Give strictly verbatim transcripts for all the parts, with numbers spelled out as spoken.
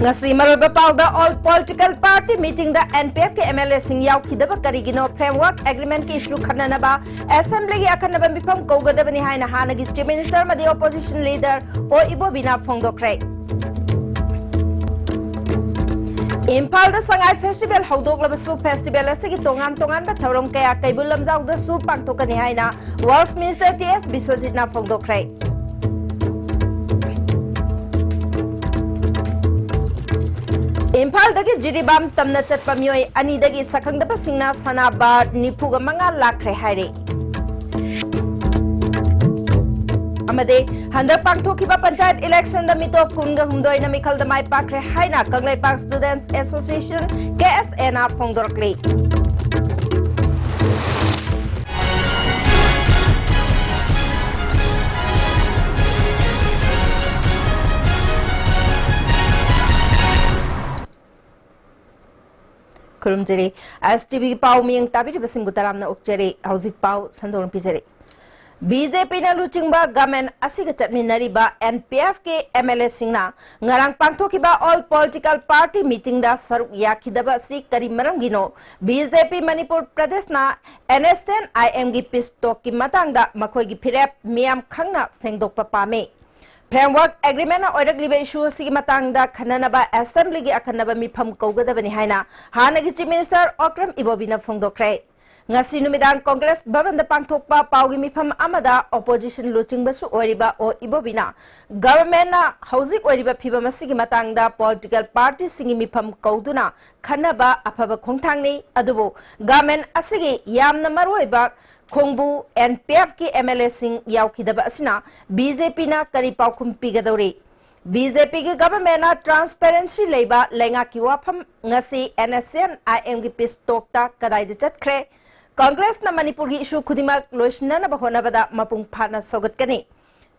ꯉꯁꯤ ꯃꯔꯨꯑꯣꯏꯕ ꯄꯥꯎꯗ, all political party meeting ꯗ N P F ꯀꯤ M L A ꯁꯤꯡ ꯌꯥꯎꯈꯤꯗꯕ ꯀꯔꯤꯒꯤꯅꯣ? Framework Agreement ꯀꯤ issue ꯈꯟꯅꯅꯕ Assembly ꯒꯤ ꯑꯈꯟꯅꯕ ꯃꯤꯐꯝ ꯀꯧꯒꯗꯕꯅꯤ ꯍꯥꯏꯅ ꯍꯥꯟꯅꯒꯤ Chief Minister ꯑꯃꯗꯤ Opposition Leader O ꯏꯕꯣꯕꯤꯅ ꯐꯣꯡꯗꯣꯛꯈ꯭ꯔꯦ꯫ ꯏꯝꯐꯥꯜꯗ ꯁꯉꯥꯏ Festival ꯍꯧꯗꯣꯛꯂꯕꯁꯨ, festival ꯑꯁꯤꯒꯤ ꯇꯣꯉꯥꯟ ꯇꯣꯉꯥꯟꯕ ꯊꯧꯔꯝ ꯀꯌꯥ ꯀꯩꯕꯨꯜ ꯂꯝꯖꯥꯎꯗꯁꯨ ꯄꯥꯡꯊꯣꯛꯀꯅꯤ ꯍꯥꯏꯅ Works Minister ꯇꯤ ꯑꯦꯁ ꯕꯤꯁ꯭ꯋꯖꯤꯠꯅ ꯐꯣꯡꯗꯣꯛꯈ꯭ꯔꯦ꯫ ꯏꯝꯐꯥꯜꯗꯒꯤ ꯖꯤꯔꯤꯕꯥꯝ ꯇꯝꯅ ꯆꯠꯄ ꯃꯤꯑꯣꯏ ꯑꯅꯤꯗꯒꯤ ꯁꯛꯈꯪꯗꯕꯁꯤꯡꯅ ꯁꯅꯥ ꯕꯥꯔ ꯅꯤꯐꯨꯒ ꯃꯉꯥ ꯂꯥꯛꯈ꯭ꯔꯦ ꯍꯥꯏꯔꯦ꯫ ꯑꯃꯗꯤ ꯍꯟꯗꯛ ꯄꯥꯡꯊꯣꯛꯈꯤꯕ ꯄꯟꯆꯥꯌꯠ election ꯗ ꯃꯤꯇꯣꯞ ꯀꯨꯟꯒ ꯍꯨꯝꯗꯣꯏꯅ ꯃꯤꯈꯜꯗ ꯃꯥꯏ ꯄꯥꯛꯈ꯭ꯔꯦ ꯍꯥꯏꯅ Kangleipak Students Association, K S A ꯅ ꯐꯣꯡꯗꯣꯔꯛꯂꯤ꯫ ꯈꯨꯔꯨꯝꯖꯔꯤ꯫ S T V ꯒꯤ ꯄꯥꯎ ꯃꯤꯌꯦꯡ ꯇꯥꯕꯤꯔꯤꯕꯁꯤꯡꯕꯨ ꯇꯔꯥꯝꯅ ꯑꯣꯛꯆꯔꯤ꯫ ꯍꯧꯖꯤꯛ ꯄꯥꯎ ꯁꯟꯗꯣꯛꯅ ꯄꯤꯖꯔꯤ꯫ B J P ꯅ ꯂꯨꯆꯤꯡꯕ government ꯑꯁꯤꯒ ꯆꯠꯃꯤꯟꯅꯔꯤꯕ N P F ꯀꯤ M L A ꯁꯤꯡꯅ ꯉꯔꯥꯡ ꯄꯥꯡꯊꯣꯛꯈꯤꯕ all political party meeting ꯗ ꯁꯔꯨꯛ ꯌꯥꯈꯤꯗꯕ ꯑꯁꯤ ꯀꯔꯤ ꯃꯔꯝꯒꯤꯅꯣ? B J P Manipur ꯄ꯭ꯔꯗꯦꯁꯅ N S C N I M ꯒꯤ peace talk ꯀꯤ ꯃꯇꯥꯡꯗ ꯃꯈꯣꯏꯒꯤ ꯐꯤꯔꯦꯞ ꯃꯤꯌꯥꯝ ꯈꯪꯅ ꯁꯦꯡꯗꯣꯛꯄ ꯄꯥꯝꯃꯤ꯫ Framework Agreement ꯅ ꯑꯣꯏꯔꯛꯂꯤꯕ issue ꯑꯁꯤꯒꯤ ꯃꯇꯥꯡꯗ ꯈꯟꯅꯅꯕ Assembly ꯒꯤ ꯑꯈꯟꯅꯕ ꯃꯤꯐꯝ ꯀꯧꯒꯗꯕꯅꯤ ꯍꯥꯏꯅ ꯍꯥꯟꯅꯒꯤ Chief Minister ꯑꯣꯀ꯭ꯔꯝ ꯏꯕꯣꯕꯤꯅ ꯐꯣꯡꯗꯣꯛꯈ꯭ꯔꯦ꯫ ꯉꯁꯤ ꯅꯨꯃꯤꯗꯥꯡ Congress ꯚꯕꯟꯗ ꯄꯥꯡꯊꯣꯛꯄ ꯄꯥꯎꯒꯤ ꯃꯤꯐꯝ ꯑꯃꯗ opposition ꯂꯨꯆꯤꯡꯕꯁꯨ ꯑꯣꯏꯔꯤꯕ ꯑꯣ ꯏꯕꯣꯕꯤꯅ government ꯅ ꯍꯧꯖꯤꯛ ꯑꯣꯏꯔꯤꯕ ꯐꯤꯚꯝ ꯑꯁꯤꯒꯤ ꯃꯇꯥꯡꯗ political party ꯁꯤꯡꯒꯤ ꯃꯤꯐꯝ ꯀꯧꯗꯨꯅ ꯈꯟꯅꯕ ꯑꯐꯕ ꯈꯣꯡꯊꯥꯡꯅꯤ, ꯑꯗꯨꯕꯨ government ꯑꯁꯤꯒꯤ ꯌꯥꯝꯅ ꯃꯔꯨꯑꯣꯏꯕ ꯈꯣꯡꯕꯨ N P F ꯀꯤ M L A ꯁꯤꯡ ꯌꯥꯎꯈꯤꯗꯕ ꯑꯁꯤꯅ B J P ꯅ ꯀꯔꯤ ꯄꯥꯎꯈꯨꯝ ꯄꯤꯒꯗꯧꯔꯤ? B J P ꯒꯤ government ꯅ transparency ꯂꯩꯕ ꯂꯩꯉꯥꯛꯀꯤ ꯋꯥꯐꯝ ꯉꯁꯤ N S C N I M ꯒꯤ peace talk ꯇ ꯀꯗꯥꯏꯗ ꯆꯠꯈ꯭ꯔꯦ? Congress ꯅ ꯃꯅꯤꯄꯨꯔꯒꯤ issue ꯈꯨꯗꯤꯡꯃꯛ ꯂꯣꯏꯁꯤꯟꯅꯅꯕ ꯍꯣꯠꯅꯕꯗ ꯃꯄꯨꯡ ꯐꯥꯅ ꯁꯧꯒꯠꯀꯅꯤ꯫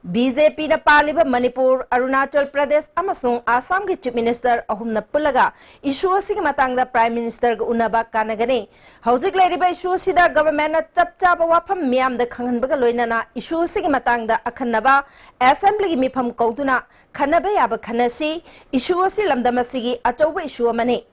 ꯕꯤ ꯖꯦ ꯄꯤꯅ ꯄꯥꯜꯂꯤꯕ ꯃꯅꯤꯄꯨꯔ, ꯑꯔꯨꯅꯥꯆꯜ ꯄ꯭ꯔꯗꯦꯁ ꯑꯃꯁꯨꯡ ꯑꯁꯥꯝꯒꯤ Chief Minister ꯑꯍꯨꯝꯅ ꯄꯨꯜꯂꯒ issue ꯑꯁꯤꯒꯤ ꯃꯇꯥꯡꯗ Prime Ministerꯒ ꯎꯅꯕ ꯀꯥꯟꯅꯒꯅꯤ꯫ ꯍꯧꯖꯤꯛ ꯂꯩꯔꯤꯕ issue ꯑꯁꯤꯗ governmentꯅ ꯆꯞ ꯆꯥꯕ ꯋꯥꯐꯝ ꯃꯤꯌꯥꯝꯗ ꯈꯪꯍꯟꯕꯒ ꯂꯣꯏꯅꯅ issue ꯑꯁꯤꯒꯤ ꯃꯇꯥꯡꯗ ꯑꯈꯟꯅꯕ Assemblyꯒꯤ ꯃꯤꯐꯝ ꯀꯧꯗꯨꯅ ꯈꯟꯅꯕ ꯌꯥꯕ ꯈꯟꯅꯁꯤ꯫ Issue ꯑꯁꯤ ꯂꯝꯗꯝ ꯑꯁꯤꯒꯤ ꯑꯆꯧꯕ issue ꯑꯃꯅꯤ꯫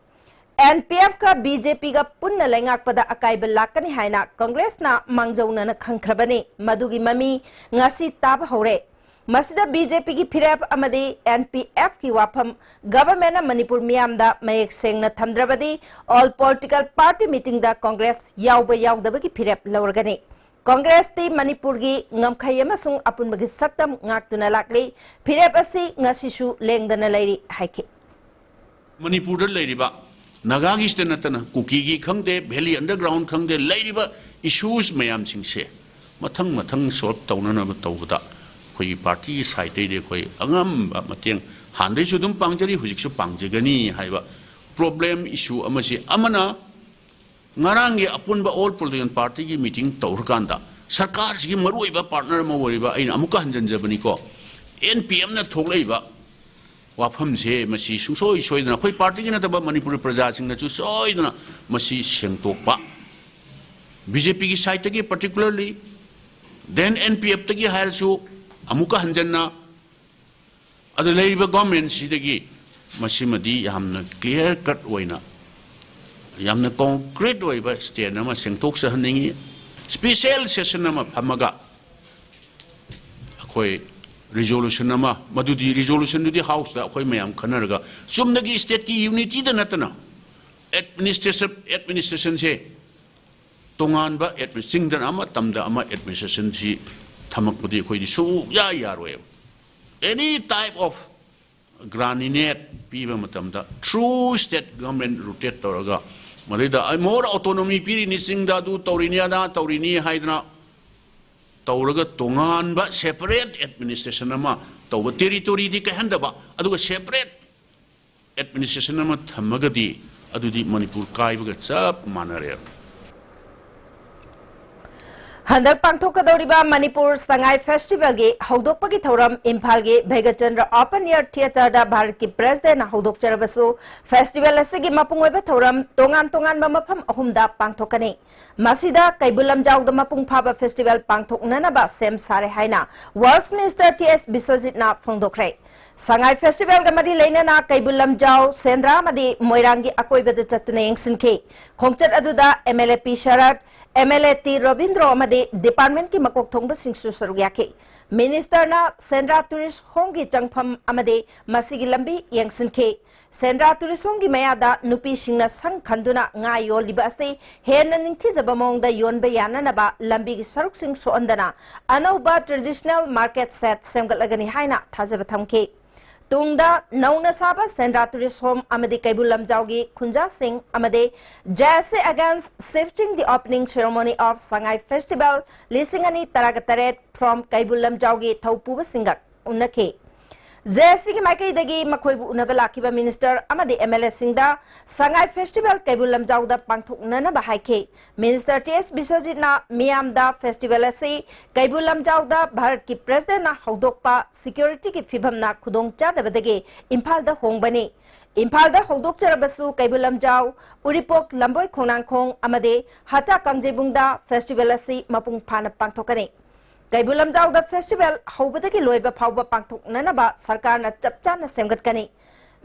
N P Fꯀ B J Pꯒ ꯄꯨꯟꯅ ꯂꯩꯉꯥꯛꯄꯗ ꯑꯀꯥꯏꯕ ꯂꯥꯛꯀꯅꯤ ꯍꯥꯏꯅ Congressꯅ ꯃꯥꯡꯖꯧꯅꯅ ꯈꯪꯈ꯭ꯔꯕꯅꯤ꯫ ꯃꯗꯨꯒꯤ ꯃꯃꯤ ꯉꯁꯤ ꯇꯥꯕ ꯍꯧꯔꯦ꯫ ꯃꯁꯤꯗ B J Pꯒꯤ ꯐꯤꯔꯦꯞ ꯑꯃꯗꯤ N P Fꯀꯤ ꯋꯥꯐꯝ governmentꯅ ꯃꯅꯤꯄꯨꯔ ꯃꯤꯌꯥꯝꯗ ꯃꯌꯦꯛ ꯁꯦꯡꯅ ꯊꯝꯗ꯭ꯔꯕꯗꯤ all political party meetingꯗ Congress ꯌꯥꯎꯕ ꯌꯥꯎꯗꯕꯒꯤ ꯐꯤꯔꯦꯞ ꯂꯧꯔꯒꯅꯤ꯫ Congressꯇꯤ ꯃꯅꯤꯄꯨꯔꯒꯤ ꯉꯝꯈꯩ ꯑꯃꯁꯨꯡ ꯑꯄꯨꯟꯕꯒꯤ ꯁꯛꯇꯝ ꯉꯥꯛꯇꯨꯅ ꯂꯥꯛꯂꯤ꯫ ꯐꯤꯔꯦꯞ ꯑꯁꯤ ꯉꯁꯤꯁꯨ ꯂꯦꯡꯗꯅ ꯂꯩꯔꯤ ꯍꯥꯏꯈꯤ꯫ ꯃꯅꯤꯄꯨꯔꯗ ꯂꯩꯔꯤꯕ ꯅꯥꯒꯥꯒꯤꯁꯤꯗ ꯅꯠꯇꯅ ꯀꯨꯀꯤꯒꯤ ꯈꯪꯗꯦ, Valley Underground ꯈꯪꯗꯦ, ꯂꯩꯔꯤꯕ issues ꯃꯌꯥꯝꯁꯤꯡꯁꯦ ꯃꯊꯪ ꯃꯊꯪ solve ꯇꯧꯅꯅꯕ ꯇꯧꯕꯗ ꯑꯩꯈꯣꯏꯒꯤ partyꯒꯤ sideꯇꯩꯗꯤ ꯑꯩꯈꯣꯏ ꯑꯉꯝꯕ ꯃꯇꯦꯡ ꯍꯥꯟꯅꯗꯩꯁꯨ ꯑꯗꯨꯝ ꯄꯥꯡꯖꯔꯤ, ꯍꯧꯖꯤꯛꯁꯨ ꯄꯥꯡꯖꯒꯅꯤ ꯍꯥꯏꯕ problem issue ꯑꯃꯁꯤ ꯑꯃꯅ ꯉꯔꯥꯡꯒꯤ ꯑꯄꯨꯟꯕ all political partyꯒꯤ meeting ꯇꯧꯔꯀꯥꯟꯗ ꯁꯔꯀꯥꯔꯁꯤꯒꯤ ꯃꯔꯨꯑꯣꯏꯕ partner ꯑꯃ ꯑꯣꯏꯔꯤꯕ ꯑꯩꯅ ꯑꯃꯨꯛꯀ ꯍꯟꯖꯤꯟꯖꯕꯅꯤꯀꯣ, N P Fꯅ ꯊꯣꯛꯂꯛꯏꯕ ꯋꯥꯐꯝꯁꯦ ꯃꯁꯤ ꯁꯨꯡꯁꯣꯏ ꯁꯣꯏꯗꯅ ꯑꯩꯈꯣꯏ partyꯒꯤ ꯅꯠꯇꯕ ꯃꯅꯤꯄꯨꯔ ꯄ꯭ꯔꯖꯥꯁꯤꯡꯅꯁꯨ ꯁꯣꯏꯗꯅ ꯃꯁꯤ ꯁꯦꯡꯗꯣꯛꯄ, B J Pꯒꯤ sideꯇꯒꯤ particularly, then N P Fꯇꯒꯤ ꯍꯥꯏꯔꯁꯨ ꯑꯃꯨꯛꯀ ꯍꯟꯖꯟꯅ ꯑꯗꯨ ꯂꯩꯔꯤꯕ governmentꯁꯤꯗꯒꯤ ꯃꯁꯤꯃꯗꯤ ꯌꯥꯝꯅ clear cut ꯑꯣꯏꯅ, ꯌꯥꯝꯅ concrete ꯑꯣꯏꯕ stand ꯑꯃ ꯁꯦꯡꯗꯣꯛꯆꯍꯟꯅꯤꯡꯉꯤ꯫ Special session ꯑꯃ ꯐꯝꯃꯒ ꯑꯩꯈꯣꯏ resolution ꯑꯃ, ꯃꯗꯨꯗꯤ resolutionꯗꯨꯗꯤ Houseꯇ ꯑꯩꯈꯣꯏ ꯃꯌꯥꯝ ꯈꯟꯅꯔꯒ ꯆꯨꯝꯅꯒꯤ stateꯀꯤ unityꯗ ꯅꯠꯇꯅ administration, administrationꯁꯦ ꯇꯣꯉꯥꯟꯕ admi-, ꯆꯤꯡꯗꯅ ꯑꯃ, ꯇꯝꯗ ꯑꯃ administrationꯁꯤ ꯊꯝꯃꯛꯄꯗꯤ ꯑꯩꯈꯣꯏꯗꯤ ꯁꯨꯡꯌꯥ ꯌꯥꯔꯣꯏꯕ꯫ Any type of grant in aid ꯄꯤꯕ ꯃꯇꯝꯗ through state government rotate ꯇꯧꯔꯒ, ꯃꯗꯩꯗ ꯑꯩ more autonomy ꯄꯤꯔꯤꯅꯤ, ꯆꯤꯡꯗ ꯑꯗꯨ ꯇꯧꯔꯤꯅꯤ, ꯑꯗꯥ ꯇꯧꯔꯤꯅꯤ ꯍꯥꯏꯗꯅ ꯇꯧꯔꯒ ꯇꯣꯉꯥꯟꯕ separate administration ꯑꯃ ꯇꯧꯕ, territoryꯗꯤ ꯀꯥꯏꯍꯟꯗꯕ, ꯑꯗꯨꯒ separate administration ꯑꯃ ꯊꯝꯃꯒꯗꯤ ꯑꯗꯨꯗꯤ ꯃꯅꯤꯄꯨꯔ ꯀꯥꯏꯕꯒ ꯆꯞ ꯃꯥꯟꯅꯔꯦ꯫ ꯍꯟꯗꯛ ꯄꯥꯡꯊꯣꯛꯀꯗꯧꯔꯤꯕ ꯃꯅꯤꯄꯨꯔ ꯁꯉꯥꯏ ꯐꯦꯁꯇꯤꯚꯦꯜꯒꯤ ꯍꯧꯗꯣꯛꯄꯒꯤ ꯊꯧꯔꯝ ꯏꯝꯐꯥꯜꯒꯤ ꯚꯩꯒꯆꯟꯗ꯭ꯔ ꯑꯣꯄꯟ ꯑꯦꯌꯔ ꯊꯤꯌꯦꯇꯔꯗ ꯚꯥꯔꯠꯀꯤ ꯄ꯭ꯔꯦꯁꯤꯗꯦꯟꯠꯅ ꯍꯧꯗꯣꯛꯆꯔꯕꯁꯨ, ꯐꯦꯁꯇꯤꯚꯦꯜ ꯑꯁꯤꯒꯤ ꯃꯄꯨꯡ ꯑꯣꯏꯕ ꯊꯧꯔꯝ ꯇꯣꯉꯥꯟ ꯇꯣꯉꯥꯟꯕ ꯃꯐꯝ ꯑꯍꯨꯝꯗ ꯄꯥꯡꯊꯣꯛꯀꯅꯤ꯫ ꯃꯁꯤꯗ ꯀꯩꯕꯨꯜ ꯂꯝꯖꯥꯎꯗ ꯃꯄꯨꯡ ꯐꯥꯕ ꯐꯦꯁꯇꯤꯚꯦꯜ ꯄꯥꯡꯊꯣꯛꯅꯅꯕ ꯁꯦꯝ ꯁꯥꯔꯦ ꯍꯥꯏꯅ ꯋꯔꯛꯁ ꯃꯤꯅꯤꯁꯇꯔ ꯇꯤ ꯑꯦꯁ ꯕꯤꯁ꯭ꯋꯖꯤꯠꯅ ꯐꯣꯡꯗꯣꯛꯈ꯭ꯔꯦ꯫ ꯁꯉꯥꯏ ꯐꯦꯁꯇꯤꯚꯦꯜꯒ ꯃꯔꯤ ꯂꯩꯅꯅ ꯀꯩꯕꯨꯜ ꯂꯝꯖꯥꯎ, ꯁꯦꯟꯗ꯭ꯔꯥ ꯑꯃꯗꯤ ꯃꯣꯏꯔꯥꯡꯒꯤ ꯑꯀꯣꯏꯕꯗ ꯆꯠꯇꯨꯅ ꯌꯦꯡꯁꯤꯟꯈꯤ꯫ ꯈꯣꯡꯆꯠ ꯑꯗꯨꯗ M L A P Sarat, M L A T Robindro ꯑꯃꯗꯤ ꯗꯤꯄꯥꯔꯠꯃꯦꯟꯠꯀꯤ ꯃꯀꯣꯛ ꯊꯣꯡꯕꯁꯤꯡꯁꯨ ꯁꯔꯨꯛ ꯌꯥꯈꯤ꯫ ꯃꯤꯅꯤꯁꯇꯔꯅ ꯁꯦꯟꯗ꯭ꯔꯥ ꯇꯨꯔꯤꯁ ꯍꯣꯝꯒꯤ ꯆꯪꯐꯝ ꯑꯃꯗꯤ ꯃꯁꯤꯒꯤ ꯂꯝꯕꯤ ꯌꯦꯡꯁꯤꯟꯈꯤ꯫ ꯁꯦꯟꯗ꯭ꯔꯥ ꯇꯨꯔꯤꯁ ꯍꯣꯝꯒꯤ ꯃꯌꯥꯗ ꯅꯨꯄꯤꯁꯤꯡꯅ ꯁꯪ ꯈꯟꯗꯨꯅ ꯉꯥ ꯌꯣꯜꯂꯤꯕ ꯑꯁꯤ ꯍꯦꯟꯅ ꯅꯤꯡꯊꯤꯖꯕ ꯃꯑꯣꯡꯗ ꯌꯣꯟꯕ ꯌꯥꯅꯅꯕ ꯂꯝꯕꯤꯒꯤ ꯁꯔꯨꯛꯁꯤꯡ ꯁꯣꯛꯍꯟꯗꯅ ꯑꯅꯧꯕ ꯇ꯭ꯔꯦꯗꯤꯁꯅꯦꯜ ꯃꯥꯔꯀꯦꯠ ꯁꯦꯠ ꯁꯦꯝꯒꯠꯂꯒꯅꯤ ꯍꯥꯏꯅ ꯊꯥꯖꯕ ꯊꯝꯈꯤ꯫ ꯇꯨꯡꯗ ꯅꯧꯅ ꯁꯥꯕ ꯁꯦꯟꯗ꯭ꯔꯥ ꯇꯨꯔꯤꯁ ꯍꯣꯝ ꯑꯃꯗꯤ ꯀꯩꯕꯨꯜ ꯂꯝꯖꯥꯎꯒꯤ ꯈꯨꯟꯖꯥꯁꯤꯡ ꯑꯃꯗꯤ J S A against shifting the opening ceremony of Sangai Festival ꯂꯤꯁꯤꯡ ꯑꯅꯤ ꯇꯔꯥꯒ ꯇꯔꯦꯠ from Keibul ꯂꯝꯖꯥꯎꯒꯤ ꯊꯧꯄꯨꯕꯁꯤꯡꯒ ꯎꯅꯈꯤ꯫ J S A ꯒꯤ ꯃꯥꯏꯀꯩꯗꯒꯤ ꯃꯈꯣꯏꯕꯨ ꯎꯅꯕ ꯂꯥꯛꯈꯤꯕ ꯃꯤꯅꯤꯁꯇꯔ ꯑꯃꯗꯤ ꯑꯦꯝ ꯑꯦꯜ ꯑꯦꯁꯤꯡꯗ ꯁꯉꯥꯏ ꯐꯦꯁꯇꯤꯚꯦꯜ ꯀꯩꯕꯨꯜ ꯂꯝꯖꯥꯎꯗ ꯄꯥꯡꯊꯣꯛꯅꯅꯕ ꯍꯥꯏꯈꯤ꯫ ꯃꯤꯅꯤꯁꯇꯔ ꯇꯤ ꯑꯦꯁ ꯕꯤꯁ꯭ꯋꯖꯤꯠꯅ ꯃꯤꯌꯥꯝꯗ ꯐꯦꯁꯇꯤꯚꯦꯜ ꯑꯁꯤ ꯀꯩꯕꯨꯜ ꯂꯝꯖꯥꯎꯗ ꯚꯥꯔꯠꯀꯤ ꯄ꯭ꯔꯦꯁꯤꯗꯦꯟꯠꯅ ꯍꯧꯗꯣꯛꯄ ꯁꯦꯀ꯭ꯌꯨꯔꯤꯇꯤꯒꯤ ꯐꯤꯚꯝꯅ ꯈꯨꯗꯣꯡꯆꯥꯗꯕꯗꯒꯤ ꯏꯝꯐꯥꯜꯗ ꯍꯣꯡꯕꯅꯤ꯫ ꯏꯝꯐꯥꯜꯗ ꯍꯧꯗꯣꯛꯆꯔꯕꯁꯨ ꯀꯩꯕꯨꯜ ꯂꯝꯖꯥꯎ, ꯎꯔꯤꯄꯣꯛ, ꯂꯝꯕꯣꯏ ꯈꯣꯡꯅꯥꯡꯈꯣꯡ ꯑꯃꯗꯤ ꯍꯇꯥ ꯀꯥꯡꯖꯩꯕꯨꯡꯗ ꯐꯦꯁꯇꯤꯚꯦꯜ ꯑꯁꯤ ꯃꯄꯨꯡ ꯐꯥꯅ ꯄꯥꯡꯊꯣꯛꯀꯅꯤ꯫ ꯀꯩꯕꯨꯜ ꯂꯝꯖꯥꯎꯗ ꯐꯦꯁꯇꯤꯚꯦꯜ ꯍꯧꯕꯗꯒꯤ ꯂꯣꯏꯕ ꯐꯥꯎꯕ ꯄꯥꯡꯊꯣꯛꯅꯅꯕ ꯁꯔꯀꯥꯔꯅ ꯆꯞ ꯆꯥꯅ ꯁꯦꯝꯒꯠꯀꯅꯤ꯫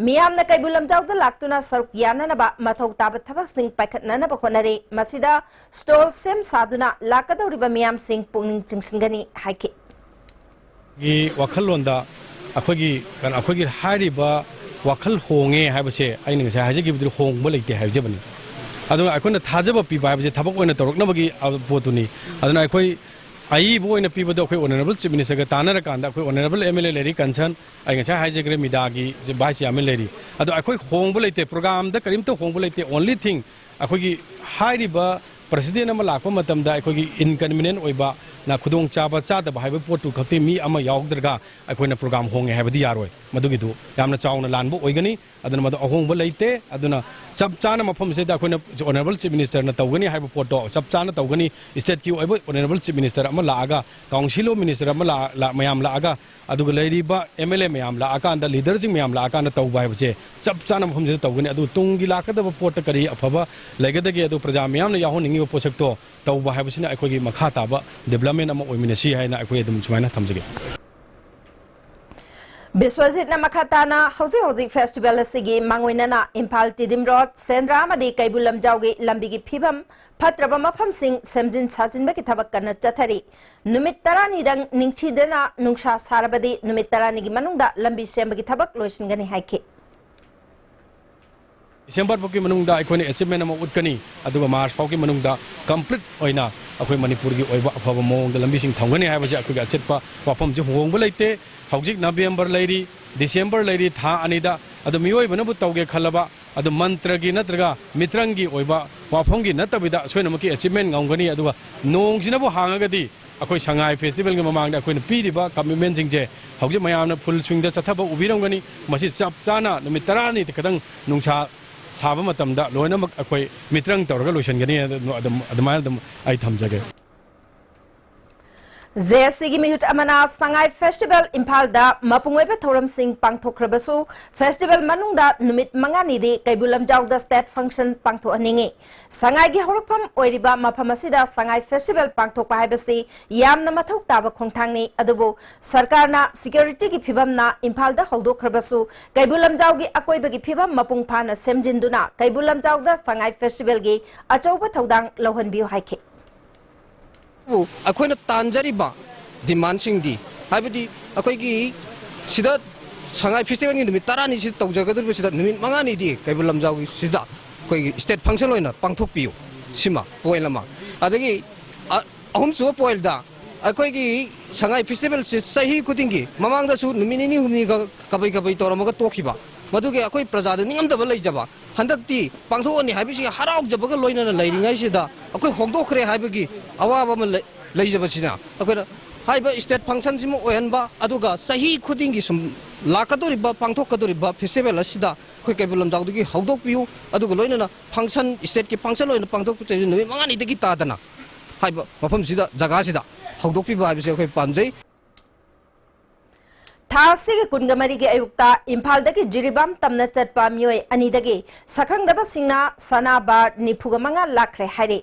ꯃꯤꯌꯥꯝꯅ ꯀꯩꯕꯨꯜ ꯂꯝꯖꯥꯎꯗ ꯂꯥꯛꯇꯨꯅ ꯁꯔꯨꯛ ꯌꯥꯅꯅꯕ ꯃꯊꯧ ꯇꯥꯕ ꯊꯕꯛꯁꯤꯡ ꯄꯥꯏꯈꯠꯅꯅꯕ ꯍꯣꯠꯅꯔꯤ꯫ ꯃꯁꯤꯗ ꯁ꯭ꯇꯣꯜ ꯁꯦꯝ ꯁꯥꯗꯨꯅ ꯂꯥꯛꯀꯗꯧꯔꯤꯕ ꯃꯤꯌꯥꯝꯁꯤꯡ ꯄꯨꯛꯅꯤꯡ ꯆꯤꯡꯁꯤꯟꯒꯅꯤ ꯍꯥꯏꯈꯤ꯫ ꯒꯤ ꯋꯥꯈꯜꯂꯣꯟꯗ ꯑꯩꯈꯣꯏꯒꯤ ꯀꯩꯅꯣ, ꯑꯩꯈꯣꯏꯒꯤ ꯍꯥꯏꯔꯤꯕ ꯋꯥꯈꯜ ꯍꯣꯡꯉꯦ ꯍꯥꯏꯕꯁꯦ ꯑꯩꯅ ꯉꯁꯥꯏ ꯍꯥꯏꯖꯈꯤꯕꯗꯨ ꯍꯣꯡꯕ ꯂꯩꯇꯦ ꯍꯥꯏꯖꯕꯅꯤ꯫ ꯑꯗꯨꯒ ꯑꯩꯈꯣꯏꯅ ꯊꯥꯖꯕ ꯄꯤꯕ ꯍꯥꯏꯕꯁꯦ ꯊꯕꯛ ꯑꯣꯏꯅ ꯇꯧꯔꯛꯅꯕꯒꯤ, ꯑ, ꯄꯣꯠꯇꯨꯅꯤ꯫ ꯑꯗꯨꯅ ꯑꯩꯈꯣꯏ ꯑꯏꯕ ꯑꯣꯏꯅ ꯄꯤꯕꯗꯣ ꯑꯩꯈꯣꯏ ꯑꯣꯅꯔꯦꯕꯜ ꯆꯤꯐ ꯃꯤꯅꯤꯁꯇꯔꯒ ꯇꯥꯟꯅꯔꯀꯥꯟꯗ ꯑꯩꯈꯣꯏ ꯑꯣꯅꯔꯦꯕꯜ ꯑꯦꯝ ꯑꯦꯜ ꯑꯦ ꯂꯩꯔꯤ, ꯀꯟꯁꯔꯟ, ꯑꯩ ꯉꯁꯥꯏ ꯍꯥꯏꯖꯈ꯭ꯔꯦ, ꯃꯤꯗꯥꯒꯤ ꯚꯥꯏꯁ ꯆꯤꯌꯥꯔꯃꯦꯟ ꯂꯩꯔꯤ꯫ ꯑꯗꯣ ꯑꯩꯈꯣꯏ ꯍꯣꯡꯕ ꯂꯩꯇꯦ, ꯄ꯭ꯔꯣꯒ꯭ꯔꯥꯝꯗ ꯀꯔꯤꯝꯇ ꯍꯣꯡꯕ ꯂꯩꯇꯦ꯫ Only thing, ꯑꯩꯈꯣꯏꯒꯤ ꯍꯥꯏꯔꯤꯕ ꯄ꯭ꯔꯁꯤꯗꯦꯟ ꯑꯃ ꯂꯥꯛꯄ ꯃꯇꯝꯗ ꯑꯩꯈꯣꯏꯒꯤ ꯏꯟꯀꯟꯚꯤꯅꯤꯌꯦꯟ ꯑꯣꯏꯕ, ꯅ ꯈꯨꯗꯣꯡꯆꯥꯕ ꯆꯥꯗꯕ ꯍꯥꯏꯕ ꯄꯣꯠꯇꯨ ꯈꯛꯇꯤ ꯃꯤ ꯑꯃ ꯌꯥꯎꯗ꯭ꯔꯒ ꯑꯩꯈꯣꯏꯅ program ꯍꯣꯡꯉꯦ ꯍꯥꯏꯕꯗꯤ ꯌꯥꯔꯣꯏ꯫ ꯃꯗꯨꯒꯤꯗꯨ ꯌꯥꯝꯅ ꯆꯥꯎꯅ ꯂꯥꯟꯕ ꯑꯣꯏꯒꯅꯤ꯫ ꯑꯗꯨꯅ ꯃꯗꯨ ꯑꯍꯣꯡꯕ ꯂꯩꯇꯦ꯫ ꯑꯗꯨꯅ ꯆꯞ ꯆꯥꯅ ꯃꯐꯝꯁꯤꯗ ꯑꯩꯈꯣꯏꯅ Honourable Chief Minister ꯅ ꯇꯧꯒꯅꯤ ꯍꯥꯏꯕ ꯄꯣꯠꯇꯣ ꯆꯞ ꯆꯥꯅ ꯇꯧꯒꯅꯤ꯫ State ꯀꯤ ꯑꯣꯏꯕ Honourable Chief Minister ꯑꯃ ꯂꯥꯛꯑꯒ, Council of Minister ꯑꯃ ꯂꯥ-, ꯂꯥ-, ꯃꯌꯥꯝ ꯂꯥꯛꯑꯒ, ꯑꯗꯨꯒ ꯂꯩꯔꯤꯕ M L A ꯃꯌꯥꯝ ꯂꯥꯛꯑꯀꯥꯟꯗ, leader ꯁꯤꯡ ꯃꯌꯥꯝ ꯂꯥꯛꯑꯀꯥꯟꯗ ꯇꯧꯕ ꯍꯥꯏꯕꯁꯦ ꯆꯞ ꯆꯥꯅ ꯃꯐꯝꯁꯤꯗ ꯇꯧꯒꯅꯤ꯫ ꯑꯗꯨ ꯇꯨꯡꯒꯤ ꯂꯥꯛꯀꯗꯕ ꯄꯣꯠꯇ ꯀꯔꯤ ꯑꯐꯕ ꯂꯩꯒꯗꯒꯦ, ꯑꯗꯨ ꯄ꯭ꯔꯖꯥ ꯃꯤꯌꯥꯝꯅ ꯌꯥꯎꯍꯟꯅꯤꯡꯉꯤꯕ ꯄꯣꯠꯁꯛꯇꯣ ꯇꯧꯕ ꯍꯥꯏꯕꯁꯤꯅ ꯑꯩꯈꯣꯏꯒꯤ ꯃꯈꯥ ꯇꯥꯕ development ꯑꯃ ꯑꯣꯏꯃꯤꯟꯅꯁꯤ ꯍꯥꯏꯅ ꯑꯩꯈꯣꯏ ꯑꯗꯨꯝ ꯁꯨꯃꯥꯏꯅ ꯊꯝꯖꯒꯦ꯫ ꯕꯤꯁ꯭ꯋꯖꯤꯠꯅ ꯃꯈꯥ ꯇꯥꯅ ꯍꯧꯖꯤꯛ ꯍꯧꯖꯤꯛ festival ꯑꯁꯤꯒꯤ ꯃꯥꯡꯑꯣꯏꯅꯅ ꯏꯝꯐꯥꯜ ꯇꯤꯗꯤꯝ ꯔꯣꯗ, ꯁꯦꯟꯗ꯭ꯔꯥ ꯑꯃꯗꯤ ꯀꯩꯕꯨꯜ ꯂꯝꯖꯥꯎꯒꯤ ꯂꯝꯕꯤꯒꯤ ꯐꯤꯕꯝ ꯐꯠꯇ꯭ꯔꯕ ꯃꯐꯝꯁꯤꯡ ꯁꯦꯝꯖꯤꯟ ꯁꯥꯖꯤꯟꯕꯒꯤ ꯊꯕꯛ ꯀꯟꯅ ꯆꯠꯊꯔꯤ꯫ ꯅꯨꯃꯤꯠ ꯇꯔꯥꯅꯤꯗꯪ ꯅꯤꯡꯊꯤꯖꯅ ꯅꯨꯡꯁꯥ ꯁꯥꯔꯕꯗꯤ ꯅꯨꯃꯤꯠ ꯇꯔꯥꯅꯤꯒꯤ ꯃꯅꯨꯡꯗ ꯂꯝꯕꯤ ꯁꯦꯝꯕꯒꯤ ꯊꯕꯛ ꯂꯣꯏꯁꯤꯟꯒꯅꯤ ꯍꯥꯏꯈꯤ꯫ December ꯐꯥꯎꯒꯤ ꯃꯅꯨꯡꯗ ꯑꯩꯈꯣꯏꯅ achievement ꯑꯃ ꯎꯠꯀꯅꯤ, ꯑꯗꯨꯒ March ꯐꯥꯎꯒꯤ ꯃꯅꯨꯡꯗ complete ꯑꯣꯏꯅ ꯑꯩꯈꯣꯏ ꯃꯅꯤꯄꯨꯔꯒꯤ ꯑꯣꯏꯕ ꯑꯐꯕ ꯃꯑꯣꯡꯗ ꯂꯝꯕꯤꯁꯤꯡ ꯊꯝꯒꯅꯤ ꯍꯥꯏꯕꯁꯤ ꯑꯩꯈꯣꯏꯒꯤ ꯑꯆꯦꯠꯄ ꯋꯥꯐꯝꯁꯤ ꯍꯣꯡꯕ ꯂꯩꯇꯦ꯫ ꯍꯧꯖꯤꯛ November ꯂꯩꯔꯤ, December ꯂꯩꯔꯤ, ꯊꯥ ꯑꯅꯤꯗ꯫ ꯑꯗꯨ ꯃꯤꯑꯣꯏꯕꯅꯕꯨ ꯇꯧꯒꯦ ꯈꯜꯂꯕ, ꯑꯗꯨ ꯃꯟꯇ꯭ꯔꯒꯤ ꯅꯠꯇ꯭ꯔꯒ ꯃꯤꯇ꯭ꯔꯪꯒꯤ ꯑꯣꯏꯕ ꯋꯥꯐꯝꯒꯤ ꯅꯠꯇꯕꯤꯗ ꯁꯣꯏꯗꯅꯃꯛꯀꯤ achievement ꯉꯝꯒꯅꯤ꯫ ꯑꯗꯨꯒ ꯅꯣꯡꯁꯤꯅꯕꯨ ꯍꯥꯡꯉꯒꯗꯤ ꯑꯩꯈꯣꯏ ꯁꯉꯥꯏ festival ꯒꯤ ꯃꯃꯥꯡꯗ ꯑꯩꯈꯣꯏꯅ ꯄꯤꯔꯤꯕ commitment ꯁꯤꯡꯁꯦ ꯍꯧꯖꯤꯛ ꯃꯌꯥꯝꯅ full swing ꯗ ꯆꯠꯊꯕ ꯎꯕꯤꯔꯝꯒꯅꯤ꯫ ꯃꯁꯤ ꯆꯞ ꯆꯥꯅ ꯅꯨꯃꯤꯠ ꯇꯔꯥꯅꯤ ꯈꯛꯇꯪ ꯅꯨꯡꯁꯥ ꯁꯥꯕ ꯃꯇꯝꯗ ꯂꯣꯏꯅꯃꯛ ꯑꯩꯈꯣꯏ ꯃꯤꯇ꯭ꯔꯪ ꯇꯧꯔꯒ ꯂꯣꯏꯁꯤꯟꯒꯅꯤ꯫ ꯑꯗꯨ-, ꯑꯗꯨꯝ, ꯑꯗꯨꯃꯥꯏꯅ ꯑꯗꯨꯝ ꯑꯩ ꯊꯝꯖꯒꯦ꯫ J S C ꯒꯤ ꯃꯤꯍꯨꯠ ꯑꯃꯅ ꯁꯉꯥꯏ festival ꯏꯝꯐꯥꯜꯗ ꯃꯄꯨꯡ ꯑꯣꯏꯕ ꯊꯧꯔꯝꯁꯤꯡ ꯄꯥꯡꯊꯣꯛꯈ꯭ꯔꯕꯁꯨ, festival ꯃꯅꯨꯡꯗ ꯅꯨꯃꯤꯠ ꯃꯉꯥꯅꯤꯗꯤ ꯀꯩꯕꯨꯜ ꯂꯝꯖꯥꯎꯗ state function ꯄꯥꯡꯊꯣꯛꯍꯟꯅꯤꯡꯏ꯫ ꯁꯉꯥꯏꯒꯤ ꯍꯧꯔꯛꯐꯝ ꯑꯣꯏꯔꯤꯕ ꯃꯐꯝ ꯑꯁꯤꯗ ꯁꯉꯥꯏ festival ꯄꯥꯡꯊꯣꯛꯄ ꯍꯥꯏꯕꯁꯤ ꯌꯥꯝꯅ ꯃꯊꯧ ꯇꯥꯕ ꯈꯣꯡꯊꯥꯡꯅꯤ꯫ ꯑꯗꯨꯕꯨ ꯁꯔꯀꯥꯔꯅ security ꯒꯤ ꯐꯤꯕꯝꯅ ꯏꯝꯐꯥꯜꯗ ꯍꯧꯗꯣꯛꯈ꯭ꯔꯕꯁꯨ, ꯀꯩꯕꯨꯜ ꯂꯝꯖꯥꯎꯒꯤ ꯑꯀꯣꯏꯕꯒꯤ ꯐꯤꯕꯝ ꯃꯄꯨꯡ ꯐꯥꯅ ꯁꯦꯝꯖꯤꯟꯗꯨꯅ ꯀꯩꯕꯨꯜ ꯂꯝꯖꯥꯎꯗ ꯁꯉꯥꯏ festival ꯒꯤ ꯑꯆꯧꯕ ꯊꯧꯗꯥꯡ ꯂꯧꯍꯟꯕꯤꯌꯨ ꯍꯥꯏꯈꯤ꯫ ꯑꯗꯨꯕꯨ ꯑꯩꯈꯣꯏꯅ ꯇꯥꯟꯖꯔꯤꯕ demand ꯁꯤꯡꯗꯤ, ꯍꯥꯏꯕꯗꯤ ꯑꯩꯈꯣꯏꯒꯤ ꯁꯤꯗ ꯁꯉꯥꯏ festival ꯒꯤ ꯅꯨꯃꯤꯠ ꯇꯔꯥꯅꯤ ꯁꯤꯗ ꯇꯧꯖꯒꯗꯧꯔꯤꯕꯁꯤꯗ ꯅꯨꯃꯤꯠ ꯃꯉꯥꯅꯤꯗꯤ ꯀꯩꯕꯨꯜ ꯂꯝꯖꯥꯎꯒꯤ ꯁꯤꯗ ꯑꯩꯈꯣꯏꯒꯤ state function ꯑꯣꯏꯅ ꯄꯥꯡꯊꯣꯛꯄꯤꯌꯨ꯫ ꯁꯤꯃ point ꯑꯃ꯫ ꯑꯗꯒꯤ ꯑ-, ꯑꯍꯨꯝꯁꯨꯕ point ꯇ, ꯑꯩꯈꯣꯏꯒꯤ ꯁꯉꯥꯏ festival ꯁꯤ ꯆꯍꯤ ꯈꯨꯗꯤꯡꯒꯤ, ꯃꯃꯥꯡꯗꯁꯨ ꯅꯨꯃꯤꯠ ꯅꯤꯅꯤ ꯍꯨꯝꯅꯤꯒ ꯀꯕꯩ ꯀꯕꯩ ꯇꯧꯔꯝꯃꯒ ꯇꯣꯛꯈꯤꯕ, ꯃꯗꯨꯒꯤ ꯑꯩꯈꯣꯏ ꯄ꯭ꯔꯖꯥꯗ ꯅꯤꯡꯉꯝꯗꯕ ꯂꯩꯖꯕ꯫ ꯍꯟꯗꯛꯇꯤ ꯄꯥꯡꯊꯣꯛꯑꯅꯤ ꯍꯥꯏꯕꯁꯤ ꯍꯔꯥꯎꯖꯕꯒ ꯂꯣꯏꯅꯅ ꯂꯩꯔꯤꯉꯩꯁꯤꯗ ꯑꯩꯈꯣꯏ ꯍꯣꯡꯗꯣꯛꯈ꯭ꯔꯦ ꯍꯥꯏꯕꯒꯤ ꯑꯋꯥꯕ ꯑꯃ ꯂꯩ꯫ ꯂꯩꯖꯕꯁꯤꯅ ꯑꯩꯈꯣꯏꯅ ꯍꯥꯏꯔꯤꯕ state functionꯁꯤꯃ ꯑꯣꯏꯍꯟꯕ, ꯑꯗꯨꯒ ꯆꯍꯤ ꯈꯨꯗꯤꯡꯒꯤ ꯁꯨꯝ ꯂꯥꯛꯀꯗꯧꯔꯤꯕ, ꯄꯥꯡꯊꯣꯛꯀꯗꯧꯔꯤꯕ festival ꯑꯁꯤꯗ ꯑꯩꯈꯣꯏ ꯀꯩꯕꯨꯜ ꯂꯝꯖꯥꯎꯗꯒꯤ ꯍꯧꯗꯣꯛꯄꯤꯌꯨ, ꯑꯗꯨꯒ ꯂꯣꯏꯅꯅ function, stateꯀꯤ function ꯑꯣꯏꯅ ꯄꯥꯡꯊꯣꯛꯄ ꯆꯍꯤ ꯅꯨꯃꯤꯠ ꯃꯉꯥꯅꯤꯗꯒꯤ ꯇꯥꯗꯅ ꯍꯥꯏꯕ ꯃꯐꯝꯁꯤꯗ, ꯖꯒꯥꯁꯤꯗ ꯍꯧꯗꯣꯛꯄꯤꯕ ꯍꯥꯏꯕꯁꯦ ꯑꯩꯈꯣꯏ ꯄꯥꯝꯖꯩ꯫ ꯊꯥ ꯑꯁꯤꯒꯤ ꯀꯨꯟꯒ ꯃꯔꯤꯒꯤ ꯑꯌꯨꯛꯇ ꯏꯝꯐꯥꯜꯗꯒꯤ ꯖꯤꯔꯤꯕꯥꯝ ꯇꯝꯅ ꯆꯠꯄ ꯃꯤꯑꯣꯏ ꯑꯅꯤꯗꯒꯤ ꯁꯛꯈꯪꯗꯕꯁꯤꯡꯅ ꯁꯅꯥ ꯕꯥꯔ ꯅꯤꯐꯨꯒ ꯃꯉꯥ ꯂꯥꯛꯈ꯭ꯔꯦ ꯍꯥꯏꯔꯤ꯫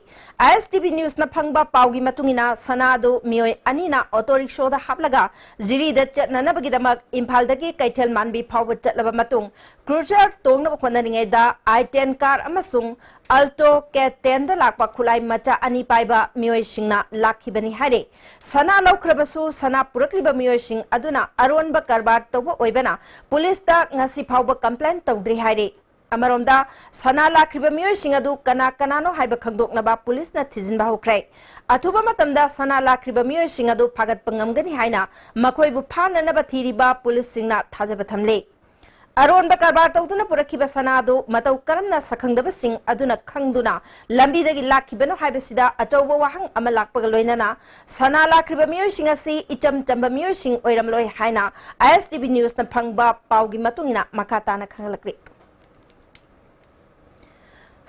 ISTV Newsꯅ ꯐꯪꯕ ꯄꯥꯎꯒꯤ ꯃꯇꯨꯡ ꯏꯟꯅ, ꯁꯅꯥ ꯑꯗꯨ ꯃꯤꯑꯣꯏ ꯑꯅꯤꯅ auto rickshaw ꯗ ꯍꯥꯞꯂꯒ ꯖꯤꯔꯤꯗ ꯆꯠꯅꯅꯕꯒꯤꯗꯃꯛ ꯏꯝꯐꯥꯜꯗꯒꯤ ꯀꯩꯊꯦꯜ ꯃꯥꯟꯕꯤ ꯐꯥꯎꯕ ꯆꯠꯂꯕ ꯃꯇꯨꯡ, cruiser ꯇꯣꯡꯅꯕ ꯍꯣꯠꯅꯔꯤꯉꯩꯗ i ten car ꯑꯃꯁꯨꯡ Alto K ten ꯗ ꯂꯥꯛꯄ ꯈꯨꯠꯂꯥꯏ ꯃꯆꯥ ꯑꯅꯤ ꯄꯥꯏꯕ ꯃꯤꯑꯣꯏꯁꯤꯡꯅ ꯂꯥꯛꯈꯤꯕꯅꯤ ꯍꯥꯏꯔꯤ꯫ ꯁꯅꯥ ꯂꯧꯈ꯭ꯔꯕꯁꯨ, ꯁꯅꯥ ꯄꯨꯔꯛꯂꯤꯕ ꯃꯤꯑꯣꯏꯁꯤꯡ ꯑꯗꯨꯅ ꯑꯔꯣꯟꯕ ꯀꯔꯕꯥꯔ ꯇꯧꯕ ꯑꯣꯏꯕꯅ ꯄꯨꯂꯤꯁꯇ ꯉꯁꯤ ꯐꯥꯎꯕ complain ꯇꯧꯗ꯭ꯔꯤ ꯍꯥꯏꯔꯤ꯫ ꯑꯃꯔꯣꯝꯗ, ꯁꯅꯥ ꯂꯥꯛꯈ꯭ꯔꯤꯕ ꯃꯤꯑꯣꯏꯁꯤꯡ ꯑꯗꯨ ꯀꯅꯥ ꯀꯅꯥꯅꯣ ꯍꯥꯏꯕ ꯈꯪꯗꯣꯛꯅꯕ ꯄꯨꯂꯤꯁꯅ ꯊꯤꯖꯤꯟꯕ ꯍꯧꯈ꯭ꯔꯦ꯫ ꯑꯊꯨꯕ ꯃꯇꯝꯗ ꯁꯅꯥ ꯂꯥꯛꯈ꯭ꯔꯤꯕ ꯃꯤꯑꯣꯏꯁꯤꯡ ꯑꯗꯨ ꯐꯥꯒꯠꯄ ꯉꯝꯒꯅꯤ ꯍꯥꯏꯅ ꯃꯈꯣꯏꯕꯨ ꯐꯥꯅꯅꯕ ꯊꯤꯔꯤꯕ ꯄꯨꯂꯤꯁꯁꯤꯡꯅ ꯊꯥꯖꯕ ꯊꯝꯂꯤ꯫ ꯑꯔꯣꯟꯕ ꯀꯔꯕꯥꯔ ꯇꯧꯗꯨꯅ ꯄꯨꯔꯛꯈꯤꯕ ꯁꯅꯥ ꯑꯗꯨ ꯃꯇꯧ ꯀꯔꯝꯅ ꯁꯛꯈꯪꯗꯕꯁꯤꯡ ꯑꯗꯨꯅ ꯈꯪꯗꯨꯅ ꯂꯝꯕꯤꯗꯒꯤ ꯂꯥꯛꯈꯤꯕꯅꯣ ꯍꯥꯏꯕꯁꯤꯗ ꯑꯆꯧꯕ ꯋꯥꯍꯪ ꯑꯃ ꯂꯥꯛꯄꯒ ꯂꯣꯏꯅꯅ, ꯁꯅꯥ ꯂꯥꯛꯈ꯭ꯔꯤꯕ ꯃꯤꯑꯣꯏꯁꯤꯡ ꯑꯁꯤ ꯏꯆꯝ ꯆꯝꯕ ꯃꯤꯑꯣꯏꯁꯤꯡ ꯑꯣꯏꯔꯝꯂꯣꯏ ꯍꯥꯏꯅ ISTV Newsꯅ ꯐꯪꯕ ꯄꯥꯎꯒꯤ ꯃꯇꯨꯡ ꯏꯟꯅ ꯃꯈꯥ ꯇꯥꯅ ꯈꯪꯂꯛꯂꯤ꯫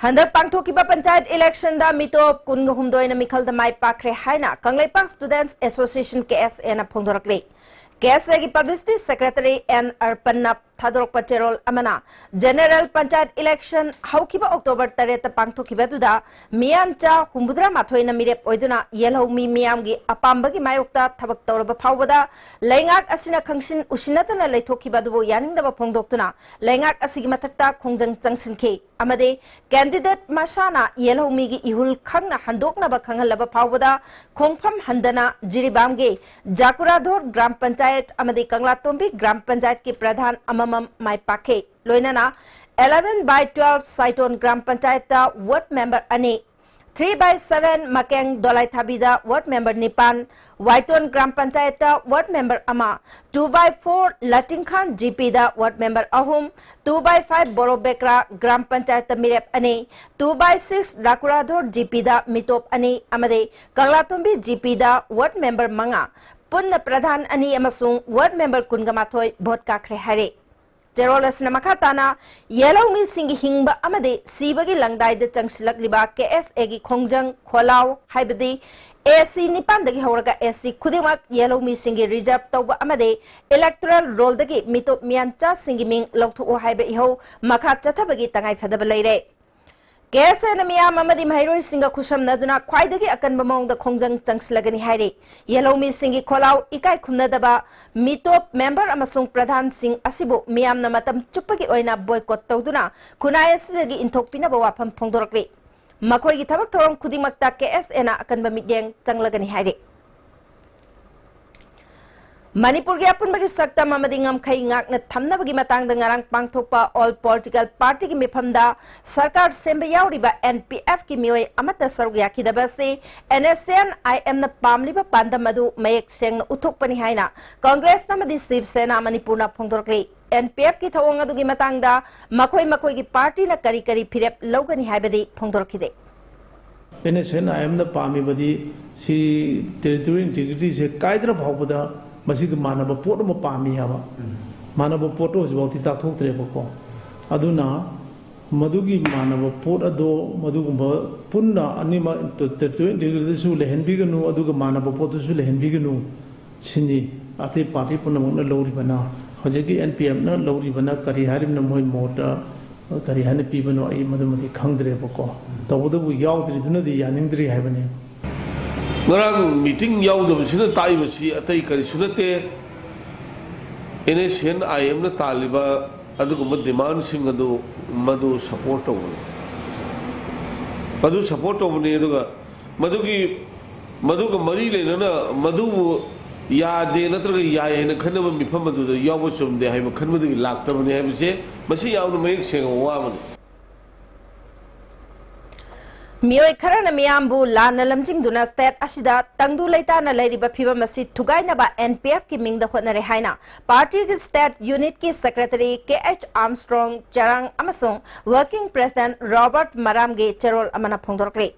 ꯍꯟꯗꯛ ꯄꯥꯡꯊꯣꯛꯈꯤꯕ ꯄꯟꯆꯥꯌꯠ election ꯗ ꯃꯤꯇꯣꯞ ꯀꯨꯟꯒ ꯍꯨꯝꯗꯣꯏꯅ ꯃꯤꯈꯜꯗ ꯃꯥꯏ ꯄꯥꯛꯈ꯭ꯔꯦ ꯍꯥꯏꯅ ꯀꯪꯂꯩꯄꯥꯛ Students Association, KSA ꯅ ꯐꯣꯡꯗꯣꯔꯛꯂꯤ꯫ KSA ꯒꯤ publicity secretary N ꯑꯔꯄꯟꯅ ꯊꯥꯗꯣꯔꯛꯄ ꯆꯦꯔꯣꯜ ꯑꯃꯅ, general ꯄꯟꯆꯥꯌꯠ election ꯍꯧꯈꯤꯕ October ꯇꯔꯦꯠꯇ ꯄꯥꯡꯊꯣꯛꯈꯤꯕ ꯑꯗꯨꯗ ꯃꯤꯌꯥꯟꯆꯥ ꯍꯨꯝꯐꯨꯇꯔꯥ ꯃꯥꯊꯣꯏꯅ ꯃꯤꯔꯦꯞ ꯑꯣꯏꯗꯨꯅ ꯌꯦꯜꯍꯧꯃꯤ ꯃꯤꯌꯥꯝꯒꯤ ꯑꯄꯥꯝꯕꯒꯤ ꯃꯥꯌꯣꯛꯇ ꯊꯕꯛ ꯇꯧꯔꯕ ꯐꯥꯎꯕꯗ ꯂꯩꯉꯥꯛ ꯑꯁꯤꯅ ꯈꯪꯁꯤꯟ ꯎꯁꯤꯟꯅꯗꯅ ꯂꯩꯊꯣꯛꯈꯤꯕ ꯑꯗꯨꯕꯨ ꯌꯥꯅꯤꯡꯗꯕ ꯐꯣꯡꯗꯣꯛꯇꯨꯅ ꯂꯩꯉꯥꯛ ꯑꯁꯤꯒꯤ ꯃꯊꯛꯇ ꯈꯣꯡꯖꯪ ꯆꯪꯁꯤꯟꯈꯤ ꯑꯃꯗꯤ candidate ꯃꯁꯥꯅ ꯌꯦꯜꯍꯧꯃꯤꯒꯤ ꯏꯍꯨꯜ ꯈꯪꯅ ꯍꯟꯗꯣꯛꯅꯕ ꯈꯪꯍꯜꯂꯕ ꯐꯥꯎꯕꯗ ꯈꯣꯡꯐꯝ ꯍꯟꯗꯅ ꯖꯤꯔꯤꯕꯥꯝꯒꯤ ꯖꯥꯀꯨꯔꯥꯙꯣꯔ ꯒ꯭ꯔꯥꯝ ꯄꯟꯆꯥꯌꯠ ꯑꯃꯗꯤ ꯀꯪꯂꯥꯇꯣꯝꯕꯤ ꯒ꯭ꯔꯥꯝ ꯄꯟꯆꯥꯌꯠꯀꯤ ꯄ꯭ꯔꯙꯥꯟ ꯑꯃꯃꯝ ꯃꯥꯏ ꯄꯥꯛꯈꯤ꯫ ꯂꯣꯏꯅꯅ eleven by twelve Saiton gram ꯄꯟꯆꯥꯌꯠꯇ ward member ꯑꯅꯤ, three by seven ꯃꯀꯦꯡ ꯗꯣꯂꯥꯏꯊꯥꯕꯤꯗ ward member ꯅꯤꯄꯥꯟ, ꯋꯥꯏꯇꯣꯟ ꯒ꯭ꯔꯥꯝ ꯄꯟꯆꯥꯌꯠꯇ ward member ꯑꯃ, two by four ꯂꯥꯇꯤꯡꯈꯥꯟ ꯖꯤꯄꯤꯗ ward member ꯑꯍꯨꯝ, two by five Borobekra gram ꯄꯟꯆꯥꯌꯠꯇ ꯃꯤꯔꯦꯞ ꯑꯅꯤ, two by six ꯂꯥꯀꯨꯔꯥꯙꯣꯔ ꯖꯤꯄꯤꯗ ꯃꯤꯇꯣꯞ ꯑꯅꯤ ꯑꯃꯗꯤ ꯀꯪꯂꯥꯇꯣꯝꯕꯤ ꯖꯤꯄꯤꯗ ward member ꯃꯉꯥ, ꯄꯨꯟꯅ ꯄ꯭ꯔꯙꯥꯟ ꯑꯅꯤ ꯑꯃꯁꯨꯡ ward member ꯀꯨꯟꯒ ꯃꯥꯊꯣꯏ ꯚꯣꯠ ꯀꯥꯈ꯭ꯔꯦ ꯍꯥꯏꯔꯤ꯫ ꯆꯦꯔꯣꯜ ꯑꯁꯤꯅ ꯃꯈꯥ ꯇꯥꯅ ꯌꯦꯜꯍꯧꯃꯤꯁꯤꯡꯒꯤ ꯍꯤꯡꯕ ꯑꯃꯗꯤ ꯁꯤꯕꯒꯤ ꯂꯪꯗꯥꯏꯗ ꯆꯪꯁꯤꯜꯂꯛꯂꯤꯕ ꯀꯦ ꯑꯦꯁ ꯑꯦꯒꯤ ꯈꯣꯡꯖꯪ ꯈꯣꯜꯂꯥꯎ, ꯍꯥꯏꯕꯗꯤ ꯑꯦ ꯁꯤ ꯅꯤꯄꯥꯟꯗꯒꯤ ꯍꯧꯔꯒ ꯑꯦ ꯁꯤ ꯈꯨꯗꯤꯡꯃꯛ ꯌꯦꯜꯍꯧꯃꯤꯁꯤꯡꯒꯤ ꯔꯤꯖꯥꯔꯚ ꯇꯧꯕ ꯑꯃꯗꯤ ꯏꯂꯦꯛꯇꯣꯔꯦꯜ ꯔꯣꯜꯗꯒꯤ ꯃꯤꯇꯣꯞ ꯃꯤꯌꯥꯟꯆꯥꯁꯤꯡꯒꯤ ꯃꯤꯡ ꯂꯧꯊꯣꯛꯎ ꯍꯥꯏꯕ ꯏꯍꯧ ꯃꯈꯥ ꯆꯠꯊꯕꯒꯤ ꯇꯉꯥꯏꯐꯗꯕ ꯂꯩꯔꯦ꯫ ꯀꯦ ꯑꯦꯁ ꯑꯦꯅ ꯃꯤꯌꯥꯝ ꯑꯃꯗꯤ ꯃꯍꯩꯔꯣꯏꯁꯤꯡꯒ ꯈꯨꯠꯁꯝꯅꯗꯨꯅ ꯈ꯭ꯋꯥꯏꯗꯒꯤ ꯑꯀꯟꯕ ꯃꯑꯣꯡꯗ ꯈꯣꯡꯖꯪ ꯆꯪꯁꯤꯜꯂꯒꯅꯤ ꯍꯥꯏꯔꯤ꯫ ꯌꯦꯜꯍꯧꯃꯤꯁꯤꯡꯒꯤ ꯈꯣꯜꯂꯥꯎ ꯏꯀꯥꯏ ꯈꯨꯝꯅꯗꯕ ꯃꯤꯇꯣꯞ ꯃꯦꯝꯕꯔ ꯑꯃꯁꯨꯡ ꯄ꯭ꯔꯙꯥꯟꯁꯤꯡ ꯑꯁꯤꯕꯨ ꯃꯤꯌꯥꯝꯅ ꯃꯇꯝ ꯆꯨꯞꯄꯒꯤ ꯑꯣꯏꯅ ꯕꯣꯏꯀꯣꯠ ꯇꯧꯗꯨꯅ ꯈꯨꯟꯅꯥꯏ ꯑꯁꯤꯗꯒꯤ ꯏꯟꯊꯣꯛꯄꯤꯅꯕ ꯋꯥꯐꯝ ꯐꯣꯡꯗꯣꯔꯛꯂꯤ꯫ ꯃꯈꯣꯏꯒꯤ ꯊꯕꯛ ꯊꯧꯔꯝ ꯈꯨꯗꯤꯡꯃꯛꯇ ꯀꯦ ꯑꯦꯁ ꯑꯦꯅ ꯑꯀꯟꯕ ꯃꯤꯠꯌꯦꯡ ꯆꯪꯂꯒꯅꯤ ꯍꯥꯏꯔꯤ꯫ ꯃꯅꯤꯄꯨꯔꯒꯤ ꯑꯄꯨꯟꯕꯒꯤ ꯁꯛꯇꯝ ꯑꯃꯗꯤ ꯉꯝꯈꯩ ꯉꯥꯛꯅ ꯊꯝꯅꯕꯒꯤ ꯃꯇꯥꯡꯗ ꯉꯔꯥꯡ ꯄꯥꯡꯊꯣꯛꯄ ꯑꯣꯜ ꯄꯣꯂꯤꯇꯤꯀꯦꯜ ꯄꯥꯔꯇꯤꯒꯤ ꯃꯤꯐꯝꯗ ꯁꯔꯀꯥꯔ ꯁꯦꯝꯕ ꯌꯥꯎꯔꯤꯕ ꯑꯦꯟ ꯄꯤ ꯑꯦꯐꯀꯤ ꯃꯤꯑꯣꯏ ꯑꯃꯠꯇ ꯁꯔꯨꯛ ꯌꯥꯈꯤꯗꯕ ꯑꯁꯤ ꯑꯦꯟ ꯑꯦꯁ ꯑꯦꯟ ꯑꯥꯏ ꯑꯦꯝꯅ ꯄꯥꯝꯂꯤꯕ ꯄꯥꯟꯗꯝ ꯑꯗꯨ ꯃꯌꯦꯛ ꯁꯦꯡꯅ ꯎꯠꯊꯣꯛꯄꯅꯤ ꯍꯥꯏꯅ ꯀꯪꯒ꯭ꯔꯦꯁ ꯑꯃꯗꯤ ꯁꯤꯕ ꯁꯦꯅꯥ ꯃꯅꯤꯄꯨꯔꯅ ꯐꯣꯡꯗꯣꯔꯛꯂꯤ꯫ ꯑꯦꯟ ꯄꯤ ꯑꯦꯐꯀꯤ ꯊꯧꯑꯣꯡ ꯑꯗꯨꯒꯤ ꯃꯇꯥꯡꯗ ꯃꯈꯣꯏ ꯃꯈꯣꯏꯒꯤ ꯄꯥꯔꯇꯤꯅ ꯀꯔꯤ ꯀꯔꯤ ꯐꯤꯔꯦꯞ ꯂꯧꯒꯅꯤ ꯍꯥꯏꯕꯗꯤ ꯐꯣꯡꯗꯣꯔꯛꯈꯤꯗꯦ꯫ ꯑꯦꯟ ꯑꯦꯁ ꯑꯦꯟ ꯑꯥꯏ ꯑꯦꯝꯅ ꯄꯥꯝꯃꯤꯕꯗꯤ ꯁꯤ ꯇꯦꯔꯤꯇꯣꯔꯤꯌꯦꯜ ꯏꯟꯇꯤꯒ꯭ꯔꯤꯇꯤꯁꯦ ꯀꯥꯏꯗꯅ ꯐꯥꯎꯕꯗ ꯃꯁꯤꯒꯤ ꯃꯥꯟꯅꯕ ꯄꯣꯠ ꯑꯃ ꯄꯥꯝꯃꯤ ꯍꯥꯏꯕ꯫ ꯃꯥꯟꯅꯕ ꯄꯣꯠꯇꯣ ꯍꯧꯖꯤꯛꯐꯥꯎꯗꯤ ꯇꯥꯛꯊꯣꯛꯇ꯭ꯔꯦꯕꯀꯣ꯫ ꯑꯗꯨꯅ ꯃꯗꯨꯒꯤ ꯃꯥꯟꯅꯕ ꯄꯣꯠ ꯑꯗꯣ ꯃꯗꯨꯒꯨꯝꯕ ꯄꯨꯟꯅ ꯑꯅꯤꯃꯛ ꯇꯦꯔꯤꯇꯣꯔꯤꯌꯦꯜ ꯏꯟꯇꯤꯒ꯭ꯔꯤꯇꯤꯁꯨ ꯂꯩꯍꯟꯕꯤꯒꯅꯨ, ꯑꯗꯨꯒ ꯃꯥꯟꯅꯕ ꯄꯣꯠꯇꯨꯁꯨ ꯂꯩꯍꯟꯕꯤꯒꯅꯨ꯫ ꯁꯤꯅꯤ ꯑꯇꯩ ꯄꯥꯔꯇꯤ ꯄꯨꯝꯅꯃꯛꯅ ꯂꯧꯔꯤꯕꯅ꯫ ꯍꯧꯖꯤꯛꯀꯤ ꯑꯦꯟ ꯄꯤ ꯑꯦꯐꯅ ꯂꯧꯔꯤꯕꯅ ꯀꯔꯤ ꯍꯥꯏꯔꯤꯕꯅꯣ, ꯃꯣꯏ ꯃꯣꯠꯇ ꯀꯔꯤ ꯍꯥꯏꯅ ꯄꯤꯕꯅꯣ, ꯑꯩ ꯃꯗꯨꯃꯗꯤ ꯈꯪꯗ꯭ꯔꯦꯕꯀꯣ꯫ ꯇꯧꯕꯇꯕꯨ ꯌꯥꯎꯗ꯭ꯔꯤꯗꯨꯅꯗꯤ ꯌꯥꯅꯤꯡꯗ꯭ꯔꯤ ꯍꯥꯏꯕꯅꯤ꯫ ꯉꯔꯥꯡ ꯃꯤꯇꯤꯡ ꯌꯥꯎꯗꯕꯁꯤꯅ ꯇꯥꯛꯏꯕꯁꯤ ꯑꯇꯩ ꯀꯔꯤꯁꯨ ꯅꯠꯇꯦ꯫ ꯑꯦꯟ ꯑꯦꯁ ꯑꯦꯟ ꯑꯥꯏ ꯑꯦꯝꯅ ꯇꯥꯜꯂꯤꯕ ꯑꯗꯨꯒꯨꯝꯕ ꯗꯤꯃꯥꯟꯁꯤꯡ ꯑꯗꯨ ꯃꯗꯨ ꯁꯄꯣꯔꯠ ꯇꯧꯕꯅꯤ꯫ ꯃꯗꯨ ꯁꯄꯣꯔꯠ ꯇꯧꯕꯅꯤ꯫ ꯑꯗꯨꯒ ꯃꯗꯨꯒꯤ, ꯃꯗꯨꯒ ꯃꯔꯤ ꯂꯩꯅꯅ ꯃꯗꯨꯕꯨ ꯌꯥꯗꯦ ꯅꯠꯇ꯭ꯔꯒ ꯌꯥꯏ ꯍꯥꯏꯅ ꯈꯟꯅꯕ ꯃꯤꯐꯝ ꯑꯗꯨꯗ ꯌꯥꯎꯕ ꯆꯨꯝꯗꯦ ꯍꯥꯏꯕ ꯈꯟꯕꯗꯒꯤ ꯂꯥꯛꯇꯕꯅꯤ ꯍꯥꯏꯕꯁꯦ ꯃꯁꯤ ꯌꯥꯝꯅ ꯃꯌꯦꯛ ꯁꯦꯡꯕ ꯋꯥ ꯑꯃꯅꯤ꯫ ꯃꯤꯑꯣꯏ ꯈꯔꯅ ꯃꯤꯌꯥꯝꯕꯨ ꯂꯥꯟꯅ ꯂꯝꯖꯤꯡꯗꯨꯅ state ꯑꯁꯤꯗ ꯇꯪꯗꯨ ꯂꯩꯇꯥꯅ ꯂꯩꯔꯤꯕ ꯐꯤꯕꯝ ꯑꯁꯤ ꯊꯨꯒꯥꯏꯅꯕ N P F ꯀꯤ ꯃꯤꯡꯗ ꯍꯣꯠꯅꯔꯦ ꯍꯥꯏꯅ party ꯒꯤ state unit ꯀꯤ secretary K H Armstrong ꯆꯔꯥꯡ ꯑꯃꯁꯨꯡ working president Robert ꯃꯔꯥꯝꯒꯤ ꯆꯦꯔꯣꯜ ꯑꯃꯅ ꯐꯣꯡꯗꯣꯔꯛꯂꯤ꯫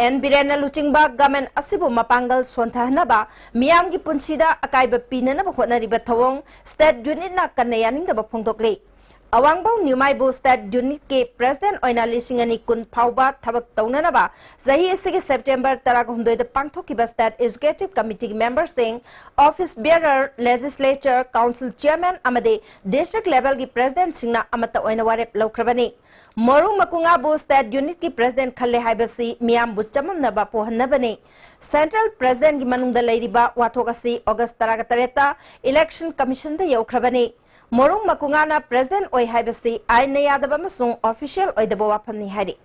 N ꯕꯤꯔꯦꯟꯅ ꯂꯨꯆꯤꯡꯕ government ꯑꯁꯤꯕꯨ ꯃꯄꯥꯡꯒꯜ ꯁꯣꯟꯊꯍꯟꯅꯕ, ꯃꯤꯌꯥꯝꯒꯤ ꯄꯨꯟꯁꯤꯗ ꯑꯀꯥꯏꯕ ꯄꯤꯅꯅꯕ ꯍꯣꯠꯅꯔꯤꯕ ꯊꯧꯑꯣꯡ state unit ꯅ ꯀꯟꯅ ꯌꯥꯅꯤꯡꯗꯕ ꯐꯣꯡꯗꯣꯛꯂꯤ꯫ ꯑꯋꯥꯡꯕꯧ ꯅ꯭ꯌꯨꯃꯥꯏꯕꯨ state unit ꯀꯤ president ꯑꯣꯏꯅ ꯂꯤꯁꯤꯡ ꯑꯅꯤ ꯀꯨꯟ ꯐꯥꯎꯕ ꯊꯕꯛ ꯇꯧꯅꯅꯕ ꯆꯍꯤ ꯑꯁꯤꯒꯤ September ꯇꯔꯥꯍꯨꯝꯗꯣꯏꯗ ꯄꯥꯡꯊꯣꯛꯈꯤꯕ state executive committee ꯒꯤ member ꯁꯤꯡ, office bearer, legislature, council chairman ꯑꯃꯗꯤ district level ꯒꯤ president ꯁꯤꯡꯅ ꯑꯃꯠꯇ ꯑꯣꯏꯅ ꯋꯥꯔꯦꯞ ꯂꯧꯈ꯭ꯔꯕꯅꯤ꯫ ꯃꯣꯔꯨꯡ ꯃꯀꯨꯉꯥꯕꯨ state unit ꯀꯤ president ꯈꯜꯂꯦ ꯍꯥꯏꯕꯁꯤ ꯃꯤꯌꯥꯝꯕꯨ ꯆꯃꯝꯅꯕ ꯄꯣꯛꯍꯟꯅꯕꯅꯤ꯫ Central president ꯒꯤ ꯃꯅꯨꯡꯗ ꯂꯩꯔꯤꯕ ꯋꯥꯊꯣꯛ ꯑꯁꯤ August ꯇꯔꯥꯒ ꯇꯔꯦꯠꯇ election commission ꯗ ꯌꯧꯈ꯭ꯔꯕꯅꯤ꯫ ꯃꯣꯔꯨꯡ ꯃꯀꯨꯉꯥꯅ president ꯑꯣꯏ ꯍꯥꯏꯕꯁꯤ ꯑꯥꯏꯟꯅ ꯌꯥꯗꯕ ꯑꯃꯁꯨꯡ official ꯑꯣꯏꯗꯕ ꯋꯥꯐꯝꯅꯤ ꯍꯥꯏꯔꯤ꯫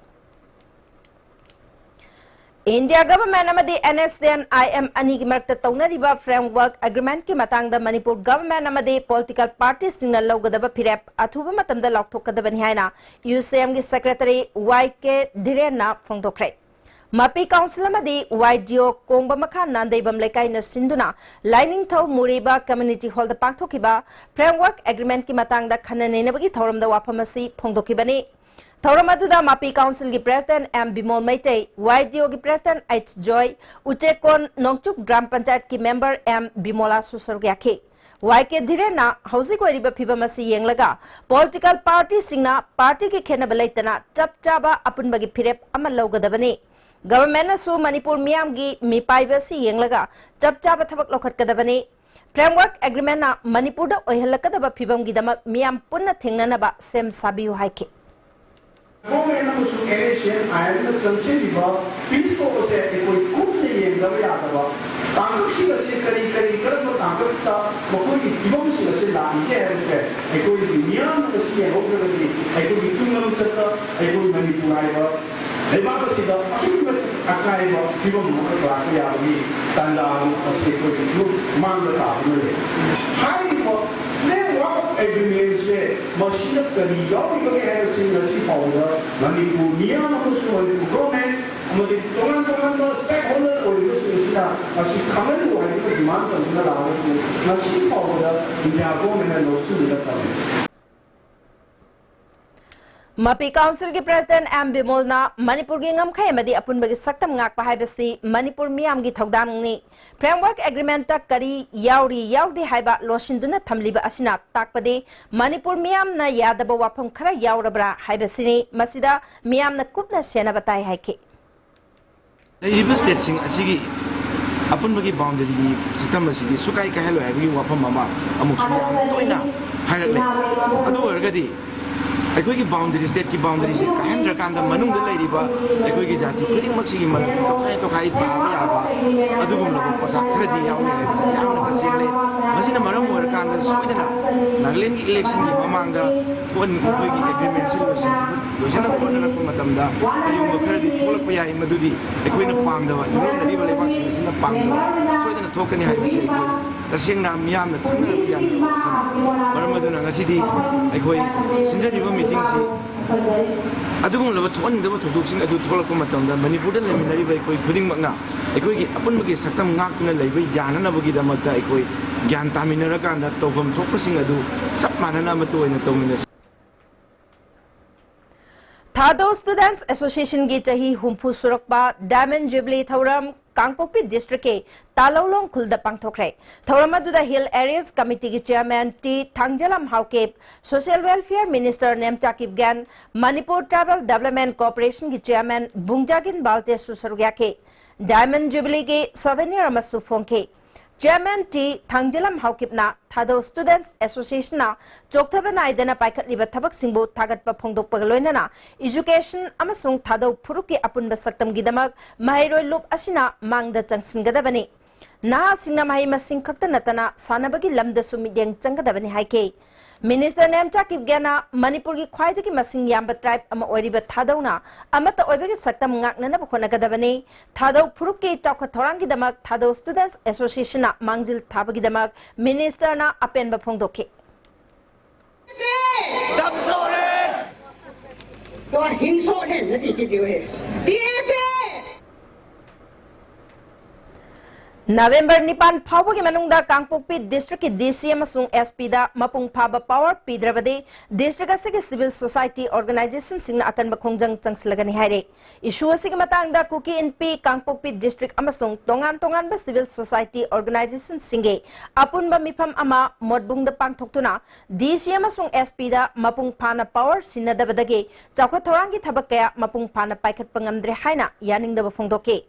India government ꯑꯃꯗꯤ N S C N I M ꯑꯅꯤꯒꯤ ꯃꯔꯛꯇ ꯇꯧꯅꯔꯤꯕ framework agreement ꯀꯤ ꯃꯇꯥꯡꯗ ꯃꯅꯤꯄꯨꯔ government ꯑꯃꯗꯤ political party ꯁꯤꯡꯅ ꯂꯧꯒꯗꯕ ꯐꯤꯔꯦꯞ ꯑꯊꯨꯕ ꯃꯇꯝꯗ ꯂꯥꯎꯊꯣꯛꯀꯗꯕꯅꯤ ꯍꯥꯏꯅ U C M ꯒꯤ secretary Y K ꯙꯤꯔꯦꯟꯅ ꯐꯣꯡꯗꯣꯛꯈ꯭ꯔꯦ꯫ ꯃꯄꯤ council ꯑꯃꯗꯤ Y D O ꯀꯣꯡꯕ ꯃꯈꯥ ꯅꯥꯟꯗꯩꯕꯝ ꯂꯩꯀꯥꯏꯅ ꯁꯤꯟꯗꯨꯅ ꯂꯥꯏꯅꯤꯡꯊꯧ ꯃꯨꯔꯤꯕ community hall ꯗ ꯄꯥꯡꯊꯣꯛꯈꯤꯕ framework agreement ꯀꯤ ꯃꯇꯥꯡꯗ ꯈꯟꯅ ꯅꯩꯅꯕꯒꯤ ꯊꯧꯔꯝꯗ ꯋꯥꯐꯝ ꯑꯁꯤ ꯐꯣꯡꯗꯣꯛꯈꯤꯕꯅꯤ꯫ ꯊꯧꯔꯝ ꯑꯗꯨꯗ ꯃꯄꯤ council ꯒꯤ president M Bimol Meitei, Y D O ꯒꯤ president H ꯖꯣꯏ, ꯎꯆꯦꯛꯀꯣꯟ ꯅꯣꯡꯆꯨꯞ ꯒ꯭ꯔꯥꯝ ꯄꯟꯆꯥꯌꯠꯀꯤ member M ꯕꯤꯃꯣꯂꯥꯁꯨ ꯁꯔꯨꯛ ꯌꯥꯈꯤ꯫ Y K ꯙꯤꯔꯦꯟꯅ ꯍꯧꯖꯤꯛ ꯑꯣꯏꯔꯤꯕ ꯐꯤꯕꯝ ꯑꯁꯤ ꯌꯦꯡꯂꯒ political party ꯁꯤꯡꯅ party ꯒꯤ ꯈꯦꯠꯅꯕ ꯂꯩꯇꯅ ꯆꯞ ꯆꯥꯕ ꯑꯄꯨꯟꯕꯒꯤ ꯐꯤꯔꯦꯞ ꯑꯃ ꯂꯧꯒꯗꯕꯅꯤ꯫ Government ꯅꯁꯨ ꯃꯅꯤꯄꯨꯔ ꯃꯤꯌꯥꯝꯒꯤ ꯃꯤꯄꯥꯏꯕ ꯑꯁꯤ ꯌꯦꯡꯂꯒ ꯆꯞ ꯆꯥꯕ ꯊꯕꯛ ꯂꯧꯈꯠꯀꯗꯕꯅꯤ꯫ Framework agreement ꯅ ꯃꯅꯤꯄꯨꯔꯗ ꯑꯣꯏꯍꯜꯂꯛꯀꯗꯕ ꯐꯤꯕꯝꯒꯤꯗꯃꯛ ꯃꯤꯌꯥꯝ ꯄꯨꯟꯅ ꯊꯦꯡꯅꯅꯕ ꯁꯦꯝ ꯁꯥꯕꯤꯌꯨ ꯍꯥꯏꯈꯤ꯫ Government ꯑꯃꯁꯨꯡ N S C N I M ꯅ ꯆꯪꯁꯤꯜꯂꯤꯕ peace talk ꯑꯁꯦ ꯑꯩꯈꯣꯏ ꯀꯨꯞꯅ ꯌꯦꯡꯗꯕ ꯌꯥꯗꯕ꯫ ꯇꯥꯡꯀꯛꯁꯤꯡ ꯑꯁꯤ ꯀꯔꯤ ꯀꯔꯤ, ꯀꯔꯝꯕ ꯇꯥꯡꯀꯛꯇ ꯃꯈꯣꯏꯒꯤ ꯐꯤꯕꯝꯁꯤꯡ ꯑꯁꯤ ꯂꯥꯛꯂꯤꯒꯦ ꯍꯥꯏꯕꯁꯦ ꯑꯩꯈꯣꯏꯒꯤ ꯃꯤꯌꯥꯝꯅ ꯉꯁꯤ ꯌꯦꯡꯍꯧꯗ꯭ꯔꯒꯗꯤ ꯑꯩꯈꯣꯏꯒꯤ ꯇꯨꯡꯂꯝꯆꯠꯇ ꯑꯩꯈꯣꯏ ꯃꯅꯤꯄꯨꯔ ꯍꯥꯏꯕ ꯂꯩꯕꯥꯛ ꯑꯁꯤꯗ ꯑꯁꯨꯛꯀꯤ ꯃꯇꯤꯛ ꯑꯀꯥꯏꯕ ꯐꯤꯕꯝ ꯑꯃꯈꯛ ꯂꯥꯛꯄ ꯌꯥꯕꯒꯤ ꯇꯥꯟꯖꯥ ꯑꯗꯨ ꯉꯁꯤ ꯑꯩꯈꯣꯏꯒꯤ ꯃꯥꯡꯗ ꯇꯥꯗꯨꯅ ꯂꯩ꯫ ꯍꯥꯏꯔꯤꯕ framework agreement ꯁꯦ ꯃꯁꯤꯗ ꯀꯔꯤ ꯌꯥꯎꯔꯤꯕꯒꯦ ꯍꯥꯏꯕꯁꯤ ꯉꯁꯤ ꯐꯥꯎꯕꯗ ꯃꯅꯤꯄꯨꯔ ꯃꯤꯌꯥꯝ ꯑꯃꯁꯨꯡ ꯃꯅꯤꯄꯨꯔ government ꯑꯃꯗꯤ ꯇꯣꯉꯥꯟ ꯇꯣꯉꯥꯟꯕ stakeholder ꯑꯣꯏꯔꯤꯕꯁꯤꯡꯁꯤꯅ ꯃꯁꯤ ꯈꯪꯍꯜꯂꯨ ꯍꯥꯏꯗꯨꯅ demand ꯇꯧꯗꯨꯅ ꯂꯥꯛꯂꯒꯁꯨ ꯉꯁꯤ ꯐꯥꯎꯕꯗ ꯏꯟꯗꯤꯌꯥ ꯒꯣꯔꯃꯦꯟꯅ ꯂꯧꯁꯤꯟꯕꯤꯔꯛꯇꯕꯅꯤ꯫ ꯃꯄꯤ ꯀꯥꯎꯟꯁꯤꯜꯒꯤ ꯄ꯭ꯔꯦꯁꯤꯗꯦꯟꯠ ꯑꯦꯝ ꯕꯤꯃꯣꯜꯅ ꯃꯅꯤꯄꯨꯔꯒꯤ ꯉꯝꯈꯩ ꯑꯃꯗꯤ ꯑꯄꯨꯟꯕꯒꯤ ꯁꯛꯇꯝ ꯉꯥꯛꯄ ꯍꯥꯏꯕꯁꯤ ꯃꯅꯤꯄꯨꯔ ꯃꯤꯌꯥꯝꯒꯤ ꯊꯧꯗꯥꯡꯅꯤ꯫ Framework Agreementꯇ ꯀꯔꯤ ꯌꯥꯎꯔꯤ ꯌꯥꯎꯗꯦ ꯍꯥꯏꯕ ꯂꯣꯠꯁꯤꯟꯗꯨꯅ ꯊꯝꯂꯤꯕ ꯑꯁꯤꯅ ꯇꯥꯛꯄꯗꯤ ꯃꯅꯤꯄꯨꯔ ꯃꯤꯌꯥꯝꯅ ꯌꯥꯗꯕ ꯋꯥꯐꯝ ꯈꯔ ꯌꯥꯎꯔꯕ꯭ꯔꯥ ꯍꯥꯏꯕꯁꯤꯅꯤ꯫ ꯃꯁꯤꯗ ꯃꯤꯌꯥꯝꯅ ꯀꯨꯞꯅ ꯁꯦꯟꯅꯕ ꯇꯥꯏ ꯍꯥꯏꯈꯤ꯫ ꯂꯩꯔꯤꯕ stateꯁꯤꯡ ꯑꯁꯤꯒꯤ ꯑꯄꯨꯟꯕꯒꯤ boundaryꯒꯤ ꯁꯛꯇꯝ ꯑꯁꯤꯗꯤ ꯁꯨꯀꯥꯏ ꯀꯥꯏꯍꯜꯂꯣꯏ ꯍꯥꯏꯕꯒꯤ ꯋꯥꯐꯝ ꯑꯃ ꯑꯃꯨꯛꯁꯨ ꯌꯥꯝꯅ ꯇꯣꯏꯅ ꯍꯥꯏꯔꯛꯂꯦ꯫ ꯑꯗꯨ ꯑꯣꯏꯔꯒꯗꯤ ꯑꯩꯈꯣꯏꯒꯤ boundary, stateꯀꯤ boundaryꯁꯤ ꯀꯥꯏꯍꯟꯗ꯭ꯔꯀꯥꯟꯗ ꯃꯅꯨꯡꯗ ꯂꯩꯔꯤꯕ ꯑꯩꯈꯣꯏꯒꯤ ꯖꯥꯇꯤ ꯈꯨꯗꯤꯡꯃꯛꯁꯤꯒꯤ ꯃꯔꯛꯇ ꯇꯣꯈꯥꯏ ꯇꯣꯈꯥꯏ ꯇꯥꯕ ꯌꯥꯕ ꯑꯗꯨꯒꯨꯝꯂꯕ ꯄꯣꯠꯁꯛ ꯈꯔꯗꯤ ꯌꯥꯎꯔꯤ ꯍꯥꯏꯕꯁꯤ ꯌꯥꯝꯅ ꯇꯁꯦꯡꯂꯦ꯫ ꯃꯁꯤꯅ ꯃꯔꯝ ꯑꯣꯏꯔꯀꯥꯟꯗ ꯁꯣꯏꯗꯅ ꯅꯥꯒꯥꯂꯦꯟꯒꯤ electionꯒꯤ ꯃꯃꯥꯡꯗ ꯊꯣꯛꯍꯟ-, ꯑꯩꯈꯣꯏꯒꯤ agreementꯁꯤ ꯂꯣꯏꯁꯤꯟ-, ꯂꯣꯏꯁꯤꯟꯅꯕ ꯍꯣꯠꯅꯔꯛꯄ ꯃꯇꯝꯗ ꯑꯌꯨꯝꯕ ꯈꯔꯗꯤ ꯊꯣꯛꯂꯛꯄ ꯌꯥꯏ, ꯃꯗꯨꯗꯤ ꯑꯩꯈꯣꯏꯅ ꯄꯥꯝꯗꯕ, ꯌꯨꯔꯣꯞꯅꯔꯤꯕ ꯂꯩꯕꯥꯛꯁꯤꯡ ꯑꯁꯤꯅ ꯄꯥꯝꯗꯕ ꯁꯣꯏꯗꯅ ꯊꯣꯛꯀꯅꯤ ꯍꯥꯏꯕꯁꯤ ꯑꯩꯈꯣꯏ ꯇꯁꯦꯡꯅ ꯃꯤꯌꯥꯝꯅ ꯈꯪꯅꯔꯕ ꯌꯥꯅꯤ꯫ ꯃꯔꯝ ꯑꯗꯨꯅ ꯉꯁꯤꯗꯤ ꯑꯩꯈꯣꯏ ꯁꯤꯟꯖꯔꯤꯕ meetingꯁꯤ ꯑꯗꯨꯒꯨꯝꯂꯕ ꯊꯣꯛꯍꯟꯅꯤꯡꯗꯕ ꯊꯧꯗꯣꯛꯁꯤꯡ ꯑꯗꯨ ꯊꯣꯛꯂꯛꯄ ꯃꯇꯝꯗ ꯃꯅꯤꯄꯨꯔꯗ ꯂꯩꯃꯤꯟꯅꯔꯤꯕ ꯑꯩꯈꯣꯏ ꯈꯨꯗꯤꯡꯃꯛꯅ ꯑꯩꯈꯣꯏꯒꯤ ꯑꯄꯨꯟꯕꯒꯤ ꯁꯛꯇꯝ ꯉꯥꯛꯇꯨꯅ ꯂꯩꯕ ꯌꯥꯅꯅꯕꯒꯤꯗꯃꯛꯇ ꯑꯩꯈꯣꯏ ꯒ꯭ꯌꯥꯟ ꯇꯥꯃꯤꯟꯅꯔꯀꯥꯟꯗ ꯇꯧꯐꯝ ꯊꯣꯛꯄꯁꯤꯡ ꯑꯗꯨ ꯆꯞ ꯃꯥꯟꯅꯅ ꯑꯃꯠꯇ ꯑꯣꯏꯅ ꯇꯧꯃꯤꯟꯅꯁꯤ꯫ ꯊꯥꯗꯧ Students Associationꯒꯤ ꯆꯍꯤ ꯍꯨꯝꯐꯨ ꯁꯨꯔꯛꯄ Diamond Jubilee ꯊꯧꯔꯝ ꯀꯥꯡꯄꯣꯛꯄꯤ districtꯀꯤ ꯇꯥꯂꯧꯂꯣꯡ ꯈꯨꯜꯗ ꯄꯥꯡꯊꯣꯛꯈ꯭ꯔꯦ꯫ ꯊꯧꯔꯝ ꯑꯗꯨꯗ Hill Areas Committeeꯒꯤ chairman T Thangjalam Haokip, Social Welfare Minister Nemcha Kipgen, Manipur Tribal Development Corporationꯒꯤ chairman ꯕꯨꯡꯖꯥꯒꯤꯟ ꯕꯥꯜꯇꯦꯁꯁꯨ ꯁꯔꯨꯛ ꯌꯥꯈꯤ꯫ Diamond Jubileeꯒꯤ souvenir ꯑꯃꯁꯨ ꯐꯣꯡꯈꯤ꯫ Chairman ꯇꯤ ꯊꯥꯡꯖꯂꯝ ꯍꯥꯎꯀꯤꯞꯅ ꯊꯥꯗꯧ Students Associationꯅ ꯆꯣꯛꯊꯕ ꯅꯥꯏꯗꯅ ꯄꯥꯏꯈꯠꯂꯤꯕ ꯊꯕꯛꯁꯤꯡꯕꯨ ꯊꯥꯒꯠꯄ ꯐꯣꯡꯗꯣꯛꯄꯒ ꯂꯣꯏꯅꯅ education ꯑꯃꯁꯨꯡ ꯊꯥꯗꯧ ꯐꯨꯔꯨꯞꯀꯤ ꯑꯄꯨꯟꯕ ꯁꯛꯇꯝꯒꯤꯗꯃꯛ ꯃꯍꯩꯔꯣꯏ ꯂꯨꯞ ꯑꯁꯤꯅ ꯃꯥꯡꯗ ꯆꯪꯁꯤꯟꯒꯗꯕꯅꯤ꯫ ꯅꯍꯥꯁꯤꯡꯅ ꯃꯍꯩ ꯃꯁꯤꯡ ꯈꯛꯇ ꯅꯠꯇꯅ ꯁꯥꯟꯅꯕꯒꯤ ꯂꯝꯗꯁꯨ ꯃꯤꯠꯌꯦꯡ ꯆꯪꯒꯗꯕꯅꯤ ꯍꯥꯏꯈꯤ꯫ Minister ꯅꯦꯝꯆꯥ ꯀꯤꯞꯒꯦꯟꯅ ꯃꯅꯤꯄꯨꯔꯒꯤ ꯈ꯭ꯋꯥꯏꯗꯒꯤ ꯃꯁꯤꯡ ꯌꯥꯝꯕ tribe ꯑꯃ ꯑꯣꯏꯔꯤꯕ ꯊꯥꯗꯧꯅ ꯑꯃꯠꯇ ꯑꯣꯏꯕꯒꯤ ꯁꯛꯇꯝ ꯉꯥꯛꯅꯅꯕ ꯍꯣꯠꯅꯒꯗꯕꯅꯤ꯫ ꯊꯥꯗꯧ ꯐꯨꯔꯨꯞꯀꯤ ꯆꯥꯎꯈꯠ ꯊꯧꯔꯥꯡꯒꯤꯗꯃꯛ ꯊꯥꯗꯧ Students Associationꯅ ꯃꯥꯡꯖꯤꯜ ꯊꯥꯕꯒꯤꯗꯃꯛ ministerꯅ ꯑꯄꯦꯟꯕ ꯐꯣꯡꯗꯣꯛꯈꯤ꯫ तो हिंसोट है, नदी की दिवे। ꯅꯕꯦꯝꯕꯔ ꯅꯤꯄꯥꯟ ꯐꯥꯎꯕꯒꯤ ꯃꯅꯨꯡꯗ ꯀꯥꯡꯄꯣꯛꯄꯤ ꯗꯤꯁꯇ꯭ꯔꯤꯛꯀꯤ ꯗꯤ ꯁꯤ ꯑꯃꯁꯨꯡ ꯑꯦꯁ ꯄꯤꯗ ꯃꯄꯨꯡ ꯐꯥꯕ ꯄꯥꯋꯔ ꯄꯤꯗ꯭ꯔꯕꯗꯤ ꯗꯤꯁꯇ꯭ꯔꯤꯛ ꯑꯁꯤꯒꯤ ꯁꯤꯚꯤꯜ ꯁꯣꯁꯥꯏꯇꯤ ꯑꯣꯔꯒꯅꯥꯏꯖꯦꯁꯟꯁꯤꯡꯅ ꯑꯀꯟꯕ ꯈꯣꯡꯖꯪ ꯆꯪꯁꯤꯜꯂꯒꯅꯤ ꯍꯥꯏꯔꯤ꯫ ꯏꯁꯨ ꯑꯁꯤꯒꯤ ꯃꯇꯥꯡꯗ ꯀꯨꯀꯤ ꯏꯟꯄꯤ, ꯀꯥꯡꯄꯣꯛꯄꯤ ꯗꯤꯁꯇ꯭ꯔꯤꯛ ꯑꯃꯁꯨꯡ ꯇꯣꯉꯥꯟ ꯇꯣꯉꯥꯟꯕ ꯁꯤꯚꯤꯜ ꯁꯣꯁꯥꯏꯇꯤ ꯑꯣꯔꯒꯅꯥꯏꯖꯦꯁꯟꯁꯤꯡꯒꯤ ꯑꯄꯨꯟꯕ ꯃꯤꯐꯝ ꯑꯃ ꯃꯣꯠꯕꯨꯡꯗ ꯄꯥꯡꯊꯣꯛꯇꯨꯅ ꯗꯤ ꯁꯤ ꯑꯃꯁꯨꯡ ꯑꯦꯁ ꯄꯤꯗ ꯃꯄꯨꯡ ꯐꯥꯅ ꯄꯥꯋꯔ ꯁꯤꯟꯅꯗꯕꯗꯒꯤ ꯆꯥꯎꯈꯠ ꯊꯧꯔꯥꯡꯒꯤ ꯊꯕꯛ ꯀꯌꯥ ꯃꯄꯨꯡ ꯐꯥꯅ ꯄꯥꯏꯈꯠꯄ ꯉꯝꯗ꯭ꯔꯦ ꯍꯥꯏꯅ ꯌꯥꯅꯤꯡꯗꯕ ꯐꯣꯡꯗꯣꯛꯈꯤ꯫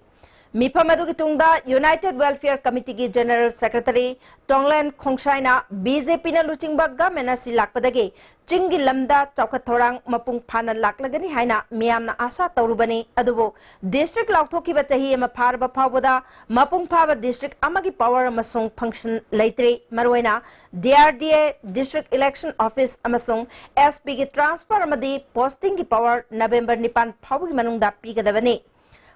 ꯃꯤꯐꯝ ꯑꯗꯨꯒꯤ ꯇꯨꯡꯗ ꯌꯨꯅꯥꯏꯇꯦꯗ ꯋꯦꯜꯐꯤꯌꯔ ꯀꯃꯤꯇꯤꯒꯤ ꯖꯦꯅꯔꯦꯜ ꯁꯦꯀ꯭ꯔꯦꯇꯔꯤ ꯇꯣꯡꯂꯦꯟ ꯈꯣꯡꯁꯥꯏꯅ ꯕꯤ ꯖꯦ ꯄꯤꯅ ꯂꯨꯆꯤꯡꯕ ꯒꯚꯔꯟꯃꯦꯟꯠ ꯑꯁꯤ ꯂꯥꯛꯄꯗꯒꯤ ꯆꯤꯡꯒꯤ ꯂꯝꯗ ꯆꯥꯎꯈꯠ ꯊꯧꯔꯥꯡ ꯃꯄꯨꯡ ꯐꯥꯅ ꯂꯥꯛꯂꯒꯅꯤ ꯍꯥꯏꯅ ꯃꯤꯌꯥꯝꯅ ꯑꯥꯁꯥ ꯇꯧꯔꯨꯕꯅꯤ꯫ ꯑꯗꯨꯕꯨ ꯗꯤꯁꯇ꯭ꯔꯤꯛ ꯂꯥꯎꯊꯣꯛꯈꯤꯕ ꯆꯍꯤ ꯑꯃ ꯐꯥꯔꯕ ꯐꯥꯎꯕꯗ ꯃꯄꯨꯡ ꯐꯥꯕ ꯗꯤꯁꯇ꯭ꯔꯤꯛ ꯑꯃꯒꯤ ꯄꯥꯋꯔ ꯑꯃꯁꯨꯡ ꯐꯪꯁꯟ ꯂꯩꯇ꯭ꯔꯤ꯫ ꯃꯔꯨꯑꯣꯏꯅ ꯗꯤ ꯑꯥꯔ ꯗꯤ ꯑꯦ, ꯗꯤꯁꯇ꯭ꯔꯤꯛ ꯏꯂꯦꯛꯁꯟ ꯑꯣꯐꯤꯁ ꯑꯃꯁꯨꯡ ꯑꯦꯁ ꯄꯤꯒꯤ ꯇ꯭ꯔꯥꯟꯁꯐꯔ ꯑꯃꯗꯤ ꯄꯣꯁꯇꯤꯡꯒꯤ ꯄꯥꯋꯔ ꯅꯕꯦꯝꯕꯔ ꯅꯤꯄꯥꯟ ꯐꯥꯎꯕꯒꯤ ꯃꯅꯨꯡꯗ ꯄꯤꯒꯗꯕꯅꯤ꯫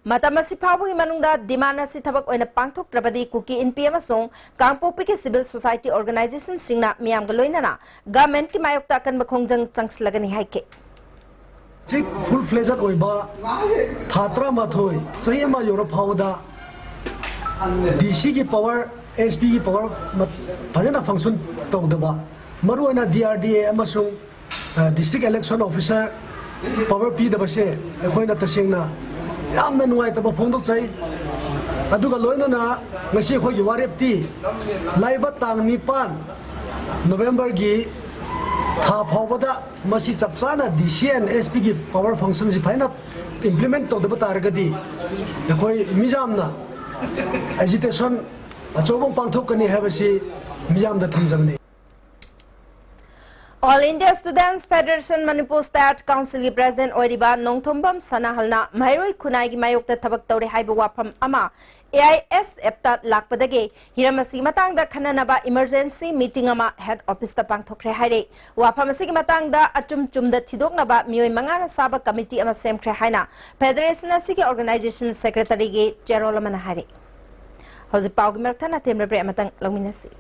ꯃꯇꯝ ꯑꯁꯤ ꯐꯥꯎꯕꯒꯤ ꯃꯅꯨꯡꯗ ꯗꯤꯃꯥꯟ ꯑꯁꯤ ꯊꯕꯛ ꯑꯣꯏꯅ ꯄꯥꯡꯊꯣꯛꯇ꯭ꯔꯕꯗꯤ ꯀꯨꯀꯤ ꯏꯟꯄꯤ ꯑꯃꯁꯨꯡ ꯀꯥꯡꯄꯣꯛꯄꯤꯒꯤ ꯁꯤꯚꯤꯜ ꯁꯣꯁꯥꯏꯇꯤ ꯑꯣꯔꯒꯅꯥꯏꯖꯦꯁꯟꯁꯤꯡꯅ ꯃꯤꯌꯥꯝꯒ ꯂꯣꯏꯅꯅ ꯒꯚꯔꯟꯃꯦꯟꯠꯀꯤ ꯃꯥꯌꯣꯛꯇ ꯑꯀꯟꯕ ꯈꯣꯡꯖꯪ ꯆꯪꯁꯤꯜꯂꯒꯅꯤ ꯍꯥꯏꯈꯤ꯫ ꯍꯧꯖꯤꯛ ꯐꯨꯜ ꯐ꯭ꯂꯦꯖꯠ ꯑꯣꯏꯕ ꯊꯥ ꯇꯔꯥꯃꯥꯊꯣꯏ, ꯆꯍꯤ ꯑꯃ ꯌꯧꯔ ꯐꯥꯎꯕꯗ ꯗꯤ ꯁꯤꯒꯤ ꯄꯥꯋꯔ, ꯑꯦꯁ ꯄꯤꯒꯤ ꯄꯥꯋꯔ ꯃ-, ꯐꯖꯅ ꯐꯪꯁꯟ ꯇꯧꯗꯕ, ꯃꯔꯨꯑꯣꯏꯅ ꯗꯤ ꯑꯥꯔ ꯗꯤ ꯑꯦ ꯑꯃꯁꯨꯡ, ꯑ, ꯗꯤꯁꯇ꯭ꯔꯤꯛ ꯏꯂꯦꯛꯁꯟ ꯑꯣꯐꯤꯁꯥꯔ ꯄꯥꯋꯔ ꯄꯤꯗꯕꯁꯦ ꯑꯩꯈꯣꯏꯅ ꯇꯁꯦꯡꯅ ꯌꯥꯝꯅ ꯅꯨꯡꯉꯥꯏꯇꯕ ꯐꯣꯡꯗꯣꯛꯆꯩ꯫ ꯑꯗꯨꯒ ꯂꯣꯏꯅꯅ ꯉꯁꯤ ꯑꯩꯈꯣꯏꯒꯤ ꯋꯥꯔꯦꯞꯇꯤ ꯂꯥꯛꯏꯕ ꯇꯥꯡ ꯅꯤꯄꯥꯟ ꯅꯣꯕꯦꯝꯕꯔꯒꯤ ꯊꯥ ꯐꯥꯎꯕꯗ ꯃꯁꯤ ꯆꯞ ꯆꯥꯅ ꯗꯤ ꯁꯤ ꯑꯦꯟ ꯑꯦꯁ ꯄꯤꯒꯤ ꯄꯥꯋꯔ ꯐꯪꯁꯟꯁꯤ ꯐꯖꯅ ꯏꯝꯄ꯭ꯂꯤꯃꯦꯟꯠ ꯇꯧꯗꯕ ꯇꯥꯔꯒꯗꯤ ꯑꯩꯈꯣꯏ ꯃꯤꯌꯥꯝꯅ ꯑꯦꯖꯤꯇꯦꯁꯟ ꯑꯆꯧꯕ ꯑꯃ ꯄꯥꯡꯊꯣꯛꯀꯅꯤ ꯍꯥꯏꯕꯁꯤ ꯃꯤꯌꯥꯝꯗ ꯊꯝꯖꯕꯅꯤ꯫ All India students federation Manipur state ꯀꯥꯎꯟꯁꯤꯜꯒꯤ ꯄ꯭ꯔꯦꯁꯤꯗꯦꯟꯠ ꯑꯣꯏꯔꯤꯕ ꯅꯣꯡꯊꯣꯝꯕꯝ ꯁꯅꯥꯍꯜꯅ ꯃꯍꯩꯔꯣꯏ ꯈꯨꯟꯅꯥꯏꯒꯤ ꯃꯥꯌꯣꯛꯇ ꯊꯕꯛ ꯇꯧꯔꯦ ꯍꯥꯏꯕ ꯋꯥꯐꯝ ꯑꯃ ꯑꯦ ꯑꯥꯏ ꯑꯦꯁ ꯑꯦꯐꯇ ꯂꯥꯛꯄꯗꯒꯤ ꯍꯤꯔꯝ ꯑꯁꯤꯒꯤ ꯃꯇꯥꯡꯗ ꯈꯟꯅꯅꯕ ꯏꯃꯔꯖꯦꯟꯁꯤ ꯃꯤꯇꯤꯡ ꯑꯃ ꯍꯦꯗ ꯑꯣꯐꯤꯁꯇ ꯄꯥꯡꯊꯣꯛꯈ꯭ꯔꯦ ꯍꯥꯏꯔꯦ꯫ ꯋꯥꯐꯝ ꯑꯁꯤꯒꯤ ꯃꯇꯥꯡꯗ ꯑꯆꯨꯝ ꯆꯨꯝꯗ ꯊꯤꯗꯣꯛꯅꯕ ꯃꯤꯑꯣꯏ ꯃꯉꯥꯅ ꯁꯥꯕ ꯀꯃꯤꯇꯤ ꯑꯃ ꯁꯦꯝꯈ꯭ꯔꯦ ꯍꯥꯏꯅ ꯐꯦꯗꯔꯦꯁꯟ ꯑꯁꯤꯒꯤ ꯑꯣꯔꯒꯅꯥꯏꯖꯦꯁꯟ ꯁꯦꯀ꯭ꯔꯦꯇꯔꯤꯒꯤ ꯆꯦꯔꯣꯜ ꯑꯃꯅ ꯍꯥꯏꯔꯦ꯫ ꯍꯧꯖꯤꯛ ꯄꯥꯎꯒꯤ ꯃꯔꯛ ꯊꯠꯅ ꯊꯦꯝꯕ ꯕ꯭ꯔꯦꯛ ꯑꯃꯇꯪ ꯂꯧꯃꯤꯟꯅꯁꯤ꯫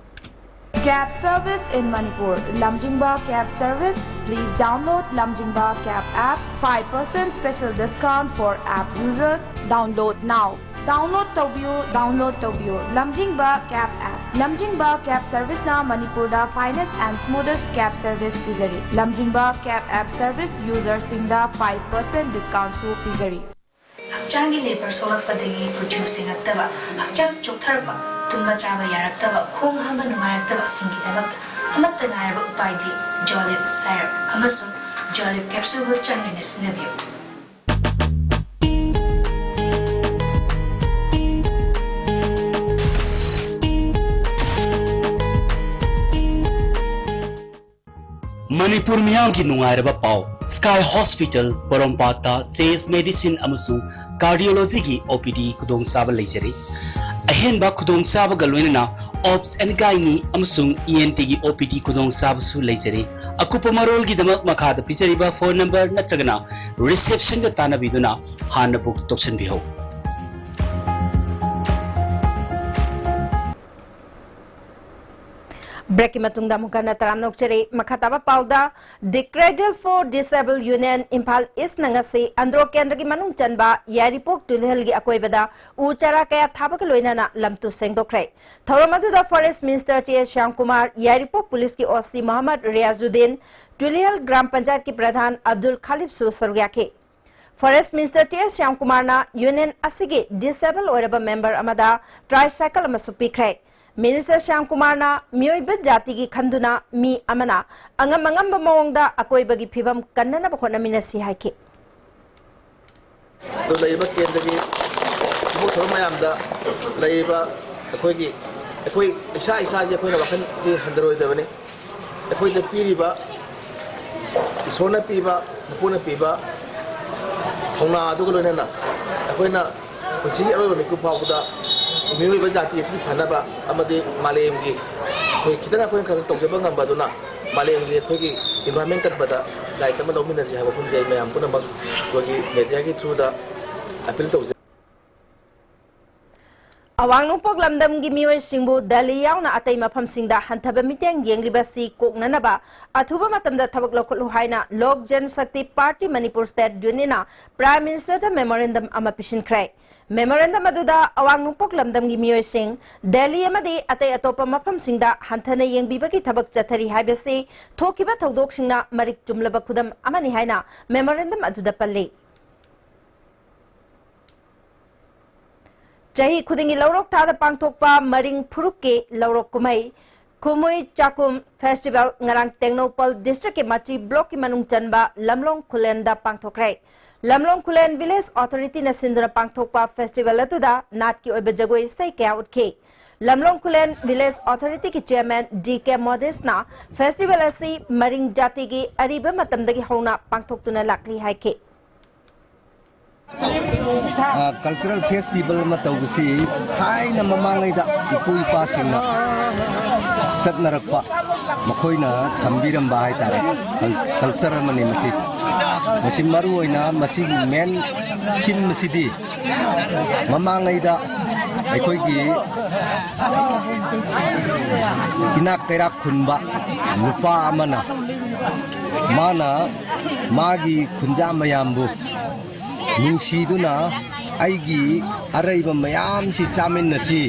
Cab service in Manipur, Lamjingba Cab Service. Please download Lamjingba Cab app. Five percent special discount for app users. Download now. Download ꯇꯧꯕꯤꯌꯨ, download ꯇꯧꯕꯤꯌꯨ ꯂꯝꯖꯤꯡꯕ cab app꯫ ꯂꯝꯖꯤꯡꯕ cab serviceꯅ ꯃꯅꯤꯄꯨꯔꯗ finest and smoothest cab service ꯄꯤꯖꯔꯤ꯫ ꯂꯝꯖꯤꯡꯕ cab app service userꯁꯤꯡꯗ five percent discountꯁꯨ ꯄꯤꯖꯔꯤ꯫ ꯍꯛꯆꯥꯡꯒꯤ labor ꯁꯣꯛꯂꯛꯄꯗꯒꯤ ꯀꯨꯆꯨ ꯁꯦꯡꯉꯛꯇꯕ, ꯍꯛꯆꯥꯡ ꯆꯣꯛꯊꯔꯛꯄ, ꯇꯨꯝꯕ ꯆꯥꯕ ꯌꯥꯔꯛꯇꯕ, ꯈꯣꯡ ꯍꯥꯝꯕ ꯅꯨꯡꯉꯥꯏꯔꯛꯇꯕꯁꯤꯡꯒꯤꯗꯃꯛꯇ ꯑꯃꯠꯇ ꯉꯥꯏꯔꯕ ꯎꯄꯥꯏꯗꯤ Jolib syrup ꯑꯃꯁꯨꯡ Jolib capsuleꯕꯨ ꯆꯥꯡ ꯅꯥꯏꯅ ꯁꯤꯖꯤꯟꯅꯕꯤꯌꯨ꯫ ꯃꯅꯤꯄꯨꯔ ꯃꯤꯌꯥꯝꯒꯤ ꯅꯨꯡꯉꯥꯏꯔꯕ ꯄꯥꯎ꯫ Sky Hospital ꯄꯣꯔꯣꯝꯄꯥꯠꯇ chest medicine ꯑꯃꯁꯨꯡ cardiologyꯒꯤ O P D ꯈꯨꯗꯣꯡꯆꯥꯕ ꯂꯩꯖꯔꯤ꯫ ꯑꯍꯦꯟꯕ ꯈꯨꯗꯣꯡꯆꯥꯕꯒ ꯂꯣꯏꯅꯅ obs and gynae ꯑꯃꯁꯨꯡ E N Tꯒꯤ O P D ꯈꯨꯗꯣꯡꯆꯥꯕꯁꯨ ꯂꯩꯖꯔꯤ꯫ ꯑꯀꯨꯞꯄ ꯃꯔꯣꯜꯒꯤꯗꯃꯛ ꯃꯈꯥꯗ ꯄꯤꯖꯔꯤꯕ phone number ꯅꯠꯇ꯭ꯔꯒꯅ receptionꯒ ꯇꯥꯟꯅꯕꯤꯗꯨꯅ ꯍꯥꯟꯅ book ꯇꯧꯁꯤꯟꯕꯤꯍꯧ꯫ Breakꯀꯤ ꯃꯇꯨꯡꯗ ꯑꯃꯨꯛ ꯍꯟꯅ ꯇꯔꯥꯝꯅ ꯑꯣꯛꯆꯔꯤ꯫ ꯃꯈꯥ ꯇꯥꯕ ꯄꯥꯎꯗ, The Cradle for Disabled Union Imphal Eastꯅ ꯉꯁꯤ ꯑꯟꯗ꯭ꯔꯣ ꯀꯦꯟꯗ꯭ꯔꯒꯤ ꯃꯅꯨꯡ ꯆꯟꯕ ꯌꯥꯏꯔꯤꯄꯣꯛ ꯇꯨꯂꯤꯍꯜꯒꯤ ꯑꯀꯣꯏꯕꯗ ꯎ ꯆꯥꯔꯥ ꯀꯌꯥ ꯊꯥꯕꯒ ꯂꯣꯏꯅꯅ ꯂꯝꯇꯨ ꯁꯦꯡꯗꯣꯛꯈ꯭ꯔꯦ꯫ ꯊꯧꯔꯝ ꯑꯗꯨꯗ Forest Minister T S Shyamkumar, ꯌꯥꯏꯔꯤꯄꯣꯛ ꯄꯨꯂꯤꯁꯀꯤ O C Mohammad Riyazuddin, Tulihal gram ꯄꯟꯆꯥꯌꯠꯀꯤ ꯄ꯭ꯔꯙꯥꯟ ꯑꯕꯗꯨꯜ ꯈꯥꯂꯤꯕꯁꯨ ꯁꯔꯨꯛ ꯌꯥꯈꯤ꯫ Forest Minister T S ꯁ꯭ꯌꯥꯝꯀꯨꯃꯥꯔꯅ union ꯑꯁꯤꯒꯤ disable ꯑꯣꯏꯔꯕ member ꯑꯃꯗ tricycle ꯑꯃꯁꯨ ꯄꯤꯈ꯭ꯔꯦ꯫ Minister ꯁ꯭ꯌꯥꯝꯀꯨꯃꯥꯔꯅ ꯃꯤꯑꯣꯏꯕ ꯖꯥꯇꯤꯒꯤ ꯈꯟꯗꯨꯅ ꯃꯤ ꯑꯃꯅ ꯑꯉꯝ ꯑꯉꯝꯕ ꯃꯑꯣꯡꯗ ꯑꯀꯣꯏꯕꯒꯤ ꯐꯤꯕꯝ ꯀꯟꯅꯅꯕ ꯍꯣꯠꯅꯃꯤꯟꯅꯁꯤ ꯍꯥꯏꯈꯤ꯫ ꯑꯗꯨ ꯂꯩꯔꯤꯕ ꯀꯦꯟꯗ꯭ꯔꯒꯤ ꯊꯕꯛ ꯊꯧꯔꯝ ꯃꯌꯥꯝꯗ ꯂꯩꯔꯤꯕ ꯑꯩꯈꯣꯏꯒꯤ, ꯑꯩꯈꯣꯏ ꯏꯁꯥ ꯏꯁꯥꯁꯤ ꯑꯩꯈꯣꯏꯅ ꯋꯥꯈꯜꯁꯤ ꯍꯟꯊꯔꯣꯏꯗꯕꯅꯤ꯫ ꯑꯩꯈꯣꯏꯗ ꯄꯤꯔꯤꯕ, ꯏꯁꯣꯔꯅ ꯄꯤꯕ, ꯃꯄꯨꯅ ꯄꯤꯕ ꯊꯧꯅꯥ ꯑꯗꯨꯒ ꯂꯣꯏꯅꯅ ꯑꯩꯈꯣꯏꯅ ꯄꯨꯟꯁꯤꯒꯤ ꯑꯔꯣꯏꯕ ꯃꯤꯀꯨꯞ ꯐꯥꯎꯕꯗ ꯃꯤꯑꯣꯏꯕ ꯖꯥꯇꯤ ꯑꯁꯤꯒꯤ ꯐꯅꯕ ꯑꯃꯗꯤ ꯃꯥꯂꯦꯝꯒꯤ ꯑꯩꯈꯣꯏ ꯈꯤꯇꯪ ꯑꯩꯈꯣꯏꯅ ꯈꯔ ꯇꯧꯖꯕ ꯉꯝꯕ ꯑꯗꯨꯅ ꯃꯥꯂꯦꯝꯒꯤ ꯑꯩꯈꯣꯏꯒꯤ environment ꯀꯟꯕꯗ ꯗꯥꯏꯇ ꯑꯃ ꯂꯧꯃꯤꯟꯅꯁꯤ ꯍꯥꯏꯕ ꯋꯥꯐꯝꯁꯦ ꯑꯩ ꯃꯌꯥꯝ ꯄꯨꯝꯅꯃꯛ ꯑꯩꯈꯣꯏꯒꯤ mediaꯒꯤ throughꯗ appeal ꯇꯧꯖꯩ꯫ ꯑꯋꯥꯡ ꯅꯣꯡꯄꯣꯛ ꯂꯝꯗꯝꯒꯤ ꯃꯤꯑꯣꯏꯁꯤꯡꯕꯨ ꯗꯦꯜꯂꯤ ꯌꯥꯎꯅ ꯑꯇꯩ ꯃꯐꯝꯁꯤꯡꯗ ꯍꯟꯊꯕ ꯃꯤꯠꯌꯦꯡ ꯌꯦꯡꯂꯤꯕ ꯑꯁꯤ ꯀꯣꯛꯅꯅꯕ ꯑꯊꯨꯕ ꯃꯇꯝꯗ ꯊꯕꯛ ꯂꯧꯈꯠꯂꯨ ꯍꯥꯏꯅ Lok Janshakti party Manipur state ꯌꯨꯅꯤꯌꯟꯅ ꯄ꯭ꯔꯥꯏꯝ ꯃꯤꯅꯤꯁꯇꯔꯗ ꯃꯦꯃꯣꯔꯦꯟꯗꯝ ꯑꯃ ꯄꯤꯁꯤꯟꯈ꯭ꯔꯦ꯫ ꯃꯦꯃꯣꯔꯦꯟꯗꯝ ꯑꯗꯨꯗ ꯑꯋꯥꯡ ꯅꯣꯡꯄꯣꯛ ꯂꯝꯗꯝꯒꯤ ꯃꯤꯑꯣꯏꯁꯤꯡ ꯗꯦꯜꯂꯤ ꯑꯃꯗꯤ ꯑꯇꯩ ꯑꯇꯣꯞꯄ ꯃꯐꯝꯁꯤꯡꯗ ꯍꯟꯊꯅ ꯌꯦꯡꯕꯤꯕꯒꯤ ꯊꯕꯛ ꯆꯠꯊꯔꯤ ꯍꯥꯏꯕꯁꯤ ꯊꯣꯛꯈꯤꯕ ꯊꯧꯗꯣꯛꯁꯤꯡꯅ ꯃꯔꯤꯛ ꯆꯨꯝꯂꯕ ꯈꯨꯗꯝ ꯑꯃꯅꯤ ꯍꯥꯏꯅ ꯃꯦꯃꯣꯔꯦꯟꯗꯝ ꯑꯗꯨꯗ ꯄꯜꯂꯤ꯫ ꯆꯍꯤ ꯈꯨꯗꯤꯡꯒꯤ ꯂꯧꯔꯣꯛ ꯊꯥꯗ ꯄꯥꯡꯊꯣꯛꯄ ꯃꯔꯤꯡ ꯐꯨꯔꯨꯞꯀꯤ ꯂꯧꯔꯣꯛ ꯀꯨꯝꯍꯩ ꯈꯨꯃꯨꯏ ꯆꯥꯛꯀꯨꯝ ꯐꯦꯁꯇꯤꯚꯦꯜ ꯉꯔꯥꯡ ꯇꯦꯡꯅꯧꯄꯜ ꯗꯤꯁꯇ꯭ꯔꯤꯛꯀꯤ ꯃꯆꯤ ꯕ꯭ꯂꯣꯛꯀꯤ ꯃꯅꯨꯡ ꯆꯟꯕ ꯂꯝꯂꯣꯡ ꯈꯨꯂꯦꯟꯗ ꯄꯥꯡꯊꯣꯛꯈ꯭ꯔꯦ꯫ ꯂꯝꯂꯣꯡ ꯈꯨꯂꯦꯟ ꯚꯤꯂꯦꯖ ꯑꯣꯊꯣꯔꯤꯇꯤꯅ ꯁꯤꯟꯗꯨꯅ ꯄꯥꯡꯊꯣꯛꯄ ꯐꯦꯁꯇꯤꯚꯦꯜ ꯑꯗꯨꯗ ꯅꯥꯠꯀꯤ ꯑꯣꯏꯕ ꯖꯒꯣꯏ ꯏꯁꯩ ꯀꯌꯥ ꯎꯠꯈꯤ꯫ ꯂꯝꯂꯣꯡ ꯈꯨꯂꯦꯟ ꯚꯤꯂꯦꯖ ꯑꯣꯊꯣꯔꯤꯇꯤꯒꯤ ꯆꯤꯌꯔꯃꯦꯟ ꯗꯤ ꯀꯦ ꯃꯣꯗꯤꯁꯅ ꯐꯦꯁꯇꯤꯚꯦꯜ ꯑꯁꯤ ꯃꯔꯤꯡ ꯖꯥꯇꯤꯒꯤ ꯑꯔꯤꯕ ꯃꯇꯝꯗꯒꯤ ꯍꯧꯅ ꯄꯥꯡꯊꯣꯛꯇꯨꯅ ꯂꯥꯛꯂꯤ ꯍꯥꯏꯈꯤ꯫ ꯀꯜꯆꯔꯦꯜ ꯐꯦꯁꯇꯤꯚꯦꯜ ꯑꯃ ꯇꯧꯕꯁꯤ ꯊꯥꯏꯅ ꯃꯃꯥꯡꯉꯩꯗ ꯏꯄꯨ ꯏꯄꯥꯁꯤꯡꯅ ꯆꯠꯅꯔꯛꯄ, ꯃꯈꯣꯏꯅ ꯊꯝꯕꯤꯔꯝꯕ ꯍꯥꯏꯇꯥꯔꯦ, ꯀꯜꯆꯔ ꯑꯃꯅꯤ ꯃꯁꯤ꯫ ꯃꯁꯤ ꯃꯔꯨ ꯑꯣꯏꯅ ꯃꯁꯤꯒꯤ ꯃꯦꯟ ꯊꯤꯝ ꯑꯁꯤꯗꯤ ꯃꯃꯥꯡꯉꯩꯗ ꯑꯩꯈꯣꯏꯒꯤ ꯏꯅꯥꯛ ꯀꯩꯔꯥꯛ ꯈꯨꯟꯕ ꯅꯨꯄꯥ ꯑꯃꯅ ꯃꯥꯅ ꯃꯥꯒꯤ ꯈꯨꯟꯖꯥ ꯃꯌꯥꯝꯕꯨ ꯅꯨꯡꯁꯤꯗꯨꯅ ꯑꯩꯒꯤ ꯑꯔꯩꯕ ꯃꯌꯥꯝꯁꯤ ꯆꯥꯃꯤꯟꯅꯁꯤ,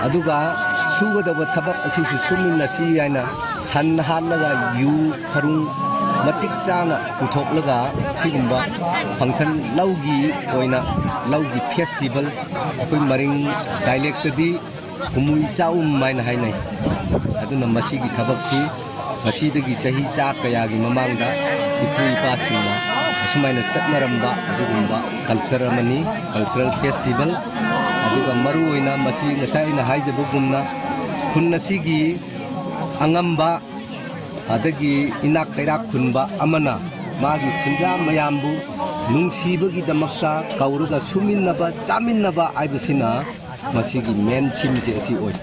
ꯑꯗꯨꯒ ꯁꯨꯒꯗꯕ ꯊꯕꯛ ꯑꯁꯤꯁꯨ ꯁꯨꯃꯤꯟꯅꯁꯤ ꯍꯥꯏꯅ ꯁꯟ ꯍꯥꯠꯂꯒ ꯌꯨ ꯈꯔꯨꯡ ꯃꯇꯤꯛ ꯆꯥꯅ ꯄꯨꯊꯣꯛꯂꯒ ꯁꯤꯒꯨꯝꯕ ꯐꯪꯁꯟ, ꯂꯧꯒꯤ ꯑꯣꯏꯅ ꯂꯧꯒꯤ ꯐꯦꯁꯇꯤꯚꯦꯜ, ꯑꯩꯈꯣꯏ ꯃꯔꯤꯡ ꯗꯥꯏꯂꯦꯛꯇꯗꯤ ꯀꯨꯝꯃꯨꯏ ꯆꯥꯛꯎꯝ ꯍꯥꯏꯅ ꯍꯥꯏꯅꯩ꯫ ꯑꯗꯨꯅ ꯃꯁꯤꯒꯤ ꯊꯕꯛꯁꯤ ꯉꯁꯤꯗꯒꯤ ꯆꯍꯤ ꯆꯥ ꯀꯌꯥꯒꯤ ꯃꯃꯥꯡꯗ ꯏꯄꯨ ꯏꯄꯥꯁꯤꯡꯅ ꯑꯁꯨꯃꯥꯏꯅ ꯆꯠꯅꯔꯝꯕ ꯑꯗꯨꯒꯨꯝꯕ ꯀꯜꯆꯔ ꯑꯃꯅꯤ, ꯀꯜꯆꯔꯦꯜ ꯐꯦꯁꯇꯤꯚꯦꯜ꯫ ꯑꯗꯨꯒ ꯃꯔꯨ ꯑꯣꯏꯅ ꯃꯁꯤ ꯉꯁꯥꯏ ꯑꯩꯅ ꯍꯥꯏꯖꯕꯒꯨꯝꯅ ꯈꯨꯟ ꯑꯁꯤꯒꯤ ꯑꯉꯝꯕ ꯑꯗꯒꯤ ꯏꯅꯥꯛ ꯀꯩꯔꯥꯛ ꯈꯨꯟꯕ ꯑꯃꯅ ꯃꯥꯒꯤ ꯈꯨꯟꯖꯥ ꯃꯌꯥꯝꯕꯨ ꯅꯨꯡꯁꯤꯕꯒꯤꯗꯃꯛꯇ ꯀꯧꯔꯒ ꯁꯨꯃꯤꯟꯅꯕ ꯆꯥꯃꯤꯟꯅꯕ ꯍꯥꯏꯕꯁꯤꯅ ꯃꯁꯤꯒꯤ ꯃꯦꯟ ꯊꯤꯝꯁꯦ ꯑꯁꯤ ꯑꯣꯏ꯫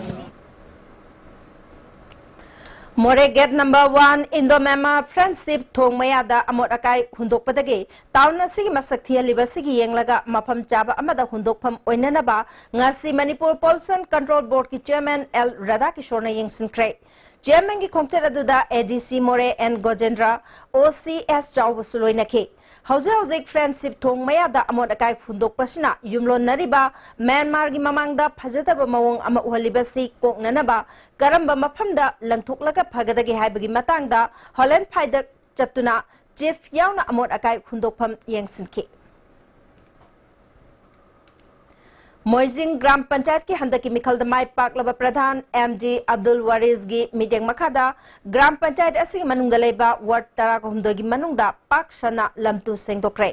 Moreh gate number one Indo Myanmar friendship ꯊꯣꯡ ꯃꯌꯥꯗ ꯑꯃꯣꯠ ꯑꯀꯥꯏ ꯍꯨꯟꯗꯣꯛꯄꯗꯒꯤ ꯇꯥꯎꯟ ꯑꯁꯤꯒꯤ ꯃꯁꯛ ꯊꯤꯍꯜꯂꯤꯕ ꯑꯁꯤꯒꯤ ꯌꯦꯡꯂꯒ ꯃꯐꯝ ꯆꯥꯕ ꯑꯃꯗ ꯍꯨꯟꯗꯣꯛꯐꯝ ꯑꯣꯏꯅꯅꯕ ꯉꯁꯤ ꯃꯅꯤꯄꯨꯔ ꯄꯣꯂꯨꯁꯟ ꯀꯟꯇ꯭ꯔꯣꯜ ꯕꯣꯔꯗꯀꯤ ꯆꯦꯌꯔꯃꯦꯟ ꯑꯦꯜ ꯔꯥꯙꯥꯀꯤꯁꯣꯔꯅ ꯌꯦꯡꯁꯤꯟꯈ꯭ꯔꯦ꯫ ꯆꯦꯌꯔꯃꯦꯟꯒꯤ ꯈꯣꯡꯆꯠ ꯑꯗꯨꯗ ꯑꯦ ꯗꯤ ꯁꯤ ꯃꯣꯔꯦ ꯑꯦꯟ ꯒꯣꯖꯦꯟꯗ꯭ꯔ, ꯑꯣ ꯁꯤ ꯑꯦꯁ ꯆꯥꯎꯕꯁꯨ ꯂꯣꯏꯅꯈꯤ꯫ ꯍꯧꯖꯤꯛ ꯍꯧꯖꯤꯛ ꯐ꯭ꯔꯦꯟꯗꯁꯤꯞ ꯊꯣꯡ ꯃꯌꯥꯗ ꯑꯃꯣꯠ ꯑꯀꯥꯏ ꯍꯨꯟꯗꯣꯛꯄꯁꯤꯅ ꯌꯨꯝꯂꯣꯟꯅꯔꯤꯕ ꯃ꯭ꯌꯥꯟꯃꯥꯔꯒꯤ ꯃꯃꯥꯡꯗ ꯐꯖꯗꯕ ꯃꯑꯣꯡ ꯑꯃ ꯎꯍꯜꯂꯤꯕꯁꯤ ꯀꯣꯛꯅꯅꯕ ꯀꯔꯝꯕ ꯃꯐꯝꯗ ꯂꯪꯊꯣꯛꯂꯒ ꯐꯒꯗꯒꯦ ꯍꯥꯏꯕꯒꯤ ꯃꯇꯥꯡꯗ ꯍꯣꯂꯦꯟ ꯐꯥꯏꯗ ꯆꯠꯇꯨꯅ ꯆꯤꯐ ꯌꯥꯎꯅ ꯑꯃꯣꯠ ꯑꯀꯥꯏ ꯍꯨꯟꯗꯣꯛꯐꯝ ꯌꯦꯡꯁꯤꯟꯈꯤ꯫ ꯃꯣꯏꯖꯤꯡ ꯒ꯭ꯔꯥꯝ ꯄꯟꯆꯥꯌꯠꯀꯤ ꯍꯟꯗꯛꯀꯤ ꯃꯤꯈꯜꯗ ꯃꯥꯏ ꯄꯥꯛꯂꯕ ꯄ꯭ꯔꯙꯥꯟ ꯑꯦꯝ ꯗꯤ ꯑꯕꯗꯨꯜ ꯋꯥꯔꯤꯁꯒꯤ ꯃꯤꯠꯌꯦꯡ ꯃꯈꯥꯗ ꯒ꯭ꯔꯥꯝ ꯄꯟꯆꯥꯌꯠ ꯑꯁꯤꯒꯤ ꯃꯅꯨꯡꯗ ꯂꯩꯕ ꯋꯥꯔꯗ ꯇꯔꯥꯍꯨꯝꯗꯣꯏꯒꯤ ꯃꯅꯨꯡꯗ ꯄꯥꯛ ꯁꯟꯅ ꯂꯝꯇꯨ ꯁꯦꯡꯗꯣꯛꯈ꯭ꯔꯦ꯫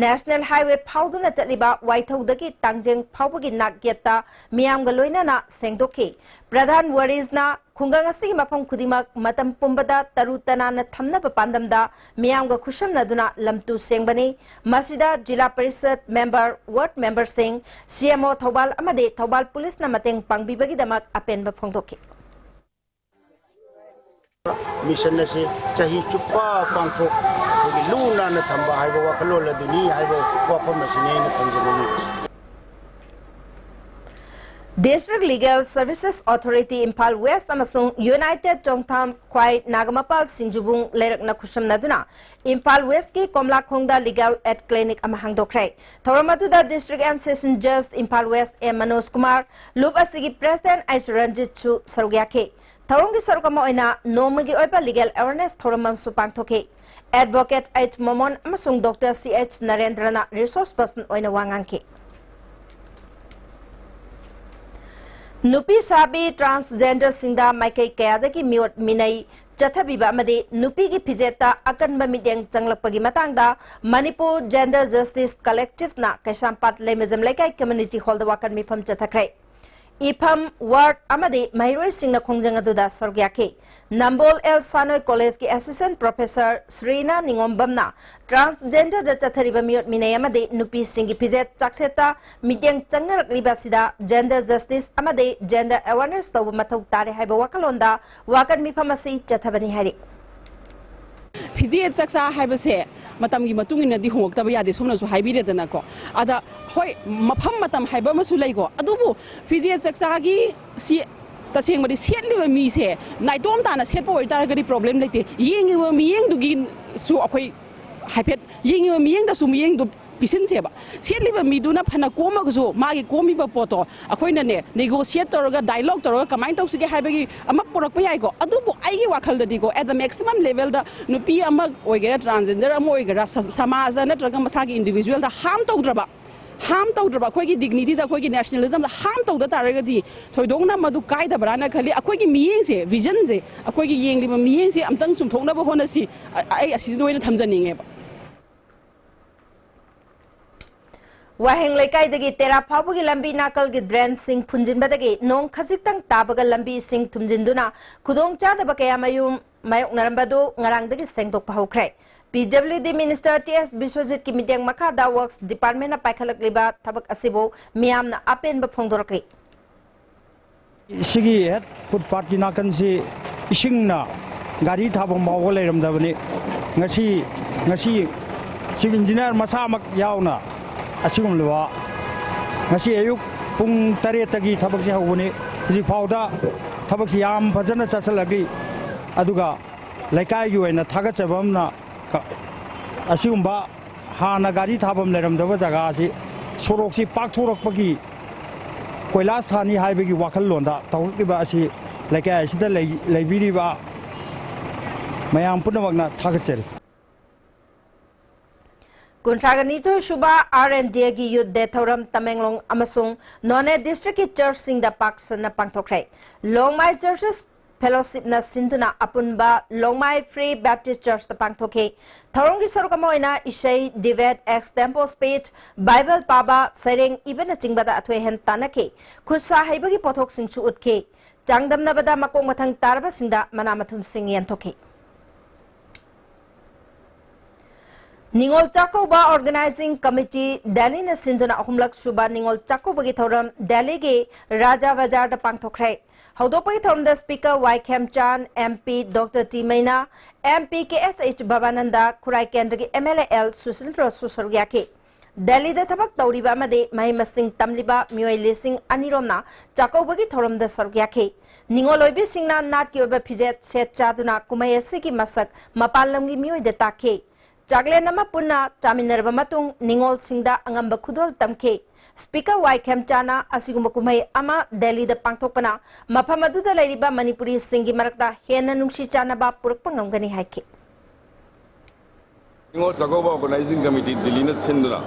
ꯅꯦꯁꯅꯦꯜ ꯍꯥꯏꯋꯦ ꯐꯥꯎꯗꯨꯅ ꯆꯠꯂꯤꯕ ꯋꯥꯏꯊꯧꯗꯒꯤ ꯇꯥꯡꯖꯦꯡ ꯐꯥꯎꯕꯒꯤ ꯅꯥꯛ ꯌꯦꯠꯇ ꯃꯤꯌꯥꯝꯒ ꯂꯣꯏꯅꯅ ꯁꯦꯡꯗꯣꯛꯈꯤ꯫ ꯄ꯭ꯔꯙꯥꯟ ꯋꯥꯔꯤꯁꯅ ꯈꯨꯡꯒꯪ ꯑꯁꯤꯒꯤ ꯃꯐꯝ ꯈꯨꯗꯤꯡꯃꯛ ꯃꯇꯝ ꯄꯨꯝꯕꯗ ꯇꯔꯨ ꯇꯅꯥꯟꯅ ꯊꯝꯅꯕ ꯄꯥꯟꯗꯝꯗ ꯃꯤꯌꯥꯝꯒ ꯈꯨꯠꯁꯝꯅꯗꯨꯅ ꯂꯝꯇꯨ ꯁꯦꯡꯕꯅꯤ꯫ ꯃꯁꯤꯗ ꯖꯤꯂꯥ ꯄꯔꯤꯁꯗ ꯃꯦꯝꯕꯔ, ꯋꯥꯔꯗ ꯃꯦꯝꯕꯔꯁꯤꯡ, ꯁꯤ ꯑꯦꯝ ꯑꯣ ꯊꯧꯕꯥꯜ ꯑꯃꯗꯤ ꯊꯧꯕꯥꯜ ꯄꯨꯂꯤꯁꯅ ꯃꯇꯦꯡ ꯄꯥꯡꯕꯤꯕꯒꯤꯗꯃꯛ ꯑꯄꯦꯟꯕ ꯐꯣꯡꯗꯣꯛꯈꯤ꯫ ꯃꯤꯁꯟ ꯑꯁꯤ ꯆꯍꯤ ꯆꯨꯞꯄ ꯄꯥꯡꯊꯣꯛ, ꯑꯩꯈꯣꯏꯒꯤ ꯂꯨ ꯅꯥꯟꯅ ꯊꯝꯕ ꯍꯥꯏꯕ ꯋꯥꯈꯜꯂꯣꯟ ꯑꯗꯨꯅꯤ ꯍꯥꯏꯕ ꯋꯥꯐꯝ ꯑꯁꯤꯅꯤ ꯑꯩꯅ ꯊꯝꯖꯅꯤꯡꯉꯤ꯫ District Legal Services Authority Imphal west ꯑꯃꯁꯨꯡ United Chongtham Khwai Nagamapal ꯁꯤꯡꯖꯨꯕꯨꯡ ꯂꯩꯔꯛꯅ ꯈꯨꯠꯁꯝꯅꯗꯨꯅ ꯏꯝꯐꯥꯜ ꯋꯦꯁꯀꯤ ꯀꯣꯝꯂꯥꯈꯣꯡꯗ ꯂꯤꯒꯦꯜ ꯑꯦꯗ ꯀ꯭ꯂꯤꯅꯤꯛ ꯑꯃ ꯍꯥꯡꯗꯣꯛꯈ꯭ꯔꯦ꯫ ꯊꯧꯔꯝ ꯑꯗꯨꯗ District and Session Judge Imphal west M Manoj Kumar, ꯂꯨꯞ ꯑꯁꯤꯒꯤ ꯄ꯭ꯔꯦꯁꯤꯗꯦꯟꯠ ꯑꯩꯆ ꯔꯟꯖꯤꯠꯁꯨ ꯁꯔꯨꯛ ꯌꯥꯈꯤ꯫ ꯊꯧꯔꯝꯒꯤ ꯁꯔꯨꯛ ꯑꯃ ꯑꯣꯏꯅ ꯅꯣꯡꯃꯒꯤ ꯑꯣꯏꯕ ꯂꯤꯒꯦꯜ ꯑꯦꯋꯦꯔꯅꯦꯁ ꯊꯧꯔꯝ ꯑꯃꯁꯨ ꯄꯥꯡꯊꯣꯛꯈꯤ꯫ ꯑꯦꯗꯚꯣꯀꯦꯠ ꯑꯩꯆ ꯃꯣꯃꯣꯟ ꯑꯃꯁꯨꯡ ꯗꯣꯛꯇꯔ ꯁꯤ ꯑꯩꯆ ꯅꯔꯦꯟꯗ꯭ꯔꯅ ꯔꯤꯁꯣꯔꯁ ꯄꯔꯁꯟ ꯑꯣꯏꯅ ꯋꯥ ꯉꯥꯡꯈꯤ꯫ ꯅꯨꯄꯤ ꯁꯥꯕꯤ ꯇ꯭ꯔꯥꯟꯁꯖꯦꯟꯗꯔꯁꯤꯡꯗ ꯃꯥꯏꯀꯩ ꯀꯌꯥꯗꯒꯤ ꯃꯤꯑꯣꯠ ꯃꯤꯅꯩ ꯆꯠꯊꯕꯤꯕ ꯑꯃꯗꯤ ꯅꯨꯄꯤꯒꯤ ꯐꯤꯖꯦꯠꯇ ꯑꯀꯟꯕ ꯃꯤꯠꯌꯦꯡ ꯆꯪꯂꯛꯄꯒꯤ ꯃꯇꯥꯡꯗ ꯃꯅꯤꯄꯨꯔ ꯖꯦꯟꯗꯔ ꯖꯁꯇꯤꯁ ꯀꯂꯦꯛꯇꯤꯚꯅ ꯀꯩꯁꯥꯝꯄꯥꯠ ꯂꯩꯃꯖꯝ ꯂꯩꯀꯥꯏ ꯀꯝꯃ꯭ꯌꯨꯅꯤꯇꯤ ꯍꯣꯜꯗ ꯋꯥꯀꯠ ꯃꯤꯐꯝ ꯆꯠꯊꯈ꯭ꯔꯦ꯫ ꯏꯐꯝ, ꯋꯥꯔꯗ ꯑꯃꯗꯤ ꯃꯍꯩꯔꯣꯏꯁꯤꯡꯅ ꯈꯣꯡꯖꯪ ꯑꯗꯨꯗ ꯁꯔꯨꯛ ꯌꯥꯈꯤ꯫ ꯅꯝꯕꯣꯜ ꯑꯦꯜ ꯁꯥꯅꯣꯏ ꯀꯣꯂꯦꯖꯀꯤ ꯑꯦꯁꯤꯁꯇꯦꯟꯠ ꯄ꯭ꯔꯣꯐꯦꯁꯔ ꯁ꯭ꯔꯤꯅꯥ ꯅꯤꯉꯣꯝꯕꯝꯅ transgenderꯗ ꯆꯠꯊꯔꯤꯕ ꯃꯤꯑꯣꯠ ꯃꯤꯅꯩ ꯑꯃꯗꯤ ꯅꯨꯄꯤꯁꯤꯡꯒꯤ ꯐꯤꯖꯦꯠ ꯆꯥꯛꯁꯦꯠꯇ ꯃꯤꯠꯌꯦꯡ ꯆꯪꯅꯔꯛꯂꯤꯕ ꯑꯁꯤꯗ gender justice ꯑꯃꯗꯤ gender awareness ꯇꯧꯕ ꯃꯊꯧ ꯇꯥꯔꯦ ꯍꯥꯏꯕ ꯋꯥꯈꯜꯂꯣꯟꯗ ꯋꯥꯀꯠ ꯃꯤꯐꯝ ꯑꯁꯤ ꯆꯠꯊꯕꯅꯤ ꯍꯥꯏꯔꯤ꯫ ꯐꯤꯖꯦꯠ ꯆꯥꯛꯆꯥ ꯍꯥꯏꯕꯁꯦ ꯃꯇꯝꯒꯤ ꯃꯇꯨꯡ ꯏꯟꯅꯗꯤ ꯍꯣꯡꯉꯛꯇꯕ ꯌꯥꯗꯦ, ꯁꯣꯝꯅꯁꯨ ꯍꯥꯏꯕꯤꯔꯦꯗꯅꯀꯣ꯫ ꯑꯗ ꯍꯣꯏ, ꯃꯐꯝ ꯃꯇꯝ ꯍꯥꯏꯕ ꯑꯃꯁꯨ ꯂꯩꯀꯣ, ꯑꯗꯨꯕꯨ ꯐꯤꯖꯦꯠ ꯆꯥꯛꯆꯥꯒꯤ ꯁꯤ ꯇꯁꯦꯡꯕꯗꯤ ꯁꯦꯠꯂꯤꯕ ꯃꯤꯁꯦ ꯅꯥꯏꯇꯣꯝ ꯇꯥꯅ ꯁꯦꯠꯄ ꯑꯣꯏꯇꯥꯔꯒꯗꯤ problem ꯂꯩꯇꯦ꯫ ꯌꯦꯡꯉꯤꯕ ꯃꯤꯠꯌꯦꯡꯗꯨꯒꯤꯁꯨ ꯑꯩꯈꯣꯏ ꯍꯥꯏꯐꯦꯠ ꯌꯦꯡꯉꯤꯕ ꯃꯤꯠꯌꯦꯡꯗꯁꯨ ꯃꯤꯠꯌꯦꯡꯗꯨ ꯄꯤꯁꯤꯟꯁꯦꯕ꯫ ꯁꯦꯠꯂꯤꯕ ꯃꯤꯗꯨꯅ ꯐꯅ ꯀꯣꯝꯃꯒꯁꯨ ꯃꯥꯒꯤ ꯀꯣꯝꯃꯤꯕ ꯄꯣꯠꯇꯣ ꯑꯩꯈꯣꯏꯅꯅꯦ negotiate ꯇꯧꯔꯒ dialogue ꯇꯧꯔꯒ ꯀꯃꯥꯏꯅ ꯇꯧꯁꯤꯒꯦ ꯍꯥꯏꯕꯒꯤ ꯑꯃ ꯄꯨꯔꯛꯄ ꯌꯥꯏꯀꯣ꯫ ꯑꯗꯨꯕꯨ ꯑꯩꯒꯤ ꯋꯥꯈꯜꯗꯗꯤꯀꯣ, at the maximum levelꯗ ꯅꯨꯄꯤ ꯑꯃ ꯑꯣꯏꯒꯦꯔꯥ, transgender ꯑꯃ ꯑꯣꯏꯒꯦꯔꯥ, ꯁ- ꯁꯃꯥꯖꯗ ꯅꯠꯇ꯭ꯔꯒ ꯃꯁꯥꯒꯤ individualꯗ harm ꯇꯧꯗ꯭ꯔꯕ, harm ꯇꯧꯗ꯭ꯔꯕ, ꯑꯩꯈꯣꯏꯒꯤ dignityꯗ, ꯑꯩꯈꯣꯏꯒꯤ nationalismꯗ harm ꯇꯧꯗ ꯇꯥꯔꯒꯗꯤ ꯊꯣꯏꯗꯣꯛꯅ ꯃꯗꯨ ꯀꯥꯏꯗꯕ꯭ꯔꯥꯅ ꯈꯜꯂꯤ꯫ ꯑꯩꯈꯣꯏꯒꯤ ꯃꯤꯠꯌꯦꯡꯁꯦ, visionꯁꯦ, ꯑꯩꯈꯣꯏꯒꯤ ꯌꯦꯡꯂꯤꯕ ꯃꯤꯠꯌꯦꯡꯁꯦ ꯑꯝꯇꯪ ꯆꯨꯝꯊꯣꯛꯅꯕ ꯍꯣꯠꯅꯁꯤ꯫ ꯑ- ꯑꯩ ꯑꯁꯤꯗ ꯑꯣꯏꯅ ꯊꯝꯖꯅꯤꯡꯉꯦꯕ꯫ ꯋꯥꯍꯦꯡ ꯂꯩꯀꯥꯏꯗꯒꯤ ꯇꯦꯔꯥ ꯐꯥꯎꯕꯒꯤ ꯂꯝꯕꯤ ꯅꯥꯀꯜꯒꯤ drainꯁꯤꯡ ꯐꯨꯟꯖꯤꯟꯕꯗꯒꯤ ꯅꯣꯡ ꯈꯖꯤꯛꯇꯪ ꯇꯥꯕꯒ ꯂꯝꯕꯤ ꯏꯁꯤꯡ ꯊꯨꯝꯖꯤꯟꯗꯨꯅ ꯈꯨꯗꯣꯡꯆꯥꯗꯕ ꯀꯌꯥ ꯃꯌꯨꯝ ꯃꯥꯌꯣꯛꯅꯔꯝꯕꯗꯨ ꯉꯔꯥꯡꯗꯒꯤ ꯁꯦꯡꯗꯣꯛꯄ ꯍꯧꯈ꯭ꯔꯦ꯫ PWD minister T S ꯕꯤꯁ꯭ꯋꯖꯤꯠꯀꯤ ꯃꯤꯠꯌꯦꯡ ꯃꯈꯥꯗ works departmentꯅ ꯄꯥꯏꯈꯠꯂꯛꯂꯤꯕ ꯊꯕꯛ ꯑꯁꯤꯕꯨ ꯃꯤꯌꯥꯝꯅ ꯑꯄꯦꯟꯕ ꯐꯣꯡꯗꯣꯔꯛꯂꯤ꯫ ꯁꯤꯒꯤ ꯍꯦꯛ ꯐꯨꯠꯄꯥꯠꯀꯤ ꯅꯥꯀꯟꯁꯤ ꯏꯁꯤꯡꯅ ꯒꯥꯔꯤ ꯊꯥꯐꯝ ꯐꯥꯎꯕ ꯂꯩꯔꯝꯗꯕꯅꯤ꯫ ꯉꯁꯤ, ꯉꯁꯤ chief engineer ꯃꯁꯥꯃꯛ ꯌꯥꯎꯅ ꯑꯁꯤꯒꯨꯝꯂꯕ, ꯉꯁꯤ ꯑꯌꯨꯛ ꯄꯨꯡ ꯇꯔꯦꯠꯇꯒꯤ ꯊꯕꯛꯁꯤ ꯍꯧꯕꯅꯤ꯫ ꯍꯧꯖꯤꯛ ꯐꯥꯎꯗ ꯊꯕꯛꯁꯤ ꯌꯥꯝ ꯐꯖꯅ ꯆꯠꯁꯤꯜꯂꯛꯂꯤ꯫ ꯑꯗꯨꯒ ꯂꯩꯀꯥꯏꯒꯤ ꯑꯣꯏꯅ ꯊꯥꯒꯠꯆꯕ ꯑꯃꯅ, ꯀ- ꯑꯁꯤꯒꯨꯝꯕ ꯍꯥꯟꯅ ꯒꯥꯔꯤ ꯊꯥꯐꯝ ꯂꯩꯔꯝꯗꯕ ꯖꯒꯥ ꯑꯁꯤ ꯁꯣꯔꯣꯛꯁꯤ ꯄꯥꯛꯊꯣꯔꯛꯄꯒꯤ ꯀꯣꯏꯂꯥꯁ ꯊꯥꯅꯤ ꯍꯥꯏꯕꯒꯤ ꯋꯥꯈꯜꯂꯣꯟꯗ ꯇꯧꯔꯛꯂꯤꯕ ꯑꯁꯤ ꯂꯩꯀꯥꯏ ꯑꯁꯤꯗ ꯂꯩ- ꯂꯩꯕꯤꯔꯤꯕ ꯃꯌꯥꯝ ꯄꯨꯝꯅꯃꯛꯅ ꯊꯥꯒꯠꯆꯔꯤ꯫ ꯀꯨꯟꯊ꯭ꯔꯥꯒ ꯅꯤꯊꯣꯏ ꯁꯨꯕ R and Dꯒꯤ Youth Day ꯊꯧꯔꯝ ꯇꯃꯦꯡꯂꯣꯡ ꯑꯃꯁꯨꯡ ꯅꯣꯅꯦ districtꯀꯤ churchꯁꯤꯡꯗ ꯄꯥꯛ ꯁꯟꯅ ꯄꯥꯡꯊꯣꯛꯈ꯭ꯔꯦ꯫ ꯂꯣꯡꯃꯥꯏ churches Fellowshipꯅ ꯁꯤꯟꯗꯨꯅ ꯑꯄꯨꯟꯕ ꯂꯣꯡꯃꯥꯏ Free Baptist Churchꯇ ꯄꯥꯡꯊꯣꯛꯈꯤ꯫ ꯊꯧꯔꯝꯒꯤ ꯁꯔꯨꯛ ꯑꯃ ꯑꯣꯏꯅ ꯏꯁꯩ, debate, extempore speech, Bible ꯄꯥꯕ, ꯁꯩꯔꯦꯡ ꯏꯕꯅꯆꯤꯡꯕꯗ ꯑꯊꯣꯏ ꯑꯍꯦꯟ ꯇꯥꯟꯅꯈꯤ꯫ ꯈꯨꯠ ꯁꯥ ꯍꯩꯕꯒꯤ ꯄꯣꯠꯊꯣꯛꯁꯤꯡꯁꯨ ꯎꯠꯈꯤ꯫ ꯆꯥꯡꯗꯝꯅꯕꯗ ꯃꯀꯣꯛ ꯃꯊꯪ ꯇꯥꯔꯕꯁꯤꯡꯗ ꯃꯅꯥ ꯃꯊꯨꯝꯁꯤꯡ ꯌꯦꯟꯊꯣꯛꯈꯤ꯫ ꯅꯤꯉꯣꯜ ꯆꯥꯛꯀꯧꯕ Organizing Committee ꯗꯦꯜꯂꯤꯅ ꯁꯤꯟꯗꯨꯅ ꯑꯍꯨꯝꯂꯛ ꯁꯨꯕ ꯅꯤꯉꯣꯜ ꯆꯥꯛꯀꯧꯕꯒꯤ ꯊꯧꯔꯝ ꯗꯦꯜꯂꯤꯒꯤ ꯔꯥꯖꯥ ꯕꯖꯥꯔꯗ ꯄꯥꯡꯊꯣꯛꯈ꯭ꯔꯦ꯫ ꯍꯧꯗꯣꯛꯄꯒꯤ ꯊꯧꯔꯝꯗ Speaker Y Khemchand, M P Doctor T Meina, M P K S H Bhabananda, Khurai ꯀꯦꯟꯗ꯭ꯔꯒꯤ M L A L Sushil ꯔꯣꯁꯁꯨ ꯁꯔꯨꯛ ꯌꯥꯈꯤ꯫ ꯗꯦꯜꯂꯤꯗ ꯊꯕꯛ ꯇꯧꯔꯤꯕ ꯑꯃꯗꯤ ꯃꯍꯩ ꯃꯁꯤꯡ ꯇꯝꯂꯤꯕ ꯃꯤꯑꯣꯏ ꯂꯤꯁꯤꯡ ꯑꯅꯤ ꯔꯣꯝꯅ ꯆꯥꯛꯀꯧꯕꯒꯤ ꯊꯧꯔꯝꯗ ꯁꯔꯨꯛ ꯌꯥꯈꯤ꯫ ꯅꯤꯉꯣꯜ ꯑꯣꯏꯕꯤꯁꯤꯡꯅ ꯅꯥꯠꯀꯤ ꯑꯣꯏꯕ ꯐꯤꯖꯦꯠ ꯁꯦꯠ ꯆꯥꯗꯨꯅ ꯀꯨꯝꯍꯩ ꯑꯁꯤꯒꯤ ꯃꯁꯛ ꯃꯄꯥꯟ ꯂꯝꯒꯤ ꯃꯤꯑꯣꯏꯗ ꯇꯥꯛꯈꯤ꯫ ꯆꯥꯛꯂꯦꯟ ꯑꯃ ꯄꯨꯟꯅ ꯆꯥꯃꯤꯟꯅꯔꯕ ꯃꯇꯨꯡ ꯅꯤꯉꯣꯜꯁꯤꯡꯗ ꯑꯉꯝꯕ ꯈꯨꯗꯣꯜ ꯇꯝꯈꯤ꯫ Speaker ꯋꯥꯏ ꯈꯦꯝꯆꯥꯅ ꯑꯁꯤꯒꯨꯝꯕ ꯀꯨꯝꯍꯩ ꯑꯃ ꯗꯦꯜꯂꯤꯗ ꯄꯥꯡꯊꯣꯛꯄꯅ ꯃꯐꯝ ꯑꯗꯨꯗ ꯂꯩꯔꯤꯕ ꯃꯅꯤꯄꯨꯔꯤꯁꯤꯡꯒꯤ ꯃꯔꯛꯇ ꯍꯦꯟꯅ ꯅꯨꯡꯁꯤ ꯆꯥꯟꯅꯕ ꯄꯨꯔꯛꯄ ꯉꯝꯒꯅꯤ ꯍꯥꯏꯈꯤ꯫ ꯅꯤꯉꯣꯜ ꯆꯥꯛꯀꯧꯕ Organizing Committee ꯗꯤꯜꯂꯤꯅ ꯁꯤꯟꯗꯨꯅ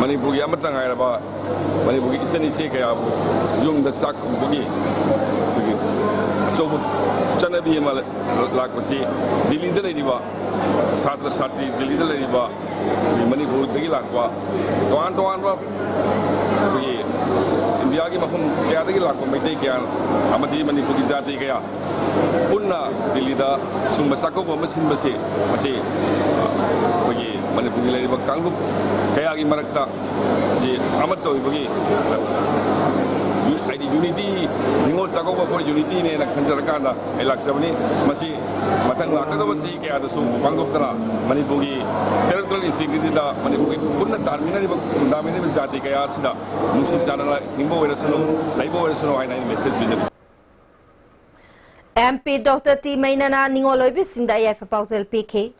ꯃꯅꯤꯄꯨꯔꯒꯤ ꯑꯃꯠꯇ ꯉꯥꯏꯔꯕ ꯃꯅꯤꯄꯨꯔꯒꯤ ꯏꯆꯟ ꯏꯆꯦ ꯀꯌꯥꯕꯨ ꯌꯨꯝꯗ ꯆꯥꯛ ꯀꯧꯕꯒꯤ ꯑꯩꯈꯣꯏꯒꯤ ꯑꯆꯧꯕ ꯆꯠꯅꯕꯤ ꯑꯃ ꯂꯥꯛꯄꯁꯤ ꯗꯤꯜꯂꯤꯗ ꯂꯩꯔꯤꯕ ꯁꯥꯇ꯭ꯔ ꯁꯥꯇ꯭ꯔꯤ, ꯗꯤꯜꯂꯤꯗ ꯂꯩꯔꯤꯕ ꯑꯩꯈꯣꯏꯒꯤ ꯃꯅꯤꯄꯨꯔꯗꯒꯤ ꯂꯥꯛꯄ ꯇꯣꯉꯥꯟ ꯇꯣꯉꯥꯟꯕ ꯑꯩꯈꯣꯏꯒꯤ ꯏꯟꯗꯤꯌꯥꯒꯤ ꯃꯐꯝ ꯀꯌꯥꯗꯒꯤ ꯂꯥꯛꯄ ꯃꯩꯇꯩ ꯀꯌꯥ ꯑꯃꯗꯤ ꯃꯅꯤꯄꯨꯔꯒꯤ ꯖꯥꯇꯤ ꯀꯌꯥ ꯄꯨꯟꯅ ꯗꯤꯜꯂꯤꯗ ꯁꯨꯝꯕ ꯆꯥꯛꯀꯧꯕ ꯑꯃ ꯁꯤꯟꯕꯁꯦ, ꯃꯁꯤ ꯑꯩꯈꯣꯏꯒꯤ ꯃꯅꯤꯄꯨꯔꯒꯤ ꯂꯩꯔꯤꯕ ꯀꯥꯡꯂꯨꯞ ꯀꯌꯥꯒꯤ ꯃꯔꯛꯇ ꯁꯤ ꯑꯃꯠꯇ ꯑꯣꯏꯕꯒꯤ, ꯍꯥꯏꯗꯤ unity, ꯅꯤꯉꯣꯜ ꯆꯥꯛꯀꯧꯕ ꯑꯩꯈꯣꯏ unityꯅꯦꯅ ꯈꯟꯖꯔꯀꯥꯟꯗ ꯑꯩ ꯂꯥꯛꯆꯕꯅꯤ꯫ ꯃꯁꯤ ꯃꯊꯪ ꯂꯥꯛꯀꯗꯕ ꯆꯍꯤ ꯀꯌꯥꯗꯁꯨ ꯄꯥꯡꯊꯣꯛꯇꯅ ꯃꯅꯤꯄꯨꯔꯒꯤ territorial integrityꯗ ꯃꯅꯤꯄꯨꯔꯒꯤ ꯄꯨꯟꯅ ꯇꯥꯃꯤꯟꯅꯔꯤꯕ, ꯈꯨꯟꯗꯥꯃꯤꯟꯅꯔꯤꯕ ꯖꯥꯇꯤ ꯀꯌꯥ ꯑꯁꯤꯗ ꯅꯨꯡꯁꯤ ꯆꯥꯟꯅꯅ ꯍꯤꯡꯕ ꯑꯣꯏꯔꯁꯅꯨ, ꯂꯩꯕ ꯑꯣꯏꯔꯁꯅꯨ ꯍꯥꯏꯅ ꯑꯩꯅ message ꯄꯤꯖꯔꯤ꯫ M P Doctor ꯇꯤ ꯃꯩꯅꯥꯅ ꯅꯤꯉꯣꯜ ꯑꯣꯏꯕꯤꯁꯤꯡꯗ ꯌꯥꯏꯐ ꯄꯥꯎꯖꯦꯜ ꯄꯤꯈꯤ꯫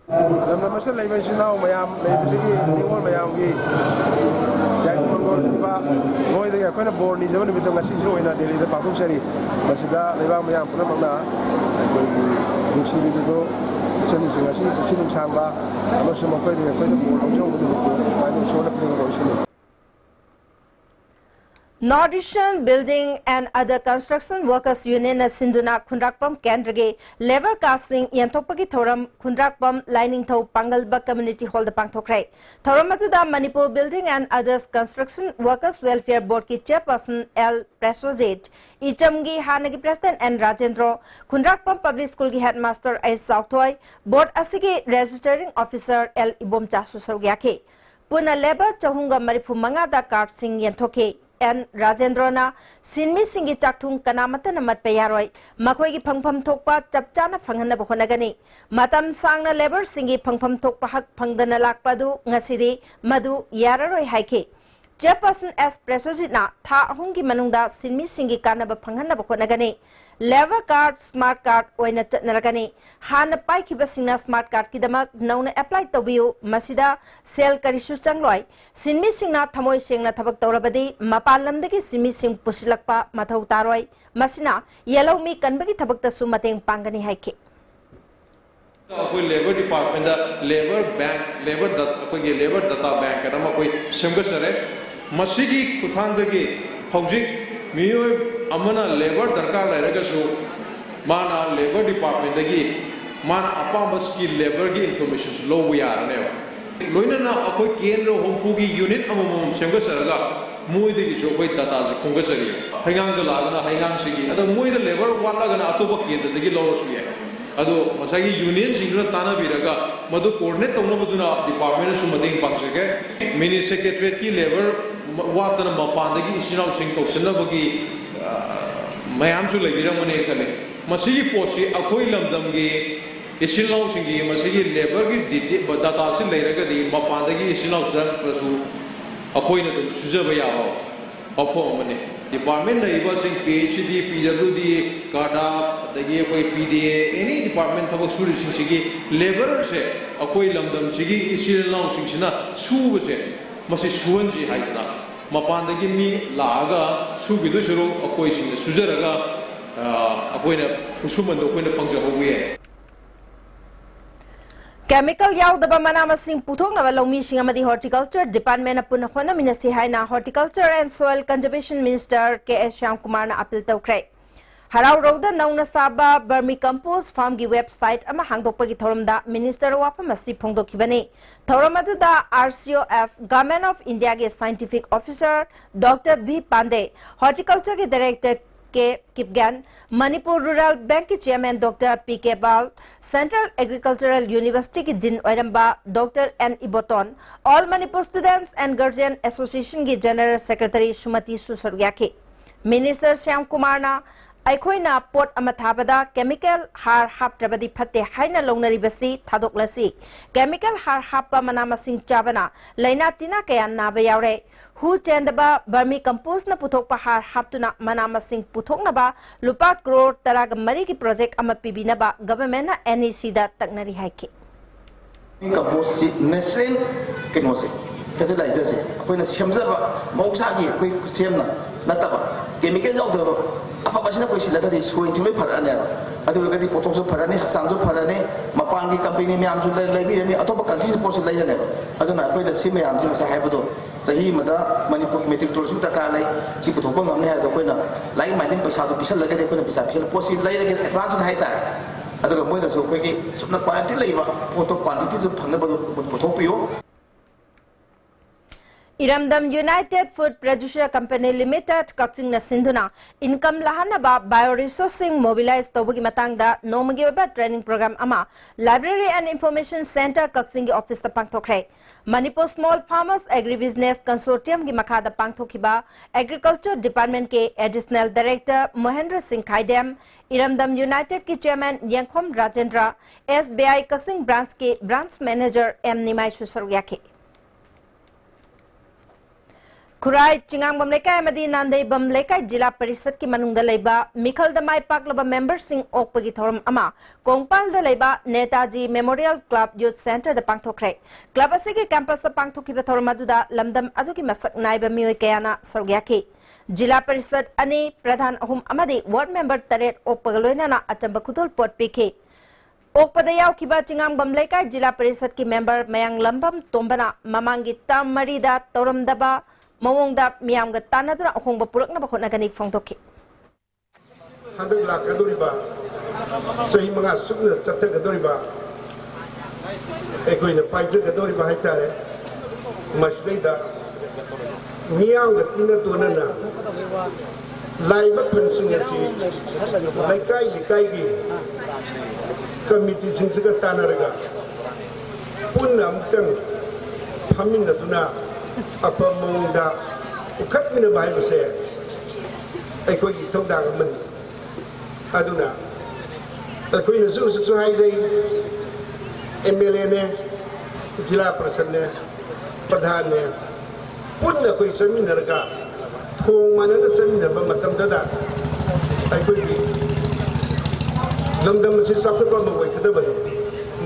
ꯂꯝꯗꯝ ꯑꯁꯤꯗ ꯂꯩꯕ ꯏꯆꯤꯜ ꯏꯅꯥꯎ ꯃꯌꯥꯝ ꯂꯩꯕꯁꯤꯒꯤ ꯅꯤꯉꯣꯜ ꯃꯌꯥꯝꯒꯤ ꯌꯥꯏꯐ ꯃꯪꯒꯣꯜ ꯄꯤꯕ, ꯃꯣꯏꯗꯒꯤ ꯑꯩꯈꯣꯏꯅ ꯕꯣꯔ ꯅꯤꯖꯕ ꯅꯨꯃꯤꯠꯇꯣ ꯉꯁꯤꯁꯨ ꯑꯣꯏꯅ ꯗꯦꯜꯂꯤꯗ ꯄꯥꯡꯊꯣꯛꯆꯔꯤ꯫ ꯃꯁꯤꯗ ꯂꯩꯕꯥꯛ ꯃꯌꯥꯝ ꯄꯨꯝꯅꯃꯛꯅ ꯑꯩꯈꯣꯏꯒꯤ ꯅꯨꯡꯁꯤꯕꯤꯕꯗꯨ, ꯏꯆꯟꯁꯤꯡ ꯑꯁꯤ ꯄꯨꯛꯁꯤ ꯅꯨꯡꯁꯥꯡꯕ ꯑꯃꯁꯨꯡ ꯃꯈꯣꯏꯗꯒꯤ ꯑꯩꯈꯣꯏꯅ ꯕꯣꯔ ꯂꯧꯖꯍꯧꯕ ꯅꯨꯃꯤꯠꯇꯨ ꯍꯥꯏꯅ ꯏꯁꯣꯔꯗ ꯈꯨꯔꯨꯝꯕ ꯑꯣꯏꯁꯅꯨ꯫ North Eastern Building and Other Construction Workers Unionꯅ ꯁꯤꯟꯗꯨꯅ ꯈꯨꯟꯗ꯭ꯔꯥꯛꯄꯝ ꯀꯦꯟꯗ꯭ꯔꯒꯤ labour cardꯁꯤꯡ ꯌꯦꯟꯊꯣꯛꯄꯒꯤ ꯊꯧꯔꯝ ꯈꯨꯟꯗ꯭ꯔꯥꯛꯄꯝ ꯂꯥꯏꯅꯤꯡꯊꯧ ꯄꯥꯡꯒꯜꯕ community hallꯗ ꯄꯥꯡꯊꯣꯛꯈ꯭ꯔꯦ꯫ ꯊꯧꯔꯝ ꯑꯗꯨꯗ Manipur Building and Others Construction Workers Welfare Boardꯀꯤ chairperson L ꯄ꯭ꯔꯦꯁꯣꯖꯤꯠ, ꯏꯆꯝꯒꯤ ꯍꯥꯟꯅꯒꯤ president N Rajendro, Khundrakpam Public Schoolꯒꯤ headmaster ꯑꯩꯆ ꯆꯥꯎꯊꯣꯏ, board ꯑꯁꯤꯒꯤ registering officer L ꯏꯕꯣꯝꯆꯥꯁꯨ ꯁꯔꯨꯛ ꯌꯥꯈꯤ꯫ ꯄꯨꯟꯅ labour ꯆꯍꯨꯝꯒ ꯃꯔꯤꯐꯨ ꯃꯉꯥꯗ cardꯁꯤꯡ ꯌꯦꯟꯊꯣꯛꯈꯤ꯫ N ꯔꯥꯖꯦꯟꯗ꯭ꯔꯣꯅ ꯁꯤꯟꯃꯤꯁꯤꯡꯒꯤ ꯆꯥꯛꯊꯨꯡ ꯀꯅꯥꯃꯠꯇꯅ ꯃꯠꯄ ꯌꯥꯔꯣꯏ, ꯃꯈꯣꯏꯒꯤ ꯐꯪꯐꯝ ꯊꯣꯛꯄ ꯆꯞ ꯆꯥꯅ ꯐꯪꯍꯟꯅꯕ ꯍꯣꯠꯅꯒꯅꯤ꯫ ꯃꯇꯝ ꯁꯥꯡꯅ labourꯁꯤꯡꯒꯤ ꯐꯪꯐꯝ ꯊꯣꯛꯄ ꯍꯛ ꯐꯪꯗꯅ ꯂꯥꯛꯄ ꯑꯗꯨ ꯉꯁꯤꯗꯤ ꯃꯗꯨ ꯌꯥꯔꯔꯣꯏ ꯍꯥꯏꯈꯤ꯫ Chairperson S ꯄ꯭ꯔꯦꯁꯣꯖꯤꯠꯅ ꯊꯥ ꯑꯍꯨꯝꯒꯤ ꯃꯅꯨꯡꯗ ꯁꯤꯟꯃꯤꯁꯤꯡꯒꯤ ꯀꯥꯟꯅꯕ ꯐꯪꯍꯟꯅꯕ ꯍꯣꯠꯅꯒꯅꯤ꯫ Labour card, smart card ꯑꯣꯏꯅ ꯆꯠꯅꯔꯛꯀꯅꯤ꯫ ꯍꯥꯟꯅ ꯄꯥꯏꯈꯤꯕꯁꯤꯡꯅ smart cardꯀꯤꯗꯃꯛ ꯅꯧꯅ apply ꯇꯧꯕꯤꯌꯨ꯫ ꯃꯁꯤꯗ ꯁꯦꯜ ꯀꯔꯤꯁꯨ ꯆꯪꯂꯣꯏ꯫ ꯁꯤꯟꯃꯤꯁꯤꯡꯅ ꯊꯃꯣꯏ ꯁꯦꯡꯅ ꯊꯕꯛ ꯇꯧꯔꯕꯗꯤ ꯃꯄꯥꯟ ꯂꯝꯗꯒꯤ ꯁꯤꯟꯃꯤꯁꯤꯡ ꯄꯨꯁꯤꯜꯂꯛꯄ ꯃꯊꯧ ꯇꯥꯔꯣꯏ꯫ ꯃꯁꯤꯅ ꯌꯦꯜꯍꯧꯃꯤ ꯀꯟꯕꯒꯤ ꯊꯕꯛꯇꯁꯨ ꯃꯇꯦꯡ ꯄꯥꯡꯒꯅꯤ ꯍꯥꯏꯈꯤ꯫ ꯑꯩꯈꯣꯏ labour departmentꯇ labour bank, labour dat-, ꯑꯩꯈꯣꯏꯒꯤ labour data bank ꯍꯥꯏꯅ ꯑꯃ ꯑꯩꯈꯣꯏ ꯁꯦꯝꯒꯠꯆꯔꯦ꯫ ꯃꯁꯤꯒꯤ ꯈꯨꯠꯊꯥꯡꯗꯒꯤ ꯍꯧꯖꯤꯛ ꯃꯤꯑꯣꯏ ꯑꯃꯅ labour ꯗꯔꯀꯥꯔ ꯂꯩꯔꯒꯁꯨ ꯃꯥꯅ labour departmentꯇꯒꯤ ꯃꯥꯅ ꯑꯄꯥꯝꯕ skilled labourꯒꯤ informationꯁꯨ ꯂꯧꯕ ꯌꯥꯔꯅꯦꯕ꯫ ꯂꯣꯏꯅꯅ ꯑꯩꯈꯣꯏ ꯀꯦꯟꯗ꯭ꯔ ꯍꯨꯝꯐꯨꯒꯤ unit ꯑꯃꯃꯝ ꯁꯦꯝꯒꯠꯆꯔꯒ ꯃꯣꯏꯗꯒꯤꯁꯨ ꯑꯩꯈꯣꯏ dataꯁꯦ ꯈꯣꯝꯒꯠꯆꯔꯤ꯫ ꯍꯩꯉꯥꯡꯗ ꯂꯥꯛꯑꯒꯅ ꯍꯩꯉꯥꯡꯁꯤꯒꯤ, ꯑꯗꯣ ꯃꯣꯏꯗ labour ꯋꯥꯠꯂꯒꯅ ꯑꯇꯣꯞꯄ ꯀꯦꯟꯗ꯭ꯔꯗꯒꯤ ꯂꯧꯔꯁꯨ ꯌꯥꯏ꯫ ꯑꯗꯣ ꯉꯁꯥꯏꯒꯤ unionꯁꯤꯡꯗꯨꯅ ꯇꯥꯟꯅꯕꯤꯔꯒ ꯃꯗꯨ coordinate ꯇꯧꯅꯕꯗꯨꯅ departmentꯅꯁꯨ ꯃꯇꯦꯡ ꯄꯥꯡꯖꯒꯦ꯫ Mini secretariatꯀꯤ labour ꯋꯥꯠꯇꯅ ꯃꯄꯥꯟꯗꯒꯤ ꯏꯆꯤꯟ ꯏꯅꯥꯎꯁꯤꯡ ꯀꯧꯁꯤꯟꯅꯕꯒꯤ, ꯑ, ꯃꯌꯥꯝꯁꯨ ꯂꯩꯕꯤꯔꯝꯒꯅꯤ ꯈꯜꯂꯤ꯫ ꯃꯁꯤꯒꯤ ꯄꯣꯠꯁꯤ ꯑꯩꯈꯣꯏ ꯂꯝꯗꯝꯒꯤ ꯏꯆꯤꯜ ꯏꯅꯥꯎꯁꯤꯡꯒꯤ ꯃꯁꯤꯒꯤ labourꯒꯤ data-, dataꯁꯤ ꯂꯩꯔꯒꯗꯤ ꯃꯄꯥꯟꯗꯒꯤ ꯏꯆꯤꯜ ꯏꯅꯥꯎ ꯆꯪꯉꯛꯇ꯭ꯔꯁꯨ ꯑꯩꯈꯣꯏꯅ ꯑꯗꯨꯝ ꯁꯨꯖꯕ ꯌꯥꯕ ꯋꯥꯐꯝ ꯑꯃꯅꯤ꯫ Department ꯂꯩꯔꯤꯕꯁꯤꯡ, PHED, PWD, CADA, ꯑꯗꯒꯤ ꯑꯩꯈꯣꯏ PDA, any department ꯊꯕꯛ ꯁꯨꯔꯤꯁꯤꯡꯁꯤꯒꯤ labourꯁꯦ ꯑꯩꯈꯣꯏ ꯂꯝꯗꯝꯁꯤꯒꯤ ꯏꯆꯤꯜ ꯏꯅꯥꯎꯁꯤꯡꯁꯤꯅ ꯁꯨꯕꯁꯦ, ꯃꯁꯤ ꯁꯨꯍꯟꯁꯤ ꯍꯥꯏꯗꯅ ꯃꯄꯥꯟꯗꯒꯤ ꯃꯤ ꯂꯥꯛꯑꯒ ꯁꯨꯈꯤꯗꯣꯏ ꯁꯔꯨꯛ ꯑꯩꯈꯣꯏꯁꯤꯡꯅ ꯁꯨꯖꯔꯒ, ꯑ, ꯑꯩꯈꯣꯏꯅ ꯈꯨꯠꯁꯨꯃꯟꯗꯣ ꯑꯩꯈꯣꯏꯅ ꯐꯪꯖꯍꯧꯕ ꯌꯥꯏ꯫ Chemical ꯌꯥꯎꯗꯕ ꯃꯅꯥ ꯃꯁꯤꯡ ꯄꯨꯊꯣꯛꯅꯕ ꯂꯧꯃꯤꯁꯤꯡ ꯑꯃꯗꯤ Horticulture Department ꯅ ꯄꯨꯟꯅ ꯍꯣꯠꯅꯃꯤꯟꯅꯁꯤ ꯍꯥꯏꯅ Horticulture and Soil Conservation Minister K S ꯁ꯭ꯌꯥꯝꯀꯨꯃꯥꯔꯅ appeal ꯇꯧꯈ꯭ꯔꯦ꯫ ꯍꯔꯥꯎꯔꯧꯗ ꯅꯧꯅ ꯁꯥꯕ Vermicompost farm ꯒꯤ website ꯑꯃ ꯍꯥꯡꯗꯣꯛꯄꯒꯤ ꯊꯧꯔꯝꯗ minister ꯋꯥꯐꯝ ꯑꯁꯤ ꯐꯣꯡꯗꯣꯛꯈꯤꯕꯅꯤ꯫ ꯊꯧꯔꯝ ꯑꯗꯨꯗ R C O F, Government of India ꯒꯤ scientific officer Doctor V Pandey, Horticulture ꯒꯤ director K Kipgen, Manipur Rural Bank ꯀꯤ chairman Doctor P K Pal, Central Agricultural University ꯒꯤ dean ꯑꯣꯏꯔꯝꯕ Doctor N Iboton, All Manipur Students and Guardian Association ꯒꯤ general secretary ꯁꯨꯃꯇꯤꯁꯨ ꯁꯔꯨꯛ ꯌꯥꯈꯤ꯫ Minister Shyam ꯀꯨꯃꯥꯔꯅ ꯑꯩꯈꯣꯏꯅ ꯄꯣꯠ ꯑꯃ ꯊꯥꯕꯗ chemical ꯍꯥꯔ ꯍꯥꯞꯇ꯭ꯔꯕꯗꯤ ꯐꯠꯇꯦ ꯍꯥꯏꯅ ꯂꯧꯅꯔꯤꯕꯁꯤ ꯊꯥꯗꯣꯛꯂꯁꯤ꯫ Chemical ꯍꯥꯔ ꯍꯥꯞꯄ ꯃꯅꯥ ꯃꯁꯤꯡ ꯆꯥꯕꯅ ꯂꯥꯏꯅꯥ ꯇꯤꯟꯅꯥ ꯀꯌꯥ ꯅꯥꯕ ꯌꯥꯎꯔꯦ꯫ ꯍꯨ ꯆꯦꯟꯗꯕ Vermicompost ꯅ ꯄꯨꯊꯣꯛꯄ ꯍꯥꯔ ꯍꯥꯞꯇꯨꯅ ꯃꯅꯥ ꯃꯁꯤꯡ ꯄꯨꯊꯣꯛꯅꯕ ꯂꯨꯄꯥ ꯀ꯭ꯔꯣꯔ ꯇꯔꯥꯒ ꯃꯔꯤꯒꯤ project ꯑꯃ ꯄꯤꯕꯤꯅꯕ government ꯅ N E C ꯗ ꯇꯛꯅꯔꯤ ꯍꯥꯏꯈꯤ꯫ Compost ꯁꯤ natural ꯀꯩꯅꯣꯁꯦ, fertilizer ꯁꯦ ꯑꯩꯈꯣꯏꯅ ꯁꯦꯝꯖꯕ ꯃꯍꯧꯁꯥꯒꯤ ꯑꯩꯈꯣꯏ ꯈꯨꯠꯁꯦꯝꯅ ꯅꯠꯇꯕ, chemical ꯌꯥꯎꯗꯕ ꯑꯐꯕꯁꯤꯅ ꯑꯩꯈꯣꯏ ꯁꯤꯜꯂꯒꯗꯤ soil ꯁꯤ ꯂꯣꯏ ꯐꯔꯛꯑꯅꯦꯕ꯫ ꯑꯗꯨ ꯑꯣꯏꯔꯒꯗꯤ ꯄꯣꯠꯊꯣꯛꯁꯨ ꯐꯔꯅꯤ, ꯍꯛꯆꯥꯡꯁꯨ ꯐꯔꯅꯤ, ꯃꯄꯥꯟꯒꯤ company ꯃꯌꯥꯝꯁꯨ ꯂꯩ-, ꯂꯩꯕꯤꯔꯅꯤ, ꯑꯇꯣꯞꯄ country ꯁꯨ ꯄꯣꯠꯁꯨ ꯂꯩꯔꯅꯦꯕ꯫ ꯑꯗꯨꯅ ꯑꯩꯈꯣꯏꯅ ꯁꯤ ꯃꯌꯥꯝꯁꯦ ꯉꯁꯥꯏ ꯍꯥꯏꯕꯗꯣ ꯆꯍꯤ ꯑꯃꯗ ꯃꯅꯤꯄꯨꯔꯒꯤ metric ton ꯁꯨꯛ ꯗꯔꯀꯥꯔ ꯂꯩ, ꯁꯤ ꯄꯨꯊꯣꯛꯄ ꯉꯝꯅꯤ ꯍꯥꯏꯕꯗꯣ ꯑꯩꯈꯣꯏꯅ ꯂꯥꯏꯔꯤꯛ ꯃꯥꯏꯗꯤꯡ ꯄꯩꯁꯥꯗꯣ ꯄꯤꯁꯜꯂꯒꯗꯤ ꯑꯩꯈꯣꯏꯅ ꯄꯩꯁꯥ ꯄꯤꯁꯜꯂ ꯄꯣꯠꯁꯤ ꯂꯩꯔꯒꯦ advance ꯅ ꯍꯥꯏꯇꯥꯔꯦ꯫ ꯑꯗꯨꯒ ꯃꯣꯏꯅꯁꯨ ꯑꯩꯈꯣꯏꯒꯤ ꯁꯨꯝꯅ quality ꯂꯩꯕ ꯄꯣꯠꯇꯣ quantity ꯁꯨ ꯐꯪꯅꯕꯗꯣ ꯄꯨꯊꯣꯛꯄꯤꯌꯨ꯫ ꯏꯔꯝꯗꯝ United Food Producer Company Limited ꯀꯛꯆꯤꯡꯅ ꯁꯤꯟꯗꯨꯅ income ꯂꯥꯛꯍꯟꯅꯕ bioresourcing mobilize ꯇꯧꯕꯒꯤ ꯃꯇꯥꯡꯗ ꯅꯣꯡꯃꯒꯤ ꯑꯣꯏꯕ training program ꯑꯃ Library and Information Centre ꯀꯛꯆꯤꯡꯒꯤ office ꯇ ꯄꯥꯡꯊꯣꯛꯈ꯭ꯔꯦ꯫ Manipur Small Farmers Agribusiness Consortium ꯒꯤ ꯃꯈꯥꯗ ꯄꯥꯡꯊꯣꯛꯈꯤꯕ Agriculture Department ꯀꯤ Additional Director ꯃꯣꯍꯦꯟꯗ꯭ꯔ ꯁꯤꯡ ꯈꯥꯏꯗꯦꯝ, ꯏꯔꯝꯗꯝ United ꯀꯤ chairman ꯌꯦꯡꯈꯣꯝ Rajendra, S B I Kakching branch ꯀꯤ branch manager ꯑꯦꯝ ꯅꯤꯃꯥꯏꯁꯨ ꯁꯔꯨꯛ ꯌꯥꯈꯤ꯫ ꯈꯨꯔꯥꯏ ꯆꯤꯉꯥꯡꯕꯝ ꯂꯩꯀꯥꯏ ꯑꯃꯗꯤ ꯅꯥꯟꯗꯩꯕꯝ ꯂꯩꯀꯥꯏ ꯖꯤꯂꯥ ꯄꯔꯤꯁꯠꯀꯤ ꯃꯅꯨꯡꯗ ꯂꯩꯕ ꯃꯤꯈꯜꯗ ꯃꯥꯏ ꯄꯥꯛꯂꯕ member ꯁꯤꯡ ꯑꯣꯛꯄꯒꯤ ꯊꯧꯔꯝ ꯑꯃ ꯀꯣꯡꯄꯥꯜꯗ ꯂꯩꯕ Netaji Memorial Club Youth Centre ꯗ ꯄꯥꯡꯊꯣꯛꯈ꯭ꯔꯦ꯫ Club ꯑꯁꯤꯒꯤ campus ꯇ ꯄꯥꯡꯊꯣꯛꯈꯤꯕ ꯊꯧꯔꯝ ꯑꯗꯨꯗ ꯂꯝꯗꯝ ꯑꯗꯨꯒꯤ ꯃꯁꯛ ꯅꯥꯏꯕ ꯃꯤꯑꯣꯏ ꯀꯌꯥꯅ ꯁꯔꯨꯛ ꯌꯥꯈꯤ꯫ ꯖꯤꯂꯥ ꯄꯔꯤꯁꯠ ꯑꯅꯤ, ꯄ꯭ꯔꯙꯥꯟ ꯑꯍꯨꯝ ꯑꯃꯗꯤ ward member ꯇꯔꯦꯠ ꯑꯣꯛꯄꯒ ꯂꯣꯏꯅꯅ ꯑꯆꯝꯕ ꯈꯨꯗꯣꯜꯄꯣꯠ ꯄꯤꯈꯤ꯫ ꯑꯣꯛꯄꯗ ꯌꯥꯎꯈꯤꯕ ꯆꯤꯡꯉꯥꯝꯕꯝ ꯂꯩꯀꯥꯏ ꯖꯤꯂꯥ ꯄꯔꯤꯁꯠꯀꯤ ꯃꯦꯝꯕꯔ ꯃꯌꯥꯡꯂꯝꯕꯝ ꯇꯣꯝꯕꯅ ꯃꯃꯥꯡꯒꯤ ꯇꯔꯝ ꯃꯔꯤꯗ ꯇꯧꯔꯝꯗꯕ ꯃꯑꯣꯡꯗ ꯃꯤꯌꯥꯝꯒ ꯇꯥꯟꯅꯗꯨꯅ ꯑꯍꯣꯡꯕ ꯄꯨꯔꯛꯅꯕ ꯍꯣꯠꯅꯒꯅꯤ ꯐꯣꯡꯗꯣꯛꯈꯤ꯫ ꯍꯟꯗꯛ ꯂꯥꯛꯀꯗꯧꯔꯤꯕ ꯆꯍꯤ ꯃꯉꯥ ꯆꯨꯞꯅ ꯆꯠꯊꯒꯗꯧꯔꯤꯕ ꯑꯩꯈꯣꯏꯅ ꯄꯥꯏꯖꯒꯗꯧꯔꯤꯕ ꯍꯥꯏꯇꯥꯔꯦ, ꯃꯁꯤꯗꯩꯗ ꯃꯤꯌꯥꯝꯒ ꯇꯤꯟꯅ ꯇꯣꯟꯅꯅ ꯂꯥꯛꯏꯕ ꯐꯟꯁꯤꯡ ꯑꯁꯤ ꯂꯩꯀꯥꯏ ꯂꯩꯀꯥꯏꯒꯤ ꯀꯃꯤꯇꯤꯁꯤꯡꯁꯤꯒ ꯇꯥꯟꯅꯔꯒ ꯄꯨꯟꯅ ꯑꯃꯨꯛꯇꯪ ꯐꯝꯃꯤꯟꯅꯗꯨꯅ ꯑꯐꯕ ꯃꯑꯣꯡꯗ ꯄꯨꯈꯠꯃꯤꯟꯅꯕ ꯍꯥꯏꯕꯁꯦ ꯑꯩꯈꯣꯏꯒꯤ ꯏꯊꯧꯗꯥꯡ ꯑꯃꯅꯤ꯫ ꯑꯗꯨꯅ ꯑꯩꯈꯣꯏꯅꯁꯨ ꯍꯧꯖꯤꯛꯁꯨ ꯍꯥꯏꯖꯩ, ꯑꯦꯝ ꯑꯦꯜ ꯑꯦꯅꯦ, ꯖꯤꯂꯥ ꯄꯔꯤꯁꯠꯅꯦ, ꯄ꯭ꯔꯙꯥꯟꯅꯦ, ꯄꯨꯟꯅ ꯑꯩꯈꯣꯏ ꯆꯠꯃꯤꯟꯅꯔꯒ ꯊꯣꯡ ꯃꯥꯟꯅꯅ ꯆꯠꯃꯤꯟꯅꯕ ꯃꯇꯝꯗꯗ ꯑꯩꯈꯣꯏꯒꯤ ꯂꯝꯗꯝ ꯑꯁꯤ ꯆꯥꯎꯈꯠꯄ ꯑꯃ ꯑꯣꯏꯒꯗꯕꯅꯤ꯫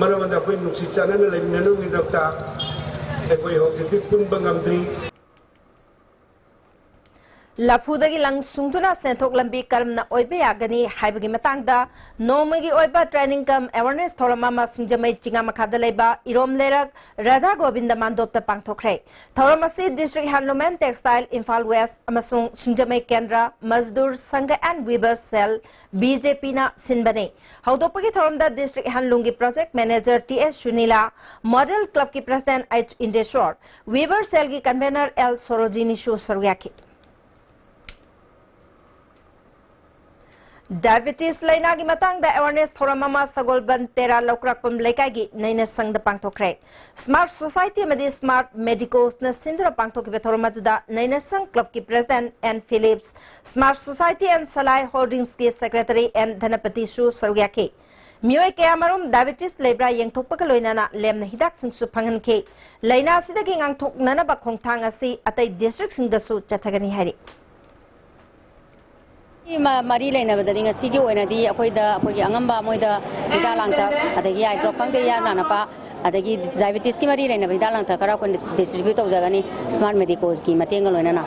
ꯃꯔꯝ ꯑꯗꯨꯅ ꯑꯩꯈꯣꯏ ꯅꯨꯡꯁꯤ ꯆꯥꯟꯅꯅ ꯂꯩꯃꯤꯟꯅꯅꯕꯒꯤꯗꯃꯛꯇ ꯑꯩꯈꯣꯏ ꯍꯧꯖꯤꯛꯇꯤ ꯄꯨꯟꯕ ꯉꯝꯗ꯭ꯔꯤ꯫ ꯂꯐꯨꯗꯒꯤ ꯂꯪ ꯁꯨꯡꯗꯨꯅ ꯁꯦꯟꯊꯣꯛ ꯂꯝꯕꯤ ꯀꯔꯝꯅ ꯑꯣꯏꯕ ꯌꯥꯒꯅꯤ ꯍꯥꯏꯕꯒꯤ ꯃꯇꯥꯡꯗ ꯅꯣꯡꯃꯒꯤ ꯑꯣꯏꯕ training cum awareness ꯊꯧꯔꯝ ꯑꯃ ꯁꯤꯡꯖꯃꯩ ꯆꯤꯉꯥ ꯃꯈꯥꯗ ꯂꯩꯕ ꯏꯔꯣꯝ ꯂꯩꯔꯛ ꯔꯥꯙꯥ ꯒꯣꯕꯤꯟꯗ ꯃꯥꯟꯗꯣꯞꯇ ꯄꯥꯡꯊꯣꯛꯈ꯭ꯔꯦ꯫ ꯊꯧꯔꯝ ꯑꯁꯤ District Handloom and Textile Imphal West ꯑꯃꯁꯨꯡ ꯁꯤꯡꯖꯃꯩ ꯀꯦꯟꯗ꯭ꯔ, ꯃꯖꯗꯨꯔ ꯁꯪꯘ and Weaver Cell, B J P ꯅ ꯁꯤꯟꯕꯅꯤ꯫ ꯍꯧꯗꯣꯛꯄꯒꯤ ꯊꯧꯔꯝꯗ District Handloom ꯒꯤ Project Manager T S ꯁꯨꯅꯤꯂꯥ, Model Club ꯀꯤ President H ꯏꯟꯗꯦꯁꯣꯔ, Weaver Cell ꯒꯤ Convener L ꯁꯣꯔꯣꯖꯤꯅꯤꯁꯨ ꯁꯔꯨꯛ ꯌꯥꯈꯤ꯫ Diabetes ꯂꯩꯅꯥꯒꯤ ꯃꯇꯥꯡꯗ awareness ꯊꯧꯔꯝ ꯑꯃ ꯁꯒꯣꯜꯕꯟ ꯇꯦꯔꯥ ꯂꯧꯀ꯭ꯔꯥꯛꯄꯝ ꯂꯩꯀꯥꯏꯒꯤ ꯅꯩꯅꯁꯪꯗ ꯄꯥꯡꯊꯣꯛꯈ꯭ꯔꯦ꯫ Smart Society ꯑꯃꯗꯤ Smart Medicos ꯅ ꯁꯤꯟꯗꯨꯅ ꯄꯥꯡꯊꯣꯛꯈꯤꯕ ꯊꯧꯔꯝ ꯑꯗꯨꯗ ꯅꯩꯅꯁꯪ club ꯀꯤ President N Phillips, Smart Society and Salai Holdings ꯀꯤ Secretary N ꯙꯅꯄꯇꯤꯁꯨ ꯁꯔꯨꯛ ꯌꯥꯈꯤ꯫ ꯃꯤꯑꯣꯏ ꯀꯌꯥꯃꯔꯨꯝ diabetes ꯂꯩꯕ꯭ꯔꯥ ꯌꯦꯡꯊꯣꯛꯄꯒ ꯂꯣꯏꯅꯅ ꯂꯦꯝꯅ ꯍꯤꯗꯥꯛꯁꯤꯡꯁꯨ ꯐꯪꯍꯟꯈꯤ꯫ ꯂꯩꯅꯥ ꯑꯁꯤꯗꯒꯤ ꯉꯥꯛꯊꯣꯛꯅꯅꯕ ꯈꯣꯡꯊꯥꯡ ꯑꯁꯤ ꯑꯇꯩ district ꯁꯤꯡꯗꯁꯨ ꯆꯠꯊꯒꯅꯤ ꯍꯥꯏꯔꯤ꯫ ꯁꯤ ꯃ-, ꯃꯔꯤ ꯂꯩꯅꯕꯗꯗꯤ ꯉꯁꯤꯒꯤ ꯑꯣꯏꯅꯗꯤ ꯑꯩꯈꯣꯏꯗ, ꯑꯩꯈꯣꯏꯒꯤ ꯑꯉꯝꯕ ꯃꯣꯏꯗ ꯍꯤꯗꯥꯛ ꯂꯥꯡꯊꯛ, ꯑꯗꯒꯤ eye drop ꯈꯪꯗꯦ, ꯍꯤꯗꯥꯛ ꯅꯥꯅꯄꯥ, ꯑꯗꯒꯤ diabetes ꯀꯤ ꯃꯔꯤ ꯂꯩꯅꯕ ꯍꯤꯗꯥꯛ ꯂꯥꯡꯊꯛ ꯈꯔ ꯑꯩꯈꯣꯏꯅ distribute ꯇꯧꯖꯒꯅꯤ, Smart Medicos ꯀꯤ ꯃꯇꯦꯡꯒ ꯂꯣꯏꯅꯅ꯫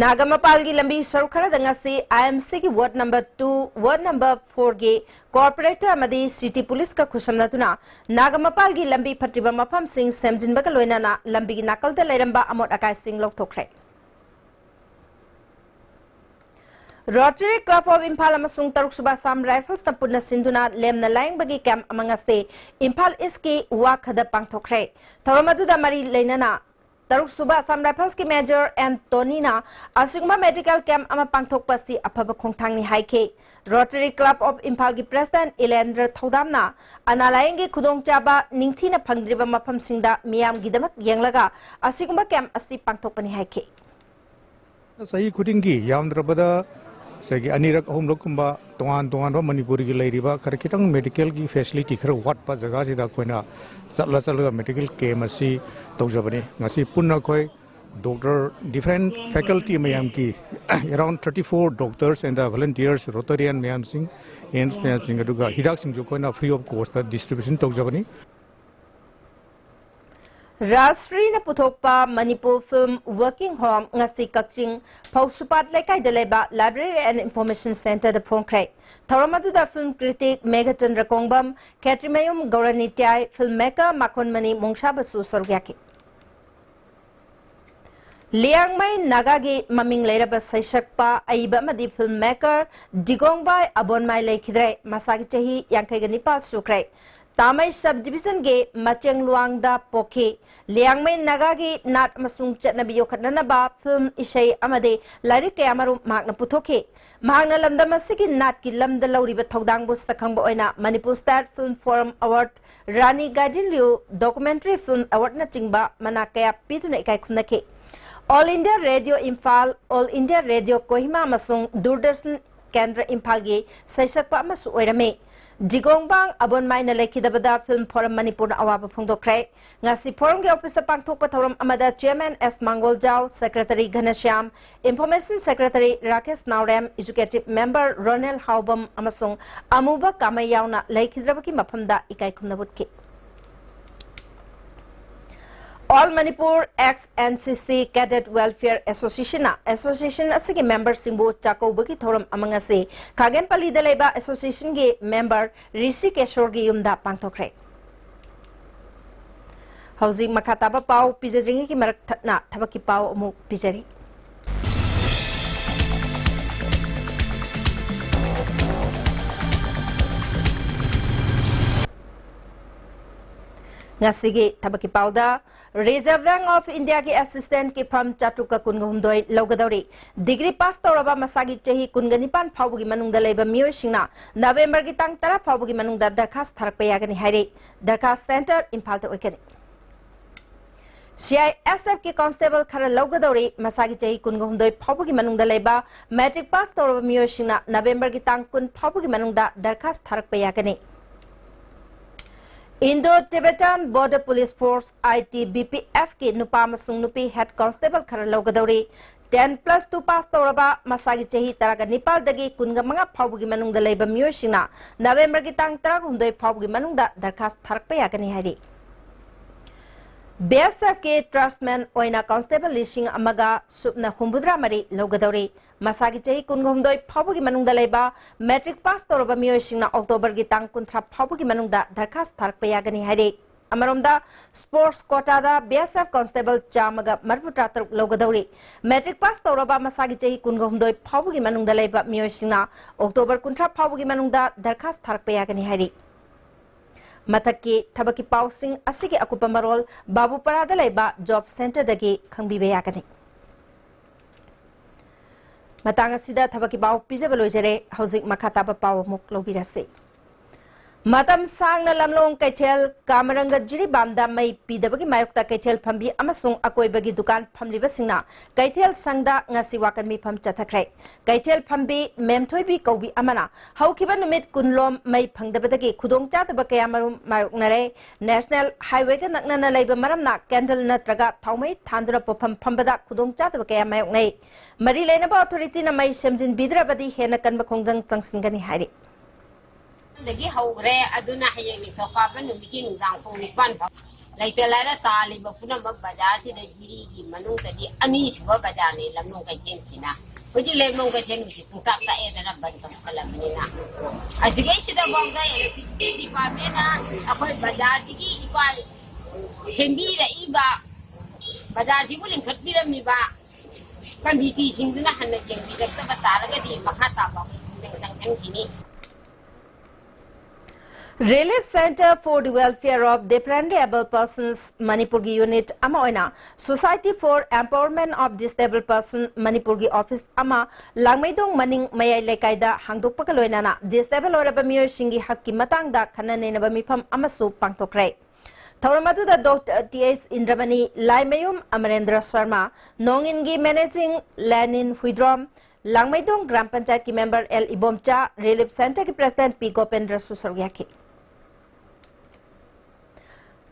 ꯅꯥꯒꯥꯃꯄꯥꯜꯒꯤ ꯂꯝꯕꯤ ꯁꯔꯨꯛ ꯈꯔꯗ ꯉꯁꯤ ꯑꯥꯏ ꯑꯦꯝ ꯁꯤꯒꯤ ward number two, ward number ꯐꯣꯔꯒꯤ ꯀꯣꯔꯄꯣꯔꯦꯇꯔ ꯑꯃꯗꯤ ꯁꯤꯇꯤ ꯄꯨꯂꯤꯁꯀ ꯈꯨꯠꯁꯝꯅꯗꯨꯅ ꯅꯥꯒꯥꯃꯄꯥꯜꯒꯤ ꯂꯝꯕꯤ ꯐꯠꯇ꯭ꯔꯤꯕ ꯃꯐꯝꯁꯤꯡ ꯁꯦꯝꯖꯤꯟꯕꯒ ꯂꯣꯏꯅꯅ ꯂꯝꯕꯤꯒꯤ ꯅꯥꯀꯜꯗ ꯂꯩꯔꯝꯕ ꯑꯃꯣꯠ ꯑꯀꯥꯏꯁꯤꯡ ꯂꯧꯊꯣꯛꯈ꯭ꯔꯦ꯫ Rotary Club of Imphal ꯑꯃꯁꯨꯡ ꯇꯔꯨꯛꯁꯨꯕ Assam Riflesꯅ ꯄꯨꯟꯅ ꯁꯤꯟꯗꯨꯅ ꯂꯦꯝꯅ ꯂꯥꯌꯦꯡꯕꯒꯤ ꯀꯦꯝꯞ ꯑꯃ ꯉꯁꯤ ꯏꯝꯐꯥꯜ ꯏꯁꯀꯤ ꯋꯥꯈꯗ ꯄꯥꯡꯊꯣꯛꯈ꯭ꯔꯦ꯫ ꯊꯧꯔꯝ ꯑꯗꯨꯗ ꯃꯔꯤ ꯂꯩꯅꯅ ꯇꯔꯨꯛꯁꯨꯕ Assam Riflesꯀꯤ Major Anthonyꯅ ꯑꯁꯤꯒꯨꯝꯕ ꯃꯦꯗꯤꯀꯦꯜ ꯀꯦꯝꯞ ꯑꯃ ꯄꯥꯡꯊꯣꯛꯄ ꯑꯁꯤ ꯑꯐꯕ ꯈꯣꯡꯊꯥꯡꯅꯤ ꯍꯥꯏꯈꯤ꯫ Rotary Club of Imphal ꯒꯤ President ꯏꯂꯦꯟꯗ꯭ꯔ ꯊꯧꯗꯥꯝꯅ ꯑꯅꯥ ꯂꯥꯌꯦꯡꯒꯤ ꯈꯨꯗꯣꯡꯆꯥꯕ ꯅꯤꯡꯊꯤꯅ ꯐꯪꯗ꯭ꯔꯤꯕ ꯃꯐꯝꯁꯤꯡꯗ ꯃꯤꯌꯥꯝꯒꯤꯗꯃꯛ ꯌꯦꯡꯂꯒ ꯑꯁꯤꯒꯨꯝꯕ ꯀꯦꯝꯞ ꯑꯁꯤ ꯄꯥꯡꯊꯣꯛꯄꯅꯤ ꯍꯥꯏꯈꯤ꯫ ꯆꯍꯤ ꯈꯨꯗꯤꯡꯒꯤ ꯌꯥꯝꯗ꯭ꯔꯕꯗ ꯉꯁꯥꯏꯒꯤ ꯑꯅꯤꯔꯛ ꯑꯍꯨꯝꯂꯛꯀꯨꯝꯕ ꯇꯣꯉꯥꯟ ꯇꯣꯉꯥꯟꯕ ꯃꯅꯤꯄꯨꯔꯒꯤ ꯂꯩꯔꯤꯕ ꯈꯔ ꯈꯤꯇꯪ ꯃꯦꯗꯤꯀꯦꯜꯒꯤ ꯐꯦꯁꯤꯂꯤꯇꯤ ꯈꯔ ꯋꯥꯠꯄ ꯖꯒꯥꯁꯤꯗ ꯑꯩꯈꯣꯏꯅ ꯆꯠꯂ ꯆꯠꯂꯒ ꯃꯦꯗꯤꯀꯦꯜ ꯀꯦꯝꯞ ꯑꯁꯤ ꯇꯧꯖꯕꯅꯤ꯫ ꯉꯁꯤ ꯄꯨꯟꯅ ꯑꯩꯈꯣꯏ ꯗꯣꯛꯇꯔ, ꯗꯤꯐꯔꯦꯟ ꯐꯦꯀꯜꯇꯤ ꯃꯌꯥꯝꯒꯤ around thirty four doctors and the volunteers, Rotarian ꯃꯌꯥꯝꯁꯤꯡ, ꯑꯦꯟꯁ ꯃꯌꯥꯝꯁꯤꯡ, ꯑꯗꯨꯒ ꯍꯤꯗꯥꯛꯁꯤꯡꯁꯨ ꯑꯩꯈꯣꯏꯅ free of cost the distribution ꯇꯧꯖꯕꯅꯤ꯫ ꯔꯥꯖꯁ꯭ꯔꯤꯅ ꯄꯨꯊꯣꯛꯄ ꯃꯅꯤꯄꯨꯔ Film Working Home ꯉꯁꯤ ꯀꯛꯆꯤꯡ ꯐꯧꯁꯨꯄꯥꯠ ꯂꯩꯀꯥꯏꯗ ꯂꯩꯕ Library and Information Centreꯗ ꯐꯣꯡꯈ꯭ꯔꯦ꯫ ꯊꯧꯔꯝ ꯑꯗꯨꯗ film critic ꯃꯦꯘꯆꯟꯗ꯭ꯔ ꯀꯣꯡꯕꯝ, ꯈꯦꯇ꯭ꯔꯤꯃꯌꯨꯝ ꯒꯧꯔꯅꯤꯇ꯭ꯌꯥꯏ, film maker ꯃꯥꯈꯣꯟꯃꯅꯤ ꯃꯣꯡꯁꯥꯕꯁꯨ ꯁꯔꯨꯛ ꯌꯥꯈꯤ꯫ ꯂꯤꯌꯥꯡꯃꯩ ꯅꯥꯒꯥꯒꯤ ꯃꯃꯤꯡ ꯂꯩꯔꯕ ꯁꯩꯁꯛꯄ, ꯑꯏꯕ ꯑꯃꯗꯤ film maker ꯗꯤꯒꯣꯡꯕꯥꯏ ꯑꯕꯣꯟꯃꯥꯏ ꯂꯩꯈꯤꯗ꯭ꯔꯦ꯫ ꯃꯁꯥꯒꯤ ꯆꯍꯤ ꯌꯥꯡꯈꯩꯒ ꯅꯤꯄꯥꯜ ꯁꯨꯈ꯭ꯔꯦ꯫ ꯇꯥꯃꯩ sub divisionꯒꯤ ꯃꯆꯦꯡꯂꯨꯋꯥꯡꯗ ꯄꯣꯛꯈꯤ꯫ ꯂꯤꯌꯥꯡꯃꯩ ꯅꯥꯒꯥꯒꯤ ꯅꯥꯠ ꯑꯃꯁꯨꯡ ꯆꯠꯅꯕꯤ ꯌꯣꯛꯈꯠꯅꯅꯕ film, ꯏꯁꯩ ꯑꯃꯗꯤ ꯂꯥꯏꯔꯤꯛ ꯀꯌꯥ ꯃꯔꯨꯝ ꯃꯍꯥꯛꯅ ꯄꯨꯊꯣꯛꯈꯤ꯫ ꯃꯍꯥꯛꯅ ꯂꯝꯗꯝ ꯑꯁꯤꯒꯤ ꯅꯥꯠꯀꯤ ꯂꯝꯗ ꯂꯧꯔꯤꯕ ꯊꯧꯗꯥꯡꯕꯨ ꯁꯛꯈꯪꯕ ꯑꯣꯏꯅ Manipur State Film Forum Award, Rani Gaidinliu Documentary Film Awardꯅꯆꯤꯡꯕ ꯃꯅꯥ ꯀꯌꯥ ꯄꯤꯗꯨꯅ ꯏꯀꯥꯏ ꯈꯨꯝꯅꯈꯤ꯫ All India Radio Imphal, All India Radio Kohima ꯑꯃꯁꯨꯡ ꯗꯨꯔꯗꯔꯁꯟ ꯀꯦꯟꯗ꯭ꯔ ꯏꯝꯐꯥꯜꯒꯤ ꯁꯩꯁꯛꯄ ꯑꯃꯁꯨ ꯑꯣꯏꯔꯝꯃꯤ꯫ ꯗꯤꯒꯣꯡꯕꯥꯡ ꯑꯕꯣꯟꯃꯥꯏꯅ ꯂꯩꯈꯤꯗꯕꯗ Film Forum ꯃꯅꯤꯄꯨꯔꯅ ꯑꯋꯥꯕ ꯐꯣꯡꯗꯣꯛꯈ꯭ꯔꯦ꯫ ꯉꯁꯤ forumꯒꯤ officeꯇ ꯄꯥꯡꯊꯣꯛꯄ ꯊꯧꯔꯝ ꯑꯃꯗ Chairman ꯑꯦꯁ ꯃꯥꯡꯒꯣꯜꯖꯥꯎ, Secretary ꯘꯅꯁ꯭ꯌꯥꯝ, Information Secretary ꯔꯥꯀꯦꯁ ꯅꯥꯎꯔꯦꯝ, Executive Member ꯔꯣꯅꯦꯜ ꯍꯥꯎꯕꯝ ꯑꯃꯁꯨꯡ ꯑꯃꯨꯕ ꯀꯥꯃꯩ ꯌꯥꯎꯅ ꯂꯩꯈꯤꯗ꯭ꯔꯕꯒꯤ ꯃꯐꯝꯗ ꯏꯀꯥꯏ ꯈꯨꯝꯅꯕ ꯎꯠꯈꯤ꯫ All Manipur Ex N C C Cadet Welfare Association-ꯅ association ꯑꯁꯤꯒꯤ member-ꯁꯤꯡꯕꯨ ꯆꯥꯛꯀꯧꯕꯒꯤ ꯊꯧꯔꯝ ꯑꯃ ꯉꯁꯤ ꯈꯥꯒꯦꯝꯄꯜꯂꯤꯗ ꯂꯩꯕ association-ꯒꯤ member ꯔꯤꯁꯤ ꯀꯦꯁꯣꯔꯒꯤ ꯌꯨꯝꯗ ꯄꯥꯡꯊꯣꯛꯈ꯭ꯔꯦ꯫ ꯍꯧꯖꯤꯛ ꯃꯈꯥ ꯇꯥꯕ ꯄꯥꯎ ꯄꯤꯖꯗ꯭ꯔꯤꯉꯩꯒꯤ ꯃꯔꯛ ꯊꯠꯅ ꯊꯕꯛꯀꯤ ꯄꯥꯎ ꯑꯃꯨꯛ ꯄꯤꯖꯔꯤ꯫ ꯉꯁꯤꯒꯤ ꯊꯕꯛꯀꯤ ꯄꯥꯎꯗ, Reserve Bank of India-ꯒꯤ assistant-ꯀꯤ ꯐꯝ ꯆꯥꯇ꯭ꯔꯨꯛꯀ ꯀꯨꯟꯒ ꯍꯨꯝꯗꯣꯏ ꯂꯧꯒꯗꯧꯔꯤ꯫ Degree pass ꯇꯧꯔꯕ ꯃꯁꯥꯒꯤ ꯆꯍꯤ ꯀꯨꯟꯒ ꯅꯤꯄꯥꯟ ꯐꯥꯎꯕꯒꯤ ꯃꯅꯨꯡꯗ ꯂꯩꯕ ꯃꯤꯑꯣꯏꯁꯤꯡꯅ November-ꯒꯤ ꯇꯥꯡ ꯇꯔꯥ ꯐꯥꯎꯕꯒꯤ ꯃꯅꯨꯡꯗ ꯗꯔꯈꯥꯁ ꯊꯥꯔꯛꯄ ꯌꯥꯒꯅꯤ ꯍꯥꯏꯔꯤ꯫ ꯗꯔꯈꯥꯁ center ꯏꯝꯐꯥꯜꯗ ꯑꯣꯏꯒꯅꯤ꯫ C I S F-ꯀꯤ constable ꯈꯔ ꯂꯧꯒꯗꯧꯔꯤ꯫ ꯃꯁꯥꯒꯤ ꯆꯍꯤ ꯀꯨꯟꯒ ꯍꯨꯝꯗꯣꯏ ꯐꯥꯎꯕꯒꯤ ꯃꯅꯨꯡꯗ ꯂꯩꯕ matric pass ꯇꯧꯔꯕ ꯃꯤꯑꯣꯏꯁꯤꯡꯅ November-ꯒꯤ ꯇꯥꯡ ꯀꯨꯟ ꯐꯥꯎꯕꯒꯤ ꯃꯅꯨꯡꯗ ꯗꯔꯈꯥꯁ ꯊꯥꯔꯛꯄ ꯌꯥꯒꯅꯤ꯫ Indo-Tibetan Border Police Force, I T B P F-ꯀꯤ ꯅꯨꯄꯥ ꯑꯃꯁꯨꯡ ꯅꯨꯄꯤ head constable ꯈꯔ ꯂꯧꯒꯗꯧꯔꯤ꯫ Ten plus two pass ꯇꯧꯔꯕ, ꯃꯁꯥꯒꯤ ꯆꯍꯤ ꯇꯔꯥꯒ ꯅꯤꯄꯥꯜꯗꯒꯤ ꯀꯨꯟꯒ ꯃꯉꯥ ꯐꯥꯎꯕꯒꯤ ꯃꯅꯨꯡꯗ ꯂꯩꯕ ꯃꯤꯑꯣꯏꯁꯤꯡꯅ November-ꯒꯤ ꯇꯥꯡ ꯇꯔꯥꯍꯨꯝꯗꯣꯏ ꯐꯥꯎꯕꯒꯤ ꯃꯅꯨꯡꯗ ꯗꯔꯈꯥꯁ ꯊꯥꯔꯛꯄ ꯌꯥꯒꯅꯤ ꯍꯥꯏꯔꯤ꯫ B S F-ꯀꯤ tradesman ꯑꯣꯏꯅ constable ꯂꯤꯁꯤꯡ ꯑꯃꯒ ꯁꯨꯞꯅ ꯍꯨꯝꯐꯨꯇꯔꯥ ꯃꯔꯤ ꯂꯧꯒꯗꯧꯔꯤ꯫ ꯃꯁꯥꯒꯤ ꯆꯍꯤ ꯀꯨꯟꯒ ꯍꯨꯝꯗꯣꯏ ꯐꯥꯎꯕꯒꯤ ꯃꯅꯨꯡꯗ ꯂꯩꯕ, matric pass ꯇꯧꯔꯕ ꯃꯤꯑꯣꯏꯁꯤꯡꯅ October-ꯒꯤ ꯇꯥꯡ ꯀꯨꯟꯊ꯭ꯔꯥ ꯐꯥꯎꯕꯒꯤ ꯃꯅꯨꯡꯗ ꯗꯔꯈꯥꯁ ꯊꯥꯔꯛꯄ ꯌꯥꯒꯅꯤ ꯍꯥꯏꯔꯤ꯫ ꯑꯃꯔꯣꯝꯗ, sports quota-ꯗ B S F constable ꯆꯥꯝꯃꯒ ꯃꯔꯤꯐꯨꯇꯔꯥ ꯇꯔꯨꯛ ꯂꯧꯒꯗꯧꯔꯤ꯫ Matric pass ꯇꯧꯔꯕ, ꯃꯁꯥꯒꯤ ꯆꯍꯤ ꯀꯨꯟꯒ ꯍꯨꯝꯗꯣꯏ ꯐꯥꯎꯕꯒꯤ ꯃꯅꯨꯡꯗ ꯂꯩꯕ ꯃꯤꯑꯣꯏꯁꯤꯡꯅ October ꯀꯨꯟꯊ꯭ꯔꯥ ꯐꯥꯎꯕꯒꯤ ꯃꯅꯨꯡꯗ ꯗꯔꯈꯥꯁ ꯊꯥꯔꯛꯄ ꯌꯥꯒꯅꯤ ꯍꯥꯏꯔꯤ꯫ ꯃꯊꯛꯀꯤ ꯊꯕꯛꯀꯤ ꯄꯥꯎꯁꯤꯡ ꯑꯁꯤꯒꯤ ꯑꯀꯨꯞꯄ ꯃꯔꯣꯜ ꯕꯥꯕꯨꯄꯥꯔꯥꯗ ꯂꯩꯕ job center-ꯗꯒꯤ ꯈꯪꯕꯤꯕ ꯌꯥꯒꯅꯤ꯫ ꯃꯇꯥꯡ ꯑꯁꯤꯗ ꯊꯕꯛꯀꯤ ꯄꯥꯎ ꯄꯤꯖꯕ ꯂꯣꯏꯖꯔꯦ꯫ ꯍꯧꯖꯤꯛ ꯃꯈꯥ ꯇꯥꯕ ꯄꯥꯎ ꯑꯃꯨꯛ ꯂꯧꯕꯤꯔꯁꯤ꯫ ꯃꯇꯝ ꯁꯥꯡꯅ ꯂꯝꯂꯣꯡ ꯀꯩꯊꯦꯜ ꯀꯥꯃꯔꯪꯒ ꯖꯤꯔꯤꯕꯥꯝꯗ ꯃꯩ ꯄꯤꯗꯕꯒꯤ ꯃꯥꯌꯣꯛꯇ ꯀꯩꯊꯦꯜ ꯐꯝꯕꯤ ꯑꯃꯁꯨꯡ ꯑꯀꯣꯏꯕꯒꯤ ꯗꯨꯀꯥꯟ ꯐꯝꯂꯤꯕꯁꯤꯡꯅ ꯀꯩꯊꯦꯜ ꯁꯪꯗ ꯉꯁꯤ ꯋꯥꯀꯠ ꯃꯤꯐꯝ ꯆꯠꯊꯈ꯭ꯔꯦ꯫ ꯀꯩꯊꯦꯜ ꯐꯝꯕꯤ ꯃꯦꯝꯊꯣꯏꯕꯤ ꯀꯧꯕꯤ ꯑꯃꯅ ꯍꯧꯈꯤꯕ ꯅꯨꯃꯤꯠ ꯀꯨꯟꯂꯣꯝ ꯃꯩ ꯐꯪꯗꯕꯗꯒꯤ ꯈꯨꯗꯣꯡꯆꯥꯗꯕ ꯀꯌꯥ ꯃꯔꯨꯝ ꯃꯥꯌꯣꯛꯅꯔꯦ꯫ National Highway-ꯒ ꯅꯛꯅꯅ ꯂꯩꯕ ꯃꯔꯝꯅ candle ꯅꯠꯇ꯭ꯔꯒ ꯊꯥꯎꯃꯩ ꯊꯥꯟꯗꯨꯅ ꯄꯣꯠꯐꯝ ꯐꯝꯕꯗ ꯈꯨꯗꯣꯡꯆꯥꯗꯕ ꯀꯌꯥ ꯃꯥꯌꯣꯛꯅꯩ꯫ ꯃꯔꯤ ꯂꯩꯅꯕ authority-ꯅ ꯃꯩ ꯁꯦꯝꯖꯤꯟꯕꯤꯗ꯭ꯔꯕꯗꯤ ꯍꯦꯟꯅ ꯀꯟꯕ ꯈꯣꯡꯖꯪ ꯆꯪꯁꯤꯟꯒꯅꯤ ꯍꯥꯏꯔꯤ꯫ ꯗꯒꯤ ꯍꯧꯈ꯭ꯔꯦ꯫ ꯑꯗꯨꯅ ꯍꯌꯦꯡ ꯅꯤꯡꯊꯧꯀꯥꯕ ꯅꯨꯃꯤꯠꯀꯤ ꯅꯨꯡꯗꯥꯡ ꯄꯨꯡ ꯅꯤꯄꯥꯟ ꯐꯥꯎ꯫ ꯂꯩꯇ ꯂꯥꯏꯔ ꯇꯥꯜꯂꯤꯕ ꯄꯨꯝꯅꯃꯛ ꯕꯖꯥꯔꯁꯤꯗ ꯖꯤꯔꯤꯒꯤ ꯃꯅꯨꯡꯗꯗꯤ ꯑꯅꯤꯁꯨꯕ ꯕꯖꯥꯔꯅꯤ ꯂꯝꯂꯣꯡ ꯀꯩꯊꯦꯜꯁꯤꯅ꯫ ꯍꯧꯖꯤꯛ ꯂꯝꯂꯣꯡ ꯀꯩꯊꯦꯜ ꯍꯧꯖꯤꯛ ꯄꯨꯡꯆꯥꯛ ꯆꯥꯛꯑꯦꯗꯅ ꯕꯟ ꯇꯧꯁꯜꯂꯕꯅꯤꯅ꯫ ꯑꯁꯤꯒꯩꯁꯤꯗꯐꯥꯎꯗ electricity departmentꯅ ꯑꯩꯈꯣꯏ ꯕꯖꯥꯔꯁꯤꯒꯤ ꯏꯄꯥ ꯁꯦꯝꯕꯤꯔꯛꯏꯕ, ꯕꯖꯥꯔꯁꯤꯕꯨ ꯂꯤꯡꯈꯠꯄꯤꯔꯝꯃꯤꯕ ꯀꯃꯤꯇꯤꯁꯤꯡꯗꯨꯅ ꯍꯟꯅ ꯌꯦꯡꯕꯤꯔꯛꯇꯕ ꯇꯥꯔꯒꯗꯤ ꯃꯈꯥ ꯇꯥꯕ ꯑꯩꯈꯣꯏ ꯆꯪꯁꯤꯟꯈꯤꯅꯤ꯫ Relief Center for the Welfare of Differently Abled Persons ꯃꯅꯤꯄꯨꯔꯒꯤ unit ꯑꯃ ꯑꯣꯏꯅ Society for Empowerment of Disabled Person ꯃꯅꯤꯄꯨꯔꯒꯤ office ꯑꯃ ꯂꯥꯡꯃꯩꯗꯣꯡ ꯃꯅꯤꯡ ꯃꯌꯥꯏ ꯂꯩꯀꯥꯏꯗ ꯍꯥꯡꯗꯣꯛꯄꯒ ꯂꯣꯏꯅꯅ disabled ꯑꯣꯏꯔꯕ ꯃꯤꯑꯣꯏꯁꯤꯡꯒꯤ ꯍꯛꯀꯤ ꯃꯇꯥꯡꯗ ꯈꯟꯅ ꯅꯩꯅꯕ ꯃꯤꯐꯝ ꯑꯃꯁꯨ ꯄꯥꯡꯊꯣꯛꯈ꯭ꯔꯦ꯫ ꯊꯧꯔꯝ ꯑꯗꯨꯗ Doctor T H Indramani, Laimayum Amarendra Sharma, ꯅꯣꯡꯏꯟꯒꯤ managing ꯂꯦꯅꯤꯟ ꯍꯨꯏꯗ꯭ꯔꯣꯝ, ꯂꯥꯡꯃꯩꯗꯣꯡ ꯒ꯭ꯔꯥꯝ ꯄꯟꯆꯥꯌꯠꯀꯤ member ꯑꯦꯜ ꯏꯕꯣꯝꯆꯥ, Relief Centreꯒꯤ president ꯄꯤ ꯒꯣꯄꯦꯟꯗ꯭ꯔꯁꯨ ꯁꯔꯨꯛ ꯌꯥꯈꯤ꯫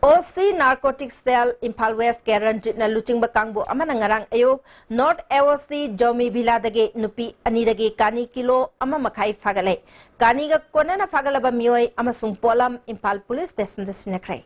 ꯑꯣ ꯁꯤ narcotic cell ꯏꯝꯐꯥꯜ West ꯀꯦ ꯔꯟꯖꯤꯠꯅ ꯂꯨꯆꯤꯡꯕ ꯀꯥꯡꯕꯨ ꯑꯃꯅ ꯉꯔꯥꯡ ꯑꯌꯨꯛ North ꯑꯦ ꯑꯣ ꯁꯤ ꯖꯣꯃꯤ ꯚꯤꯂꯥꯗꯒꯤ ꯅꯨꯄꯤ ꯑꯅꯤꯗꯒꯤ ꯀꯥꯅꯤ ꯀꯤꯂꯣ ꯑꯃ ꯃꯈꯥꯏ ꯐꯥꯒꯠꯂꯦ꯫ ꯀꯥꯅꯤꯒ ꯀꯣꯟꯅꯅ ꯐꯥꯒꯠꯂꯕ ꯃꯤꯑꯣꯏ ꯑꯃꯁꯨꯡ ꯄꯣꯠꯂꯝ Imphal police stationꯗ ꯁꯤꯟꯅꯈ꯭ꯔꯦ꯫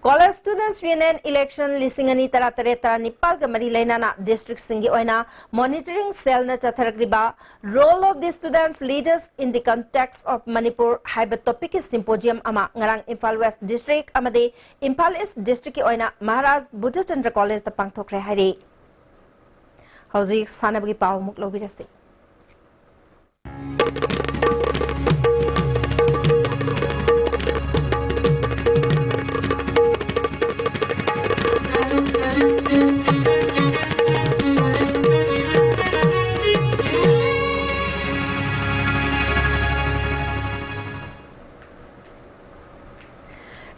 College Students Union election ꯂꯤꯁꯤꯡ ꯑꯅꯤ ꯇꯔꯥ ꯇꯔꯦꯠ ꯇꯔꯥ ꯅꯤꯄꯥꯜꯒ ꯃꯔꯤ ꯂꯩꯅꯅ districtꯁꯤꯡꯒꯤ ꯑꯣꯏꯅ monitoring cellꯅ ꯆꯠꯊꯔꯛꯂꯤꯕ Role of the Students Leaders in the Context of Manipur ꯍꯥꯏꯕ topicꯀꯤ symposium ꯑꯃ ꯉꯔꯥꯡ ꯏꯝꯐꯥꯜ West District ꯑꯃꯗꯤ ꯏꯝꯐꯥꯜ East Districtꯀꯤ ꯑꯣꯏꯅ ꯃꯍꯥꯔꯥꯖ ꯕꯨꯙꯆꯟꯗ꯭ꯔ Collegeꯇ ꯄꯥꯡꯊꯣꯛꯈ꯭ꯔꯦ ꯍꯥꯏꯔꯤ꯫ ꯍꯧꯖꯤꯛ ꯁꯥꯟꯅꯕꯒꯤ ꯄꯥꯎ ꯑꯃꯨꯛ ꯂꯧꯕꯤꯔꯁꯤ꯫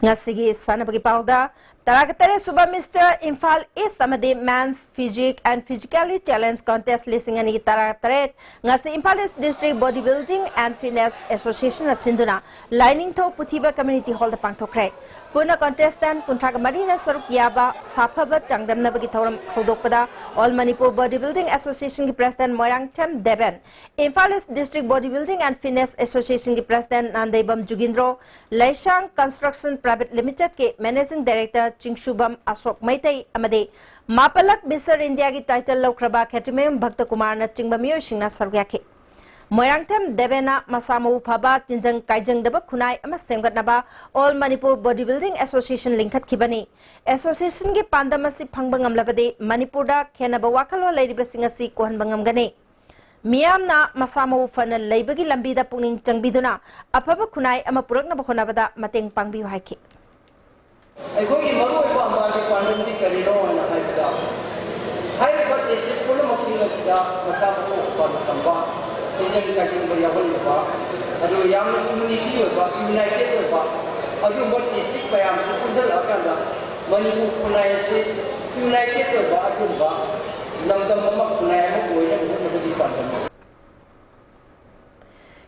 ꯉꯁꯤꯒꯤ ꯁꯥꯟꯅꯕꯒꯤ ꯄꯥꯎꯗ ꯇꯔꯥꯒ ꯇꯔꯦꯠ ꯁꯨꯕ Mister Imphal East ꯑꯃꯗꯤ Men's Physique and Physically Challenge Contest ꯂꯤꯁꯤꯡ ꯑꯅꯤ ꯇꯔꯥ ꯇꯔꯦꯠ ꯉꯁꯤ Imphal East District Bodybuilding and Fitness Association ꯅ ꯁꯤꯟꯗꯨꯅ ꯂꯥꯏꯅꯤꯡꯊꯧ ꯄꯨꯊꯤꯕ Community Hall ꯗ ꯄꯥꯡꯊꯣꯛꯈ꯭ꯔꯦ꯫ ꯄꯨꯟꯅ contestant ꯀꯨꯟꯊ꯭ꯔꯥꯒ ꯃꯔꯤꯅ ꯁꯔꯨꯛ ꯌꯥꯕ ꯁꯥꯐꯕ ꯆꯥꯡꯗꯝꯅꯕꯒꯤ ꯊꯧꯔꯝ ꯍꯧꯗꯣꯛꯄꯗ All Manipur Bodybuilding Association ꯒꯤ President Moirangthem Deben, Imphal East District Bodybuilding and Fitness Association ꯒꯤ President Nandeibam ꯖꯨꯒꯤꯟꯗ꯭ꯔꯣ, ꯂꯩꯁꯥꯡ Construction Private Limited ꯀꯤ Managing Director ꯆꯤꯡꯁꯨꯕꯝ ꯑꯁꯣꯛ ꯃꯩꯇꯩ ꯑꯃꯗꯤ ꯃꯥꯄꯜꯂꯛ Mister India ꯒꯤ title ꯂꯧꯈ꯭ꯔꯕ ꯈꯦꯇ꯭ꯔꯤꯃꯌꯨꯝ ꯚꯛꯇ ꯀꯨꯃꯥꯔꯅ ꯆꯤꯡꯕ ꯃꯤꯑꯣꯏꯁꯤꯡꯅ ꯁꯔꯨꯛ ꯌꯥꯈꯤ꯫ ꯃꯣꯏꯔꯥꯡꯊꯦꯝ ꯗꯦꯕꯦꯟꯅ ꯃꯁꯥ ꯃꯎ ꯐꯕ, ꯇꯤꯟꯖꯪ ꯀꯥꯏꯖꯪꯗꯕ ꯈꯨꯟꯅꯥꯏ ꯑꯃ ꯁꯦꯝꯒꯠꯅꯕ All Manipur Bodybuilding Association ꯂꯤꯡꯈꯠꯈꯤꯕꯅꯤ꯫ Association ꯒꯤ ꯄꯥꯟꯗꯝ ꯑꯁꯤ ꯐꯪꯕ ꯉꯝꯂꯕꯗꯤ ꯃꯅꯤꯄꯨꯔꯗ ꯈꯦꯟꯅꯕ ꯋꯥꯈꯜꯂꯣꯟ ꯂꯩꯔꯤꯕꯁꯤꯡ ꯑꯁꯤ ꯀꯣꯛꯍꯟꯕ ꯉꯝꯒꯅꯤ꯫ ꯃꯤꯌꯥꯝꯅ ꯃꯁꯥ ꯃꯎ ꯐꯅ ꯂꯩꯕꯒꯤ ꯂꯝꯕꯤꯗ ꯄꯨꯛꯅꯤꯡ ꯆꯪꯕꯤꯗꯨꯅ ꯑꯐꯕ ꯈꯨꯟꯅꯥꯏ ꯑꯃ ꯄꯨꯔꯛꯅꯕ ꯍꯣꯠꯅꯕꯗ ꯃꯇꯦꯡ ꯄꯥꯡꯕꯤꯌꯨ ꯍꯥꯏꯈꯤ꯫ ꯑꯩꯈꯣꯏꯒꯤ ꯃꯔꯨꯑꯣꯏꯕ ꯃꯥꯒꯤ ꯄꯥꯟꯗꯝꯗꯤ ꯀꯔꯤꯅꯣ ꯍꯥꯏꯅ ꯍꯥꯏꯕꯗ, ꯍꯥꯏꯔꯤꯕ district ꯄꯨꯝꯅꯃꯛꯁꯤꯡ ꯑꯁꯤꯗ ꯃꯁꯥ ꯃꯎ ꯐꯅ ꯊꯝꯕ, ꯇꯤꯟꯖꯪ ꯀꯥꯏꯖꯪꯕ ꯌꯥꯎꯍꯟꯗꯕ, ꯑꯗꯨꯒ ꯌꯥꯝꯅ unity ꯑꯣꯏꯕ, united ꯑꯣꯏꯕ ꯑꯗꯨꯒꯨꯝꯕ district ꯃꯌꯥꯝꯁꯤ ꯄꯨꯟꯁꯤꯜꯂꯛꯑꯀꯥꯟꯗ ꯃꯅꯤꯄꯨꯔ ꯈꯨꯟꯅꯥꯏ ꯑꯁꯤ united ꯑꯣꯏꯕ ꯑꯗꯨꯒꯨꯝꯕ ꯂꯝꯗꯝ ꯑꯃ, ꯈꯨꯟꯅꯥꯏ ꯑꯃ ꯑꯣꯏꯅꯕ ꯍꯣꯠꯅꯕꯒꯤ ꯄꯥꯟꯗꯝꯅꯤ꯫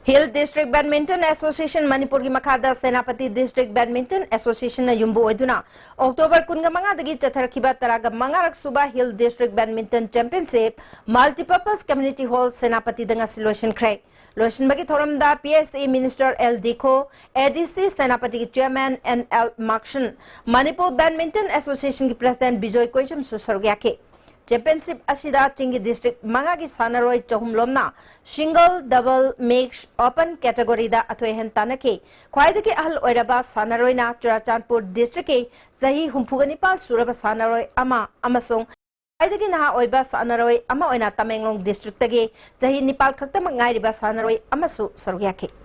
Hill District Badminton Association ꯃꯅꯤꯄꯨꯔꯒꯤ ꯃꯈꯥꯗ ꯁꯦꯅꯥꯄꯇꯤ District Badminton Association ꯅ ꯌꯨꯝꯕꯨ ꯑꯣꯏꯗꯨꯅ October ꯀꯨꯟꯒ ꯃꯉꯥꯗꯒꯤ ꯆꯠꯊꯔꯛꯈꯤꯕ ꯇꯔꯥꯒ ꯃꯉꯥꯔꯛ ꯁꯨꯕ Hill District Badminton Championship Multipurpose Community Hall ꯁꯦꯅꯥꯄꯇꯤꯗ ꯉꯁꯤ ꯂꯣꯏꯁꯤꯟꯈ꯭ꯔꯦ꯫ ꯂꯣꯏꯁꯤꯟꯕꯒꯤ ꯊꯧꯔꯝꯗ P S E Minister L Dikho, A D C ꯁꯦꯅꯥꯄꯇꯤꯒꯤ Chairman N L ꯃꯥꯛꯁꯟ, Manipur Badminton Association ꯒꯤ President ꯕꯤꯖꯣꯏ ꯀꯣꯏꯖꯝꯁꯨ ꯁꯔꯨꯛ ꯌꯥꯈꯤ꯫ Championship ꯑꯁꯤꯗ ꯆꯤꯡꯒꯤ district ꯃꯉꯥꯒꯤ ꯁꯥꯟꯅꯔꯣꯏ ꯆꯍꯨꯝ ꯂꯣꯝꯅ single, double, mix, open category ꯗ ꯑꯊꯣꯏ ꯑꯍꯦꯟ ꯇꯥꯟꯅꯈꯤ꯫ ꯈ꯭ꯋꯥꯏꯗꯒꯤ ꯑꯍꯜ ꯑꯣꯏꯔꯕ ꯁꯥꯟꯅꯔꯣꯏꯅ ꯆꯨꯔꯥꯆꯥꯟꯄꯨꯔ district ꯀꯤ ꯆꯍꯤ ꯍꯨꯝꯐꯨꯒ ꯅꯤꯄꯥꯜ ꯁꯨꯔꯕ ꯁꯥꯟꯅꯔꯣꯏ ꯑꯃ ꯑꯃꯁꯨꯡ ꯈ꯭ꯋꯥꯏꯗꯒꯤ ꯅꯍꯥ ꯑꯣꯏꯕ ꯁꯥꯟꯅꯔꯣꯏ ꯑꯃ ꯑꯣꯏꯅ ꯇꯃꯦꯡꯂꯣꯡ district ꯇꯒꯤ ꯆꯍꯤ ꯅꯤꯄꯥꯜ ꯈꯛꯇꯃꯛ ꯉꯥꯏꯔꯤꯕ ꯁꯥꯟꯅꯔꯣꯏ ꯑꯃꯁꯨ ꯁꯔꯨꯛ ꯌꯥꯈꯤ꯫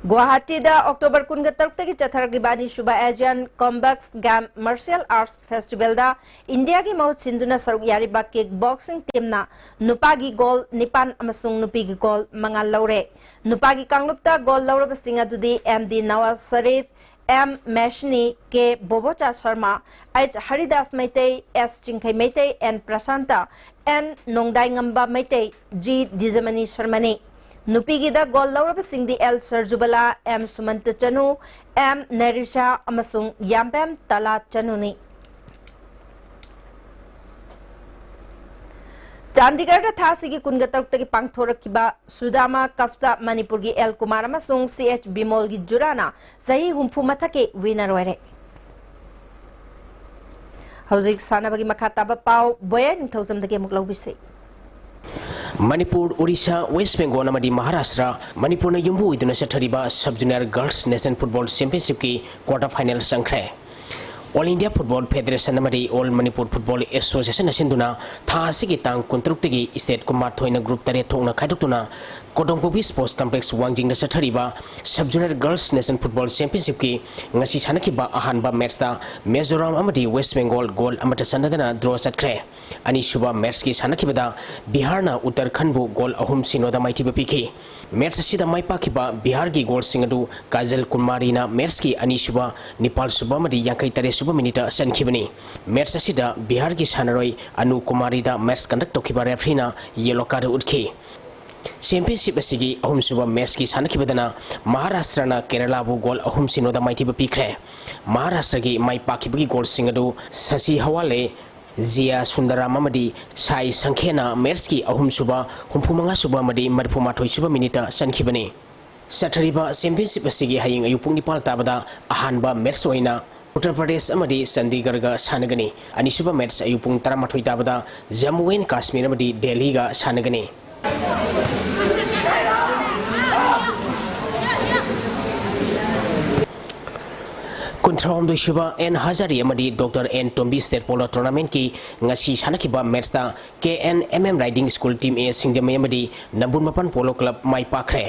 ꯒꯨꯋꯥꯍꯥꯇꯤꯗ October ꯀꯨꯟꯒ ꯇꯔꯨꯛꯇꯒꯤ ꯆꯠꯊꯔꯛꯂꯤꯕ ꯑꯅꯤꯁꯨꯕ Asian Combat Game Martial Arts Festival ꯗ ꯏꯟꯗꯤꯌꯥꯒꯤ ꯃꯍꯨꯠ ꯁꯤꯟꯗꯨꯅ ꯁꯔꯨꯛ ꯌꯥꯔꯤꯕ kick boxing team ꯅ ꯅꯨꯄꯥꯒꯤ gold ꯅꯤꯄꯥꯟ ꯑꯃꯁꯨꯡ ꯅꯨꯄꯤꯒꯤ gold ꯃꯉꯥ ꯂꯧꯔꯦ꯫ ꯅꯨꯄꯥꯒꯤ ꯀꯥꯡꯂꯨꯞꯇ gold ꯂꯧꯔꯕꯁꯤꯡ ꯑꯗꯨꯗꯤ M D Nawaz Sharif, M ꯃꯦꯁꯅꯤ, K Bobocha Sharma, H Haridas Meitei, S Chingkhei Meitei, N Prashant, N Nongdaingamba Meitei, G Dijamani ꯁꯔꯃꯅꯤ꯫ ꯅꯨꯄꯤꯒꯤꯗ ꯒꯣꯜ ꯂꯧꯔꯕꯁꯤꯡꯗꯤ L Sarjubala, M Sumanta Chanu, M Nerisha ꯑꯃꯁꯨꯡ ꯌꯥꯝꯕꯦꯝ ꯇꯂꯥ ꯆꯅꯨꯅꯤ꯫ ꯆꯥꯟꯗꯤꯒꯔꯗ ꯊꯥ ꯑꯁꯤꯒꯤ ꯀꯨꯟꯒ ꯇꯔꯨꯛꯇꯒꯤ ꯄꯥꯡꯊꯣꯔꯛꯈꯤꯕ ꯁꯨꯗꯥꯃꯥ ꯀꯞꯇ ꯃꯅꯤꯄꯨꯔꯒꯤ ꯑꯦꯜ ꯀꯨꯃꯥꯔ ꯑꯃꯁꯨꯡ ꯁꯤ ꯑꯦꯆ ꯕꯤꯃꯣꯜꯒꯤ ꯖꯨꯔꯥꯅ ꯆꯍꯤ ꯍꯨꯝꯐꯨ ꯃꯊꯛꯀꯤ ꯋꯤꯅꯔ ꯑꯣꯏꯔꯦ꯫ ꯍꯧꯖꯤꯛ ꯁꯥꯟꯅꯕꯒꯤ ꯃꯈꯥ ꯇꯥꯕ ꯄꯥꯎ ꯕꯣꯌꯥ ꯅꯤꯡꯊꯧꯖꯝꯗꯒꯤ ꯑꯃꯨꯛ ꯂꯧꯕꯤꯁꯤ꯫ ꯃꯅꯤꯄꯨꯔ, ꯑꯣꯔꯤꯁꯥ, ꯋꯦꯁ ꯕꯦꯡꯒꯣꯜ ꯑꯃꯗꯤ ꯃꯍꯥꯔꯥꯁꯇ꯭ꯔ, ꯃꯅꯤꯄꯨꯔꯅ ꯌꯨꯝꯕꯨ ꯑꯣꯏꯗꯨꯅ ꯆꯠꯊꯔꯤꯕ sub junior girls national football ꯆꯦꯝꯄꯤꯌꯟꯁꯤꯞꯀꯤ ꯀ꯭ꯋꯥꯔꯇꯔ ꯐꯥꯏꯅꯦꯜ ꯆꯪꯈ꯭ꯔꯦ꯫ ꯑꯣꯜ ꯏꯟꯗꯤꯌꯥ ꯐꯨꯠꯕꯣꯜ ꯐꯦꯗꯔꯦꯁꯟ ꯑꯃꯗꯤ ꯑꯣꯜ ꯃꯅꯤꯄꯨꯔ ꯐꯨꯠꯕꯣꯜ ꯑꯦꯁꯣꯁꯤꯌꯦꯁꯟꯅ ꯁꯤꯟꯗꯨꯅ ꯊꯥ ꯑꯁꯤꯒꯤ ꯇꯥꯡ ꯀꯨꯟꯇꯔꯨꯛꯇꯒꯤ ꯁ꯭ꯇꯦꯠ ꯀꯨꯟꯃꯥꯊꯣꯏꯅ ꯒ꯭ꯔꯨꯞ ꯇꯔꯦꯠ ꯊꯣꯛꯅ ꯈꯥꯏꯗꯣꯛꯇꯨꯅ ꯀꯣꯗꯣꯡꯀꯣꯛꯄꯤ ꯁ꯭ꯄꯣꯔꯠꯁ ꯀꯝꯄ꯭ꯂꯦꯛꯁ ꯋꯥꯡꯖꯤꯡꯗ ꯆꯠꯊꯔꯤꯕ sub junior girls national football ꯆꯦꯝꯄꯤꯌꯟꯁꯤꯞꯀꯤ ꯉꯁꯤ ꯁꯥꯟꯅꯈꯤꯕ ꯑꯍꯥꯟꯕ ꯃꯦꯠꯁꯇ ꯃꯤꯖꯣꯔꯥꯝ ꯑꯃꯗꯤ ꯋꯦꯁ ꯕꯦꯡꯒꯣꯜ ꯒꯣꯜ ꯑꯃꯠꯇ ꯆꯟꯅꯗꯅ ꯗ꯭ꯔꯣ ꯆꯠꯈ꯭ꯔꯦ꯫ ꯑꯅꯤꯁꯨꯕ ꯃꯦꯠꯁꯀꯤ ꯁꯥꯟꯅꯈꯤꯕꯗ ꯕꯤꯍꯥꯔꯅ ꯎꯠꯇꯔꯈꯟꯕꯨ ꯒꯣꯜ ꯑꯍꯨꯝ ꯁꯤꯅꯣꯗ ꯃꯥꯏꯊꯤꯕ ꯄꯤꯈꯤ꯫ ꯃꯦꯠꯁ ꯑꯁꯤꯗ ꯃꯥꯏ ꯄꯥꯛꯈꯤꯕ ꯕꯤꯍꯥꯔꯒꯤ ꯒꯣꯜꯁꯤꯡ ꯑꯗꯨ ꯀꯥꯖꯜ ꯀꯨꯃꯥꯔꯤꯅ ꯃꯦꯠꯁꯀꯤ ꯑꯅꯤꯁꯨꯕ, ꯅꯤꯄꯥꯜꯁꯨꯕ ꯑꯃꯗꯤ ꯌꯥꯡꯈꯩ ꯇꯔꯦꯠꯁꯨꯕ ꯃꯤꯅꯤꯠꯇ ꯆꯟꯈꯤꯕꯅꯤ꯫ ꯃꯦꯠꯁ ꯑꯁꯤꯗ ꯕꯤꯍꯥꯔꯒꯤ ꯁꯥꯟꯅꯔꯣꯏ ꯑꯅꯨ ꯀꯨꯃꯥꯔꯤꯗ ꯃꯦꯠꯁ ꯀꯟꯗꯛ ꯇꯧꯈꯤꯕ ꯔꯦꯐ꯭ꯔꯤꯅ ꯌꯦꯂꯣ ꯀꯥꯔꯗ ꯎꯠꯈꯤ꯫ ꯆꯦꯝꯄꯤꯌꯟꯁꯤꯞ ꯑꯁꯤꯒꯤ ꯑꯍꯨꯝꯁꯨꯕ ꯃꯦꯠꯁꯀꯤ ꯁꯥꯟꯅꯈꯤꯕꯗꯅ ꯃꯍꯥꯔꯥꯁꯇ꯭ꯔꯅ ꯀꯦꯔꯂꯥꯕꯨ ꯒꯣꯜ ꯑꯍꯨꯝ ꯁꯤꯅꯣꯗ ꯃꯥꯏꯊꯤꯕ ꯄꯤꯈ꯭ꯔꯦ꯫ ꯃꯍꯥꯔꯥꯁꯇ꯭ꯔꯒꯤ ꯃꯥꯏ ꯄꯥꯛꯈꯤꯕꯒꯤ ꯒꯣꯜꯁꯤꯡ ꯑꯗꯨ ꯁꯁꯤ ꯍꯋꯥꯂꯦ, ꯖꯤꯌꯥ ꯁꯨꯟꯗꯔꯥꯝ ꯑꯃꯗꯤ ꯁꯥꯏ ꯁꯪꯈꯦꯅ ꯃꯦꯠꯁꯀꯤ ꯑꯍꯨꯝꯁꯨꯕ, ꯍꯨꯝꯐꯨꯃꯉꯥꯁꯨꯕ ꯑꯃꯗꯤ ꯃꯔꯤꯐꯨꯃꯥꯊꯣꯏꯁꯨꯕ ꯃꯤꯅꯤꯠꯇ ꯆꯟꯈꯤꯕꯅꯤ꯫ ꯆꯠꯊꯔꯤꯕ ꯆꯦꯝꯄꯤꯌꯟꯁꯤꯞ ꯑꯁꯤꯒꯤ ꯍꯌꯦꯡ ꯑꯌꯨꯛ ꯄꯨꯡ ꯅꯤꯄꯥꯜ ꯇꯥꯕꯗ ꯑꯍꯥꯟꯕ ꯃꯦꯠꯁ ꯑꯣꯏꯅ ꯎꯠꯇꯔ ꯄ꯭ꯔꯗꯦꯁ ꯑꯃꯗꯤ ꯆꯟꯗꯤꯒꯔꯒ ꯁꯥꯟꯅꯒꯅꯤ꯫ ꯑꯅꯤꯁꯨꯕ ꯃꯦꯠꯁ ꯑꯌꯨꯛ ꯄꯨꯡ ꯇꯔꯥꯃꯥꯊꯣꯏ ꯇꯥꯕꯗ ꯖꯝꯃꯨ ꯑꯦꯟ ꯀꯥꯁꯃꯤꯔ ꯑꯃꯗꯤ ꯗꯦꯜꯂꯤꯒ ꯁꯥꯟꯅꯒꯅꯤ꯫ ꯀꯨꯟꯊ꯭ꯔꯥꯍꯨꯝꯗꯣꯏꯁꯨꯕ ꯑꯦꯟ ꯍꯖꯥꯔꯤ ꯑꯃꯗꯤ doctor N Tombi state polo ꯇꯣꯔꯅꯥꯃꯦꯟꯠꯀꯤ ꯉꯁꯤ ꯁꯥꯟꯅꯈꯤꯕ ꯃꯦꯠꯁꯇ K N M M riding school team A Singjamei ꯑꯃꯗꯤ ꯅꯝꯕꯨꯜ ꯃꯄꯥꯟ ꯄꯣꯂꯣ ꯀ꯭ꯂꯕ ꯃꯥꯏ ꯄꯥꯛꯈ꯭ꯔꯦ꯫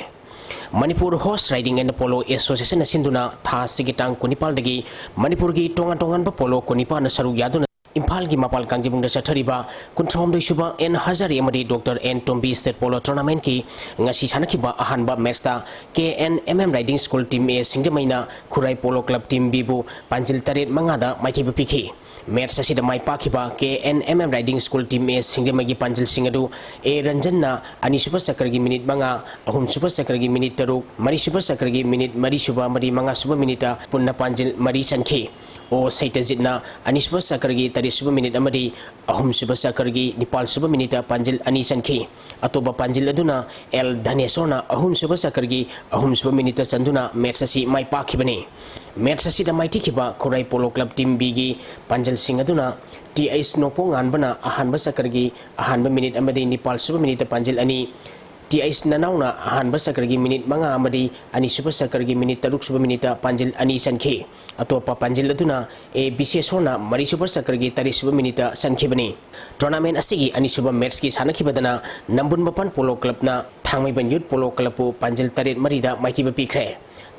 Manipur horse riding and polo ꯑꯦꯁꯣꯁꯤꯌꯦꯁꯟꯅ ꯁꯤꯟꯗꯨꯅ ꯊꯥ ꯑꯁꯤꯒꯤ ꯇꯥꯡ ꯀꯨꯟꯅꯤꯄꯥꯜꯗꯒꯤ ꯃꯅꯤꯄꯨꯔꯒꯤ ꯇꯣꯉꯥꯟ ꯇꯣꯉꯥꯟꯕ ꯄꯣꯂꯣ ꯀꯨꯟꯅꯤꯄꯥꯟꯅ ꯁꯔꯨꯛ ꯌꯥꯗꯨꯅ ꯏꯝꯐꯥꯜꯒꯤ ꯃꯄꯥꯜ ꯀꯥꯡꯖꯩꯕꯨꯡꯗ ꯆꯠꯊꯔꯤꯕ ꯀꯨꯟꯊ꯭ꯔꯥꯍꯨꯝꯗꯣꯏ ꯁꯨꯕ ꯑꯦꯟ ꯍꯖꯥꯔꯤ ꯑꯃꯗꯤ doctor N Tombi state polo ꯇꯣꯔꯅꯥꯃꯦꯟꯠꯀꯤ ꯉꯁꯤ ꯁꯥꯟꯅꯈꯤꯕ ꯑꯍꯥꯟꯕ ꯃꯦꯠꯁꯇ K N M M riding school team A ꯁꯤꯡꯖꯃꯩꯅ ꯈꯨꯔꯥꯏ ꯄꯣꯂꯣ ꯀ꯭ꯂꯕ ꯇꯤꯝ ꯕꯤꯕꯨ ꯄꯥꯟꯖꯤꯜ ꯇꯔꯦꯠ ꯃꯉꯥꯗ ꯃꯥꯏꯊꯤꯕ ꯄꯤꯈꯤ꯫ ꯃꯦꯠꯁ ꯑꯁꯤꯗ ꯃꯥꯏ ꯄꯥꯛꯈꯤꯕ K N M M riding school team A ꯁꯤꯡꯖꯃꯩꯒꯤ ꯄꯥꯟꯖꯤꯜꯁꯤꯡ ꯑꯗꯨ ꯑꯦ ꯔꯟꯖꯟꯅ ꯑꯅꯤꯁꯨꯕ ꯆꯀ꯭ꯔꯒꯤ ꯃꯤꯅꯤꯠ ꯃꯉꯥ, ꯑꯍꯨꯝꯁꯨꯕ ꯆꯀ꯭ꯔꯒꯤ ꯃꯤꯅꯤꯠ ꯇꯔꯨꯛ, ꯃꯔꯤꯁꯨꯕ ꯆꯀ꯭ꯔꯒꯤ ꯃꯤꯅꯤꯠ ꯃꯔꯤꯁꯨꯕ ꯑꯃꯗꯤ ꯃꯉꯥꯁꯨꯕ ꯃꯤꯅꯤꯠꯇ ꯄꯨꯟꯅ ꯄꯥꯟꯖꯤꯜ ꯃꯔꯤ ꯆꯟꯈꯤ꯫ ꯑꯣ ꯁꯩꯇꯖꯤꯠꯅ ꯑꯅꯤꯁꯨꯕ ꯆꯀ꯭ꯔꯒꯤ ꯇꯔꯦꯠꯁꯨꯕ ꯃꯤꯅꯤꯠ ꯑꯃꯗꯤ ꯑꯍꯨꯝꯁꯨꯕ ꯆꯀ꯭ꯔꯒꯤ ꯅꯤꯄꯥꯜꯁꯨꯕ ꯃꯤꯅꯤꯠꯇ ꯄꯥꯟꯖꯤꯜ ꯑꯅꯤ ꯆꯟꯈꯤ꯫ ꯑꯇꯣꯞꯄ ꯄꯥꯟꯖꯤꯜ ꯑꯗꯨꯅ ꯑꯦꯜ ꯙꯅꯦꯁꯣꯔꯅ ꯑꯍꯨꯝꯁꯨꯕ ꯆꯀ꯭ꯔꯒꯤ ꯑꯍꯨꯝꯁꯨꯕ ꯃꯤꯅꯤꯠꯇ ꯆꯟꯗꯨꯅ ꯃꯦꯠꯁ ꯑꯁꯤ ꯃꯥꯏ ꯄꯥꯛꯈꯤꯕꯅꯤ꯫ ꯃꯦꯠꯁ ꯑꯁꯤꯗ ꯃꯥꯏꯊꯤꯈꯤꯕ ꯈꯨꯔꯥꯏ ꯄꯣꯂꯣ ꯀ꯭ꯂꯕ ꯇꯤꯝ ꯕꯤꯒꯤ ꯄꯥꯟꯖꯤꯜꯁꯤꯡ ꯑꯗꯨꯅ ꯇꯤ ꯑꯩꯆ ꯅꯣꯡꯄꯣꯛ ꯉꯥꯟꯕꯅ ꯑꯍꯥꯟꯕ ꯆꯀ꯭ꯔꯒꯤ ꯑꯍꯥꯟꯕ ꯃꯤꯅꯤꯠ ꯑꯃꯗꯤ ꯅꯤꯄꯥꯜꯁꯨꯕ ꯃꯤꯅꯤꯠꯇ ꯄꯥꯟꯖꯤꯜ ꯑꯅꯤ, ꯇꯤ ꯑꯩꯆ ꯅꯅꯥꯎꯅ ꯑꯍꯥꯟꯕ ꯆꯀ꯭ꯔꯒꯤ ꯃꯤꯅꯤꯠ ꯃꯉꯥ ꯑꯃꯗꯤ ꯑꯅꯤꯁꯨꯕ ꯆꯀ꯭ꯔꯒꯤ ꯃꯤꯅꯤꯠ ꯇꯔꯨꯛꯁꯨꯕ ꯃꯤꯅꯤꯠꯇ ꯄꯥꯟꯖꯤꯜ ꯑꯅꯤ ꯆꯟꯈꯤ꯫ ꯑꯇꯣꯞꯄ ꯄꯥꯟꯖꯤꯜ ꯑꯗꯨꯅ ꯑꯦ ꯕꯤꯁꯦꯁꯣꯔꯅ ꯃꯔꯤꯁꯨꯕ ꯆꯀ꯭ꯔꯒꯤ ꯇꯔꯦꯠꯁꯨꯕ ꯃꯤꯅꯤꯠꯇ ꯆꯟꯈꯤꯕꯅꯤ꯫ ꯇꯣꯔꯅꯥꯃꯦꯟꯠ ꯑꯁꯤꯒꯤ ꯑꯅꯤꯁꯨꯕ ꯃꯦꯠꯁꯀꯤ ꯁꯥꯟꯅꯈꯤꯕꯗꯅ ꯅꯝꯕꯨꯟ ꯃꯄꯥꯟ ꯄꯣꯂꯣ ꯀ꯭ꯂꯕꯅ ꯊꯥꯡꯃꯩꯕꯟ ꯌꯨꯠ ꯄꯣꯂꯣ ꯀ꯭ꯂꯕꯄꯨ ꯄꯥꯟꯖꯤꯜ ꯇꯔꯦꯠ ꯃꯔꯤꯗ ꯃꯥꯏꯊꯤꯕ ꯄꯤꯈ꯭ꯔꯦ꯫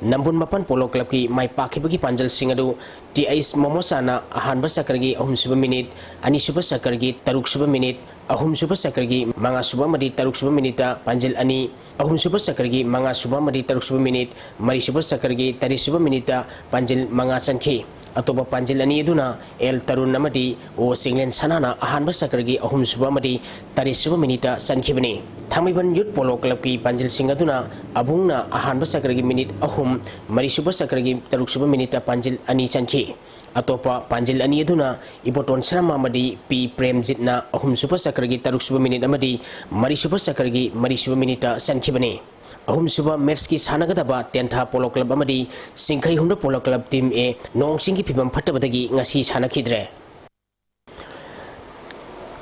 ꯅꯝꯕꯨꯟ ꯃꯄꯥꯟ ꯄꯣꯂꯣ ꯀ꯭ꯂꯕꯀꯤ ꯃꯥꯏ ꯄꯥꯛꯈꯤꯕꯒꯤ ꯄꯥꯟꯖꯜꯁꯤꯡ ꯑꯗꯨ ꯇꯤ ꯑꯩꯆ ꯃꯣꯃꯣꯆꯥꯅ ꯑꯍꯥꯟꯕ ꯆꯀ꯭ꯔꯒꯤ ꯑꯍꯨꯝꯁꯨꯕ ꯃꯤꯅꯤꯠ, ꯑꯅꯤꯁꯨꯕ ꯆꯀ꯭ꯔꯒꯤ ꯇꯔꯨꯛꯁꯨꯕ ꯃꯤꯅꯤꯠ, ꯑꯍꯨꯝꯁꯨꯕ ꯆꯀ꯭ꯔꯒꯤ ꯃꯉꯥꯁꯨꯕ ꯑꯃꯗꯤ ꯇꯔꯨꯛꯁꯨꯕ ꯃꯤꯅꯤꯠꯇ ꯄꯥꯟꯖꯤꯜ ꯑꯅꯤ, ꯑꯍꯨꯝꯁꯨꯕ ꯆꯀ꯭ꯔꯒꯤ ꯃꯉꯥꯁꯨꯕ ꯑꯃꯗꯤ ꯇꯔꯨꯛꯁꯨꯕ ꯃꯤꯅꯤꯠ, ꯃꯔꯤꯁꯨꯕ ꯆꯀ꯭ꯔꯒꯤ ꯇꯔꯦꯠꯁꯨꯕ ꯃꯤꯅꯤꯠꯇ ꯄꯥꯟꯖꯤꯜ ꯃꯉꯥ ꯆꯟꯈꯤ꯫ ꯑꯇꯣꯞꯄ ꯄꯥꯟꯖꯤꯜ ꯑꯅꯤ ꯑꯗꯨꯅ ꯑꯦꯜ ꯇꯔꯨꯟ ꯑꯃꯗꯤ ꯑꯣ ꯆꯤꯡꯂꯦꯟ ꯁꯅꯥꯅ ꯑꯍꯥꯟꯕ ꯆꯀ꯭ꯔꯒꯤ ꯑꯍꯨꯝꯁꯨꯕ ꯑꯃꯗꯤ ꯇꯔꯦꯠꯁꯨꯕ ꯃꯤꯅꯤꯠꯇ ꯆꯟꯈꯤꯕꯅꯤ꯫ ꯊꯥꯡꯃꯩꯕꯟ ꯌꯨꯠ ꯄꯣꯂꯣ ꯀ꯭ꯂꯕꯀꯤ ꯄꯥꯟꯖꯤꯜꯁꯤꯡ ꯑꯗꯨꯅ ꯑꯕꯨꯡꯅ ꯑꯍꯥꯟꯕ ꯆꯀ꯭ꯔꯒꯤ ꯃꯤꯅꯤꯠ ꯑꯍꯨꯝ, ꯃꯔꯤꯁꯨꯕ ꯆꯀ꯭ꯔꯒꯤ ꯇꯔꯨꯛꯁꯨꯕ ꯃꯤꯅꯤꯠꯇ ꯄꯥꯟꯖꯤꯜ ꯑꯅꯤ ꯆꯟꯈꯤ꯫ ꯑꯇꯣꯞꯄ ꯄꯥꯟꯖꯤꯜ ꯑꯅꯤ ꯑꯗꯨꯅ ꯏꯕꯣꯇꯣꯟ ꯁꯔꯃ ꯑꯃꯗꯤ ꯄꯤ ꯄ꯭ꯔꯦꯝꯖꯤꯠꯅ ꯑꯍꯨꯝꯁꯨꯕ ꯆꯀ꯭ꯔꯒꯤ ꯇꯔꯨꯛꯁꯨꯕ ꯃꯤꯅꯤꯠ ꯑꯃꯗꯤ ꯃꯔꯤꯁꯨꯕ ꯆꯀ꯭ꯔꯒꯤ ꯃꯔꯤꯁꯨꯕ ꯃꯤꯅꯤꯠꯇ ꯆꯟꯈꯤꯕꯅꯤ꯫ ꯑꯍꯨꯝꯁꯨꯕ ꯃꯦꯠꯁꯀꯤ ꯁꯥꯟꯅꯒꯗꯕ ꯇꯦꯟꯊꯥ ꯄꯣꯂꯣ ꯀ꯭ꯂꯕ ꯑꯃꯗꯤ ꯆꯤꯡꯈꯩꯍꯨꯟꯗ꯭ꯔꯣ ꯄꯣꯂꯣ ꯀ꯭ꯂꯕ ꯇꯤꯝ ꯑꯦ ꯅꯣꯡ ꯆꯤꯡꯒꯤ ꯐꯤꯕꯝ ꯐꯠꯇꯕꯗꯒꯤ ꯉꯁꯤ ꯁꯥꯟꯅꯈꯤꯗ꯭ꯔꯦ꯫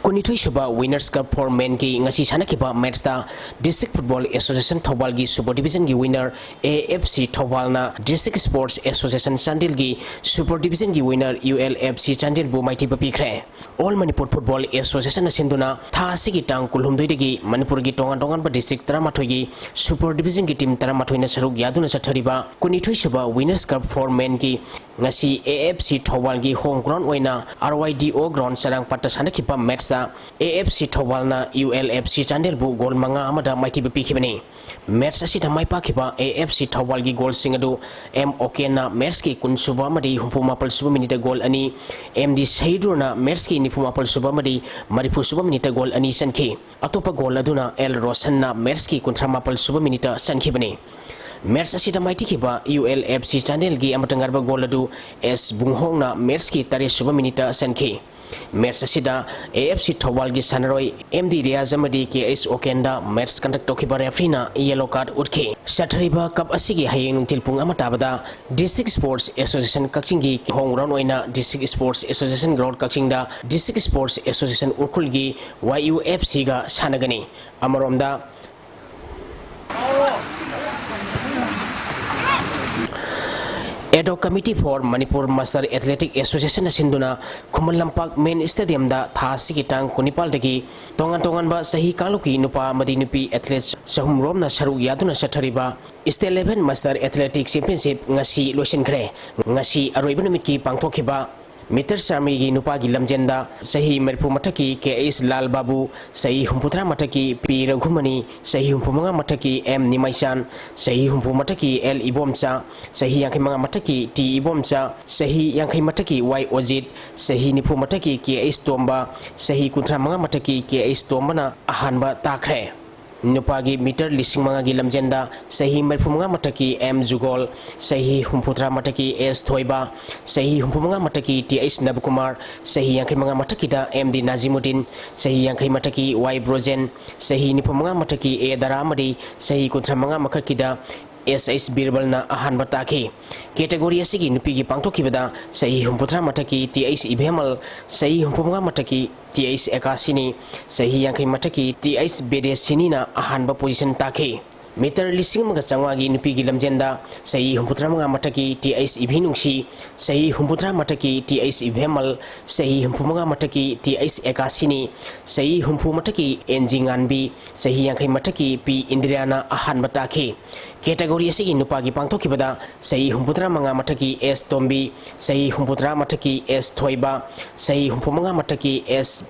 ꯀꯨꯟꯅꯤꯊꯣꯏ ꯁꯨꯕ Winners Cup for Menꯒꯤ ꯉꯁꯤ ꯁꯥꯟꯅꯈꯤꯕ matchꯇ District Football Association ꯊꯧꯕꯥꯜꯒꯤ Super Divisionꯒꯤ winner AFC ꯊꯧꯕꯥꯜꯅ District Sports Association ꯆꯥꯟꯗꯦꯜꯒꯤ Super Divisionꯒꯤ winner ULFC ꯆꯥꯟꯗꯦꯜꯕꯨ ꯃꯥꯏꯊꯤꯕ ꯄꯤꯈ꯭ꯔꯦ꯫ All Manipur Football Associationꯅ ꯁꯤꯟꯗꯨꯅ ꯊꯥ ꯑꯁꯤꯒꯤ ꯇꯥꯡ ꯀꯨꯟꯍꯨꯝꯗꯣꯏꯗꯒꯤ ꯃꯅꯤꯄꯨꯔꯒꯤ ꯇꯣꯉꯥꯟ ꯇꯣꯉꯥꯟꯕ district ꯇꯔꯥꯃꯥꯊꯣꯏꯒꯤ Super Divisionꯒꯤ team ꯇꯔꯥꯃꯥꯊꯣꯏꯅ ꯁꯔꯨꯛ ꯌꯥꯗꯨꯅ ꯆꯠꯊꯔꯤꯕ ꯀꯨꯟꯅꯤꯊꯣꯏ ꯁꯨꯕ Winners Cup for Menꯒꯤ ꯉꯁꯤ AFC ꯊꯧꯕꯥꯜꯒꯤ home ground ꯑꯣꯏꯅ RYDO ground ꯆꯔꯥꯡꯄꯥꯠꯇ ꯁꯥꯟꯅꯈꯤꯕ matchꯇ AFC ꯊꯧꯕꯥꯜꯅ ULFC ꯆꯥꯟꯗꯦꯜꯕꯨ goal ꯃꯉꯥ ꯑꯃꯗ ꯃꯥꯏꯊꯤꯕ ꯄꯤꯈꯤꯕꯅꯤ꯫ Match ꯑꯁꯤꯗ ꯃꯥꯏ ꯄꯥꯛꯈꯤꯕ AFC ꯊꯧꯕꯥꯜꯒꯤ goalꯁꯤꯡ ꯑꯗꯨ M ꯎꯀꯦꯟꯅ matchꯀꯤ ꯀꯨꯟ ꯁꯨꯕ ꯑꯃꯗꯤ ꯍꯨꯝꯐꯨ ꯃꯥꯄꯜ ꯁꯨꯕ minuteꯇ goal ꯑꯅꯤ, M D ꯁꯍꯤꯗꯨꯔꯅ matchꯀꯤ ꯅꯤꯐꯨ ꯃꯥꯄꯜ ꯁꯨꯕ ꯑꯃꯗꯤ ꯃꯔꯤꯐꯨ ꯁꯨꯕ minuteꯇ goal ꯑꯅꯤ ꯆꯟꯈꯤ꯫ ꯑꯇꯣꯞꯄ goal ꯑꯗꯨꯅ L ꯔꯣꯁꯟꯅ matchꯀꯤ ꯀꯨꯟꯊ꯭ꯔꯥ ꯃꯥꯄꯜ ꯁꯨꯕ minuteꯇ ꯆꯟꯈꯤꯕꯅꯤ꯫ Match ꯑꯁꯤꯗ ꯃꯥꯏꯊꯤꯈꯤꯕ ULFC ꯆꯥꯟꯗꯦꯜꯒꯤ ꯑꯃꯇ ꯉꯥꯏꯔꯕ goal ꯑꯗꯨ S ꯕꯨꯡꯍꯣꯡꯅ matchꯀꯤ ꯇꯔꯦꯠ ꯁꯨꯕ minuteꯇ ꯆꯟꯈꯤ꯫ Match ꯑꯁꯤꯗ AFC ꯊꯧꯕꯥꯜꯒꯤ ꯁꯥꯟꯅꯔꯣꯏ M D ꯔꯤꯌꯥꯖ ꯑꯃꯗꯤ K H ꯎꯀꯦꯟꯗ match conduct ꯇꯧꯈꯤꯕ refereeꯅ yellow card ꯎꯠꯈꯤ꯫ ꯆꯠꯊꯔꯤꯕ cup ꯑꯁꯤꯒꯤ ꯍꯌꯦꯡ ꯅꯨꯡꯊꯤꯜ ꯄꯨꯡ ꯑꯃ ꯇꯥꯕꯗ District Sports Association ꯀꯛꯆꯤꯡꯒꯤ home ground ꯑꯣꯏꯅ District Sports Association ground ꯀꯛꯆꯤꯡꯗ District Sports Association ꯎꯈ꯭ꯔꯨꯜꯒꯤ YUFCꯒ ꯁꯥꯟꯅꯒꯅꯤ꯫ ꯑꯃꯔꯣꯝꯗ, Ad hoc Committee for Manipur Master Athletic Associationꯅ ꯁꯤꯟꯗꯨꯅ ꯈꯨꯃꯟ ꯂꯝꯄꯥꯛ main stadiumꯗ ꯊꯥ ꯑꯁꯤꯒꯤ ꯇꯥꯡ ꯀꯨꯟꯅꯤꯄꯥꯜꯗꯒꯤ ꯇꯣꯉꯥꯟ ꯇꯣꯉꯥꯟꯕ ꯆꯍꯤ ꯀꯥꯡꯂꯨꯞꯀꯤ ꯅꯨꯄꯥ ꯑꯃꯗꯤ ꯅꯨꯄꯤ athlete ꯆꯍꯨꯝ ꯔꯣꯝꯅ ꯁꯔꯨꯛ ꯌꯥꯗꯨꯅ ꯆꯠꯊꯔꯤꯕ State Level Master Athletic Championship ꯉꯁꯤ ꯂꯣꯏꯁꯤꯟꯈ꯭ꯔꯦ꯫ ꯉꯁꯤ ꯑꯔꯣꯏꯕ ꯅꯨꯃꯤꯠꯀꯤ ꯄꯥꯡꯊꯣꯛꯈꯤꯕ meter ꯆꯥꯃꯔꯤꯒꯤ ꯅꯨꯄꯥꯒꯤ ꯂꯝꯖꯦꯟꯗ ꯆꯍꯤ ꯃꯔꯤꯐꯨ ꯃꯊꯛꯀꯤ K H ꯂꯥꯜ ꯕꯥꯕꯨ, ꯆꯍꯤ ꯍꯨꯝꯐꯨꯇꯔꯥ ꯃꯊꯛꯀꯤ P ꯔꯘꯨꯃꯅꯤ, ꯆꯍꯤ ꯍꯨꯝꯐꯨꯃꯉꯥ ꯃꯊꯛꯀꯤ M ꯅꯤꯃꯥꯏꯆꯥꯟ, ꯆꯍꯤ ꯍꯨꯝꯐꯨ ꯃꯊꯛꯀꯤ L ꯏꯕꯣꯝꯆꯥ, ꯆꯍꯤ ꯌꯥꯡꯈꯩꯃꯉꯥ ꯃꯊꯛꯀꯤ T ꯏꯕꯣꯝꯆꯥ, ꯆꯍꯤ ꯌꯥꯡꯈꯩ ꯃꯊꯛꯀꯤ Y ꯑꯣꯖꯤꯠ, ꯆꯍꯤ ꯅꯤꯐꯨ ꯃꯊꯛꯀꯤ K H ꯇꯣꯝꯕ, ꯆꯍꯤ ꯀꯨꯟꯊ꯭ꯔꯥ ꯃꯉꯥ ꯃꯊꯛꯀꯤ K H ꯇꯣꯝꯕꯅ ꯑꯍꯥꯟꯕ ꯇꯥꯈ꯭ꯔꯦ꯫ ꯅꯨꯄꯥꯒꯤ meter ꯂꯤꯁꯤꯡ ꯃꯉꯥꯒꯤ ꯂꯝꯖꯦꯟꯗ ꯆꯍꯤ ꯃꯔꯤꯐꯨ ꯃꯉꯥ ꯃꯊꯛꯀꯤ M ꯖꯨꯒꯣꯜ, ꯆꯍꯤ ꯍꯨꯝꯐꯨꯇꯔꯥ ꯃꯊꯛꯀꯤ S ꯊꯣꯏꯕ, ꯆꯍꯤ ꯍꯨꯝꯐꯨ ꯃꯉꯥ ꯃꯊꯛꯀꯤ T H ꯅꯕꯀꯨꯃꯥꯔ, ꯆꯍꯤ ꯌꯥꯡꯈꯩ ꯃꯉꯥ ꯃꯊꯛꯀꯤꯗ M D ꯅꯥꯖꯤꯃꯨꯗꯤꯟ, ꯆꯍꯤ ꯌꯥꯡꯈꯩ ꯃꯊꯛꯀꯤ Y ꯕ꯭ꯔꯣꯖꯦꯟ, ꯆꯍꯤ ꯅꯤꯐꯨ ꯃꯉꯥ ꯃꯊꯛꯀꯤ A ꯗꯔꯥ ꯑꯃꯗꯤ ꯆꯍꯤ ꯀꯨꯟꯊ꯭ꯔꯥ ꯃꯉꯥ ꯃꯊꯛꯀꯤꯗ ꯑꯦꯁ ꯑꯩꯆ ꯕꯤꯔꯕꯜꯅ ꯑꯍꯥꯟꯕ ꯇꯥꯈꯤ꯫ ꯀꯦꯇꯦꯒꯣꯔꯤ ꯑꯁꯤꯒꯤ ꯅꯨꯄꯤꯒꯤ ꯄꯥꯡꯊꯣꯛꯈꯤꯕꯗ ꯆꯍꯤ ꯍꯨꯝꯐꯨꯇꯔꯥ ꯃꯊꯛꯀꯤ ꯇꯤ ꯑꯩꯆ ꯏꯕꯦꯝꯃꯜ, ꯆꯍꯤ ꯍꯨꯝꯐꯨꯃꯉꯥ ꯃꯊꯛꯀꯤ ꯇꯤ ꯑꯩꯆ ꯑꯦꯀꯥꯁꯤꯅꯤ, ꯆꯍꯤ ꯌꯥꯡꯈꯩ ꯃꯊꯛꯀꯤ ꯇꯤ ꯑꯩꯆ ꯕꯦꯗꯦꯁꯤꯅꯤꯅ ꯑꯍꯥꯟꯕ ꯄꯣꯖꯤꯁꯟ ꯇꯥꯈꯤ꯫ ꯃꯤꯇꯔ ꯂꯤꯁꯤꯡ ꯑꯃꯒ ꯆꯥꯝꯃꯉꯥꯒꯤ ꯅꯨꯄꯤꯒꯤ ꯂꯝꯖꯦꯟꯗ ꯆꯍꯤ ꯍꯨꯝꯐꯨꯇꯔꯥ ꯃꯉꯥ ꯃꯊꯛꯀꯤ ꯇꯤ ꯑꯩꯆ ꯏꯚꯤ ꯅꯨꯡꯁꯤ, ꯆꯍꯤ ꯍꯨꯝꯐꯨꯇꯔꯥ ꯃꯊꯛꯀꯤ ꯇꯤ ꯑꯩꯆ ꯏꯕꯦꯝꯃꯜ, ꯆꯍꯤ ꯍꯨꯝꯐꯨꯃꯉꯥ ꯃꯊꯛꯀꯤ ꯇꯤ ꯑꯩꯆ ꯑꯦꯀꯥꯁꯤꯅꯤ, ꯆꯍꯤ ꯍꯨꯝꯐꯨ ꯃꯊꯛꯀꯤ ꯑꯦꯟ ꯖꯤ ꯉꯥꯟꯕꯤ, ꯆꯍꯤ ꯌꯥꯡꯈꯩ ꯃꯊꯛꯀꯤ ꯄꯤ ꯏꯟꯗꯤꯔꯥꯅ ꯑꯍꯥꯟꯕ ꯇꯥꯈꯤ꯫ ꯀꯦꯇꯦꯒꯣꯔꯤ ꯑꯁꯤꯒꯤ ꯅꯨꯄꯥꯒꯤ ꯄꯥꯡꯊꯣꯛꯈꯤꯕꯗ ꯆꯍꯤ ꯍꯨꯝꯐꯨꯇꯔꯥ ꯃꯉꯥ ꯃꯊꯛꯀꯤ ꯑꯦꯁ ꯇꯣꯝꯕꯤ, ꯆꯍꯤ ꯍꯨꯝꯐꯨꯇꯔꯥ ꯃꯊꯛꯀꯤ ꯑꯦꯁ ꯊꯣꯏꯕ, ꯆꯍꯤ ꯍꯨꯝꯐꯨꯃꯉꯥ ꯃꯊꯛꯀꯤ ꯑꯦꯁ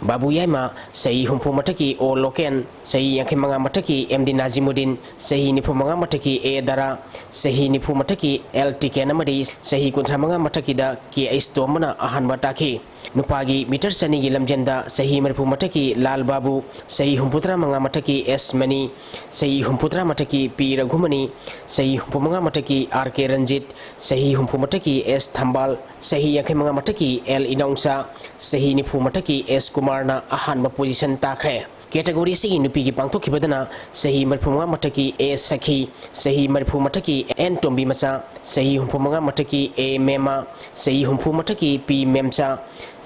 ꯕꯥꯕꯨ ꯌꯥꯏꯃ, ꯆꯍꯤ ꯍꯨꯝꯐꯨ ꯃꯊꯛꯀꯤ ꯑꯣ ꯂꯣꯀꯦꯟ, ꯆꯍꯤ ꯌꯥꯡꯈꯩ ꯃꯉꯥ ꯃꯊꯛꯀꯤ ꯑꯦꯝ ꯗꯤ ꯅꯥꯖꯤꯃꯨꯗꯤꯟ, ꯆꯍꯤ ꯅꯤꯐꯨ ꯃꯉꯥ ꯃꯊꯛꯀꯤ ꯑꯦ ꯗꯥꯔꯥ, ꯆꯍꯤ ꯅꯤꯐꯨ ꯃꯊꯛꯀꯤ ꯑꯦꯜ ꯇꯤꯀꯦꯟ ꯑꯃꯗꯤ ꯆꯍꯤ ꯀꯨꯟꯊ꯭ꯔꯥ ꯃꯉꯥ ꯃꯊꯛꯀꯤꯗ ꯀꯦ ꯑꯩꯆ ꯇꯣꯝꯕꯅ ꯑꯍꯥꯟꯕ ꯇꯥꯈꯤ꯫ ꯅꯨꯄꯥꯒꯤ ꯃꯤꯇꯔ ꯆꯅꯤꯒꯤ ꯂꯝꯖꯦꯟꯗ ꯆꯍꯤ ꯃꯔꯤꯐꯨ ꯃꯊꯛꯀꯤ ꯂꯥꯜ ꯕꯥꯕꯨ, ꯆꯍꯤ ꯍꯨꯝꯐꯨꯇꯔꯥ ꯃꯉꯥ ꯃꯊꯛꯀꯤ ꯑꯦꯁ ꯃꯅꯤ, ꯆꯍꯤ ꯍꯨꯝꯐꯨꯇꯔꯥ ꯃꯊꯛꯀꯤ ꯄꯤ ꯔꯘꯨꯃꯅꯤ, ꯆꯍꯤ ꯍꯨꯝꯐꯨ ꯃꯉꯥ ꯃꯊꯛꯀꯤ ꯑꯥꯔ ꯀꯦ ꯔꯟꯖꯤꯠ, ꯆꯍꯤ ꯍꯨꯝꯐꯨ ꯃꯊꯛꯀꯤ ꯑꯦꯁ ꯊꯝꯕꯥꯜ, ꯆꯍꯤ ꯌꯥꯡꯈꯩ ꯃꯉꯥ ꯃꯊꯛꯀꯤ ꯑꯦꯜ ꯏꯅꯥꯎꯆꯥ, ꯆꯍꯤ ꯅꯤꯐꯨ ꯃꯊꯛꯀꯤ ꯑꯦꯁ ꯀꯨꯃꯥꯔꯅ ꯑꯍꯥꯟꯕ ꯄꯣꯖꯤꯁꯟ ꯇꯥꯈ꯭ꯔꯦ꯫ ꯀꯦꯇꯦꯒꯣꯔꯤ ꯑꯁꯤꯒꯤ ꯅꯨꯄꯤꯒꯤ ꯄꯥꯡꯊꯣꯛꯈꯤꯕꯗꯅ ꯆꯍꯤ ꯃꯔꯤꯐꯨ ꯃꯉꯥ ꯃꯊꯛꯀꯤ ꯑꯦ ꯁꯈꯤ, ꯆꯍꯤ ꯃꯔꯤꯐꯨ ꯃꯊꯛꯀꯤ ꯑꯦꯟ ꯇꯣꯝꯕꯤ ꯃꯆꯥ, ꯆꯍꯤ ꯍꯨꯝꯐꯨ ꯃꯉꯥ ꯃꯊꯛꯀꯤ ꯑꯦ ꯃꯦꯃꯥ, ꯆꯍꯤ ꯍꯨꯝꯐꯨ ꯃꯊꯛꯀꯤ ꯄꯤ ꯃꯦꯝꯆꯥ,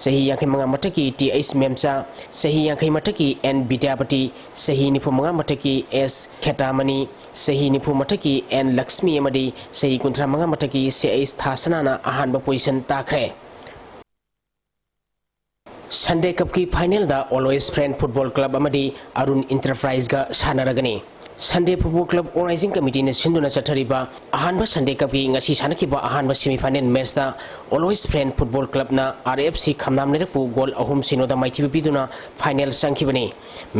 ꯆꯍꯤ ꯌꯥꯡꯈꯩ ꯃꯉꯥ ꯃꯊꯛꯀꯤ ꯇꯤ ꯑꯩꯆ ꯃꯦꯝꯆꯥ, ꯆꯍꯤ ꯌꯥꯡꯈꯩ ꯃꯊꯛꯀꯤ ꯑꯦꯟ ꯕꯤꯗ꯭ꯌꯥꯄꯇꯤ, ꯆꯍꯤ ꯅꯤꯐꯨ ꯃꯉꯥ ꯃꯊꯛꯀꯤ ꯑꯦꯁ ꯈꯦꯇꯥꯃꯅꯤ, ꯆꯍꯤ ꯅꯤꯐꯨ ꯃꯊꯛꯀꯤ ꯑꯦꯟ ꯂꯛꯁꯃꯤ ꯑꯃꯗꯤ ꯆꯍꯤ ꯀꯨꯟꯊ꯭ꯔꯥ ꯃꯉꯥ ꯃꯊꯛꯀꯤ ꯁꯤ ꯑꯩꯆ ꯊꯥꯁꯅꯥꯅ ꯑꯍꯥꯟꯕ ꯄꯣꯖꯤꯁꯟ ꯇꯥꯈ꯭ꯔꯦ꯫ ꯁꯟꯗꯦ ꯀꯞꯀꯤ ꯐꯥꯏꯅꯦꯜꯗ ꯑꯣꯜꯋꯦꯁ ꯐ꯭ꯔꯦꯟ ꯐꯨꯠꯕꯣꯜ ꯀ꯭ꯂꯕ ꯑꯃꯗꯤ ꯑꯔꯨꯟ ꯏꯟꯇꯔꯄ꯭ꯔꯥꯏꯖꯒ ꯁꯥꯟꯅꯔꯒꯅꯤ꯫ ꯁꯟꯗꯦ ꯐꯨꯠꯕꯣꯜ ꯀ꯭ꯂꯕ ꯑꯣꯔꯒꯅꯥꯏꯖꯤꯡ ꯀꯃꯤꯇꯤꯅ ꯁꯤꯟꯗꯨꯅ ꯆꯠꯊꯔꯤꯕ ꯑꯍꯥꯟꯕ ꯁꯟꯗꯦ ꯀꯞꯀꯤ ꯉꯁꯤ ꯁꯥꯟꯅꯈꯤꯕ ꯑꯍꯥꯟꯕ ꯁꯦꯃꯤꯐꯥꯏꯅꯦꯜ ꯃꯦꯆꯇ ꯑꯣꯜꯋꯦꯁ ꯐ꯭ꯔꯦꯟ ꯐꯨꯠꯕꯣꯜ ꯀ꯭ꯂꯕꯅ ꯑꯥꯔ ꯑꯦꯐ ꯁꯤ ꯈꯝꯅꯥꯝ ꯂꯩꯔꯛꯄꯨ ꯒꯣꯜ ꯑꯍꯨꯝ ꯁꯤꯅꯣꯗ ꯃꯥꯏꯊꯤꯕ ꯄꯤꯗꯨꯅ ꯐꯥꯏꯅꯦꯜ ꯆꯪꯈꯤꯕꯅꯤ꯫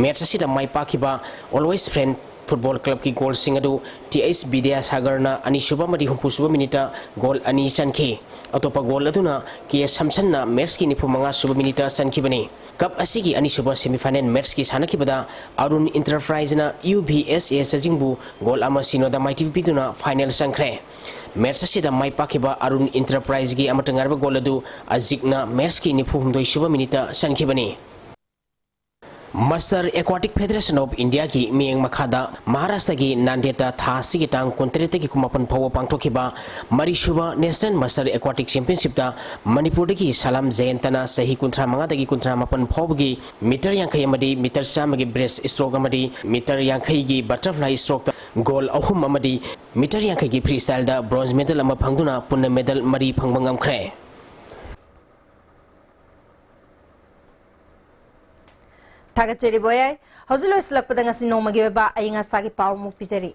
ꯃꯦꯆ ꯑꯁꯤꯗ ꯃꯥꯏ ꯄꯥꯛꯈꯤꯕ ꯑꯣꯜꯋꯦꯁ ꯐ꯭ꯔꯦꯟ ꯐꯨꯠꯕꯣꯜ ꯀ꯭ꯂꯕꯀꯤ ꯒꯣꯜꯁꯤꯡ ꯑꯗꯨ ꯇꯤ ꯑꯩꯆ ꯕꯤꯗ꯭ꯌꯥꯁꯥꯒꯔꯅ ꯑꯅꯤꯁꯨꯕ ꯑꯃꯗꯤ ꯍꯨꯝꯐꯨꯁꯨꯕ ꯃꯤꯅꯤꯠꯇ ꯒꯣꯜ ꯑꯅꯤ ꯆꯟꯈꯤ꯫ ꯑꯇꯣꯞꯄ ꯒꯣꯜ ꯑꯗꯨꯅ ꯀꯦ ꯁꯝꯁꯟꯅ ꯃꯦꯆꯀꯤ ꯅꯤꯐꯨ ꯃꯉꯥꯁꯨꯕ ꯃꯤꯅꯤꯠꯇ ꯆꯟꯈꯤꯕꯅꯤ꯫ ꯀꯞ ꯑꯁꯤꯒꯤ ꯑꯅꯤꯁꯨꯕ ꯁꯦꯃꯤꯐꯥꯏꯅꯦꯜ ꯃꯦꯆꯀꯤ ꯁꯥꯟꯅꯈꯤꯕꯗ ꯑꯔꯨꯟ ꯏꯟꯇꯔꯄ꯭ꯔꯥꯏꯖꯅ ꯌꯨ ꯚꯤ ꯑꯦꯁ ꯑꯦ ꯆꯥꯖꯤꯡꯕꯨ ꯒꯣꯜ ꯑꯃ ꯁꯤꯅꯣꯗ ꯃꯥꯏꯊꯤꯕ ꯄꯤꯗꯨꯅ ꯐꯥꯏꯅꯦꯜ ꯆꯪꯈ꯭ꯔꯦ꯫ ꯃꯦꯆ ꯑꯁꯤꯗ ꯃꯥꯏ ꯄꯥꯛꯈꯤꯕ ꯑꯔꯨꯟ ꯏꯟꯇꯔꯄ꯭ꯔꯥꯏꯖꯒꯤ ꯑꯃꯠꯇ ꯉꯥꯏꯔꯕ ꯒꯣꯜ ꯑꯗꯨ ꯑꯖꯤꯛꯅ ꯃꯦꯆꯀꯤ ꯅꯤꯐꯨ ꯍꯨꯝꯗꯣꯏꯁꯨꯕ ꯃꯤꯅꯤꯠꯇ ꯆꯟꯈꯤꯕꯅꯤ꯫ Master Aquatic Federation of India ꯒꯤ ꯃꯤꯠꯌꯦꯡ ꯃꯈꯥꯗ ꯃꯍꯥꯔꯥꯁꯇ꯭ꯔꯒꯤ ꯅꯥꯟꯗꯦꯗꯇ ꯊꯥ ꯑꯁꯤꯒꯤ ꯇꯥꯡ ꯀꯨꯟꯇꯔꯦꯠꯇꯒꯤ ꯀꯨꯟꯃꯥꯄꯟ ꯐꯥꯎꯕ ꯄꯥꯡꯊꯣꯛꯈꯤꯕ ꯃꯔꯤꯁꯨꯕ National Master Aquatic Championship ꯇ ꯃꯅꯤꯄꯨꯔꯗꯒꯤ ꯁꯂꯥꯝ ꯖꯌꯟꯇꯅ ꯆꯍꯤ ꯀꯨꯟꯊ꯭ꯔꯥ ꯃꯉꯥꯗꯒꯤ ꯀꯨꯟꯊ꯭ꯔꯥ ꯃꯥꯄꯟ ꯐꯥꯎꯕꯒꯤ meter ꯌꯥꯡꯈꯩ ꯑꯃꯗꯤ meter ꯆꯥꯝꯃꯒꯤ breast stroke ꯑꯃꯗꯤ meter ꯌꯥꯡꯈꯩꯒꯤ butterfly stroke ꯇ gold ꯑꯍꯨꯝ ꯑꯃꯗꯤ meter ꯌꯥꯡꯈꯩꯒꯤ freestyle ꯗ bronze medal ꯑꯃ ꯐꯪꯗꯨꯅ ꯄꯨꯟꯅ medal ꯃꯔꯤ ꯐꯪꯕ ꯉꯝꯈ꯭ꯔꯦ꯫ ꯊꯥꯒꯠꯆꯔꯤ ꯕꯣꯌꯥꯏ꯫ ꯍꯧꯖꯤꯛ ꯂꯣꯏꯁꯤꯜꯂꯛꯄꯗ ꯉꯁꯤ ꯅꯣꯡꯃꯒꯤ ꯑꯣꯏꯕ ꯑꯏꯪ ꯑꯁꯥꯒꯤ ꯄꯥꯎ ꯑꯃꯨꯛ ꯄꯤꯖꯔꯤ꯫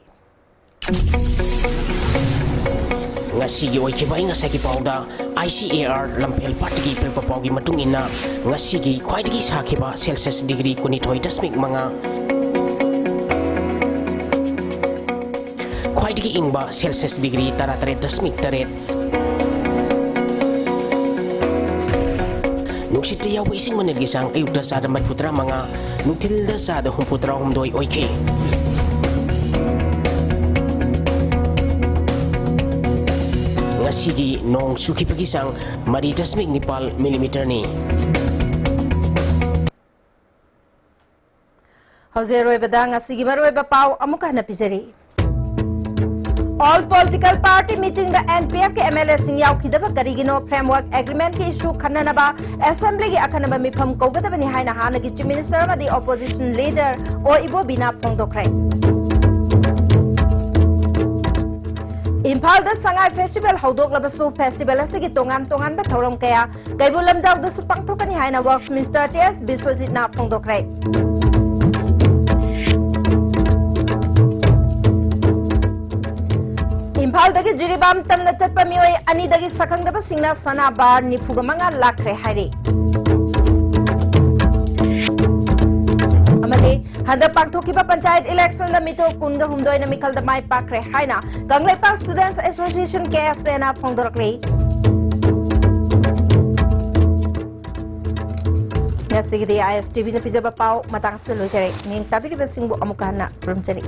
ꯉꯁꯤꯒꯤ ꯑꯣꯏꯈꯤꯕ ꯑꯏꯪ ꯑꯁꯥꯒꯤ ꯄꯥꯎꯗ, ICAR ꯂꯝꯐꯦꯜ ꯄꯥꯠꯇꯒꯤ ꯄꯤꯔꯛꯄ ꯄꯥꯎꯒꯤ ꯃꯇꯨꯡ ꯏꯟꯅ, ꯉꯁꯤꯒꯤ ꯈ꯭ꯋꯥꯏꯗꯒꯤ ꯁꯥꯈꯤꯕ Celsius degree ꯀꯨꯟꯅꯤꯊꯣꯏ ꯗꯁꯃꯤꯛ ꯃꯉꯥ, ꯈ꯭ꯋꯥꯏꯗꯒꯤ ꯏꯪꯕ Celsius degree ꯇꯔꯥꯇꯔꯦꯠ ꯗꯁꯃꯤꯛ ꯇꯔꯦꯠ꯫ ꯅꯨꯡꯁꯤꯠꯇ ꯌꯥꯎꯕ ꯏꯁꯤꯡ ꯃꯅꯤꯜꯒꯤ ꯆꯥꯡ ꯑꯌꯨꯛꯇ ꯆꯥꯗ ꯃꯔꯤꯐꯨ ꯇꯔꯥꯃꯉꯥ, ꯅꯨꯡꯊꯤꯜꯗ ꯆꯥꯗ ꯍꯨꯝꯐꯨ ꯇꯔꯥꯍꯨꯝꯗꯣꯏ ꯑꯣꯏꯈꯤ꯫ ꯉꯁꯤꯒꯤ ꯅꯣꯡ ꯆꯨꯈꯤꯕꯒꯤ ꯆꯥꯡ ꯃꯔꯤ ꯗꯁꯃꯤꯛ ꯅꯤꯄꯥꯜ millimeter ꯅꯤ꯫ ꯍꯧꯖꯤꯛ ꯑꯔꯣꯏꯕꯗ ꯉꯁꯤꯒꯤ ꯃꯔꯨꯑꯣꯏꯕ ꯄꯥꯎ ꯑꯃꯨꯛꯀ ꯍꯟꯅ ꯄꯤꯖꯔꯤ꯫ All political party meeting ꯗ NPF ꯀꯤ MLA ꯁꯤꯡ ꯌꯥꯎꯈꯤꯗꯕ ꯀꯔꯤꯒꯤꯅꯣ? Framework agreement ꯀꯤ issue ꯈꯟꯅꯅꯕ assembly ꯒꯤ ꯑꯈꯟꯅꯕ ꯃꯤꯐꯝ ꯀꯧꯒꯗꯕꯅꯤ ꯍꯥꯏꯅ ꯍꯥꯟꯅꯒꯤ Chief Minister ꯑꯃꯗꯤ opposition leader ꯑꯣ ꯏꯕꯣꯕꯤꯅ ꯐꯣꯡꯗꯣꯛꯈ꯭ꯔꯦ꯫ ꯏꯝꯐꯥꯜꯗ ꯁꯉꯥꯏ festival ꯍꯧꯗꯣꯛꯂꯕꯁꯨ, festival ꯑꯁꯤꯒꯤ ꯇꯣꯉꯥꯟ ꯇꯣꯉꯥꯟꯕ ꯊꯧꯔꯝ ꯀꯌꯥ ꯀꯩꯕꯨꯜ ꯂꯝꯖꯥꯎꯗꯁꯨ ꯄꯥꯡꯊꯣꯛꯀꯅꯤ ꯍꯥꯏꯅ Works Minister ꯇꯤ ꯑꯦꯁ ꯕꯤꯁ꯭ꯋꯖꯤꯠꯅ ꯐꯣꯡꯗꯣꯛꯈ꯭ꯔꯦ꯫ ꯏꯝꯐꯥꯜꯗꯒꯤ ꯖꯤꯔꯤꯕꯥꯝ ꯇꯝꯅ ꯆꯠꯄ ꯃꯤꯑꯣꯏ ꯑꯅꯤꯗꯒꯤ ꯁꯛꯈꯪꯗꯕꯁꯤꯡꯅ ꯁꯅꯥ ꯕꯥꯔ ꯅꯤꯐꯨꯒ ꯃꯉꯥ ꯂꯥꯛꯈ꯭ꯔꯦ ꯍꯥꯏꯔꯤ꯫ ꯑꯃꯗꯤ ꯍꯟꯗꯛ ꯄꯥꯡꯊꯣꯛꯈꯤꯕ ꯄꯟꯆꯥꯌꯠ election ꯗ ꯃꯤꯇꯣꯞ ꯀꯨꯟꯒ ꯍꯨꯝꯗꯣꯏꯅ ꯃꯤꯈꯜꯗ ꯃꯥꯏ ꯄꯥꯛꯈ꯭ꯔꯦ ꯍꯥꯏꯅ ꯀꯪꯂꯩꯄꯥꯛ Students Association, ꯀꯦ ꯑꯦꯁ ꯑꯦꯅ ꯐꯣꯡꯗꯣꯔꯛꯂꯤ꯫ ꯉꯁꯤꯒꯤꯗꯤ ꯑꯥꯏ ꯑꯦꯁ ꯇꯤ ꯚꯤꯅ ꯄꯤꯖꯕ ꯄꯥꯎ ꯃꯇꯥꯡ ꯑꯁꯤꯗ ꯂꯣꯏꯖꯔꯦ꯫ ꯃꯤꯠꯌꯦꯡ ꯇꯥꯕꯤꯔꯤꯕꯁꯤꯡꯕꯨ ꯑꯃꯨꯛꯀ ꯍꯟꯅ ꯈꯨꯔꯨꯝꯖꯔꯤ꯫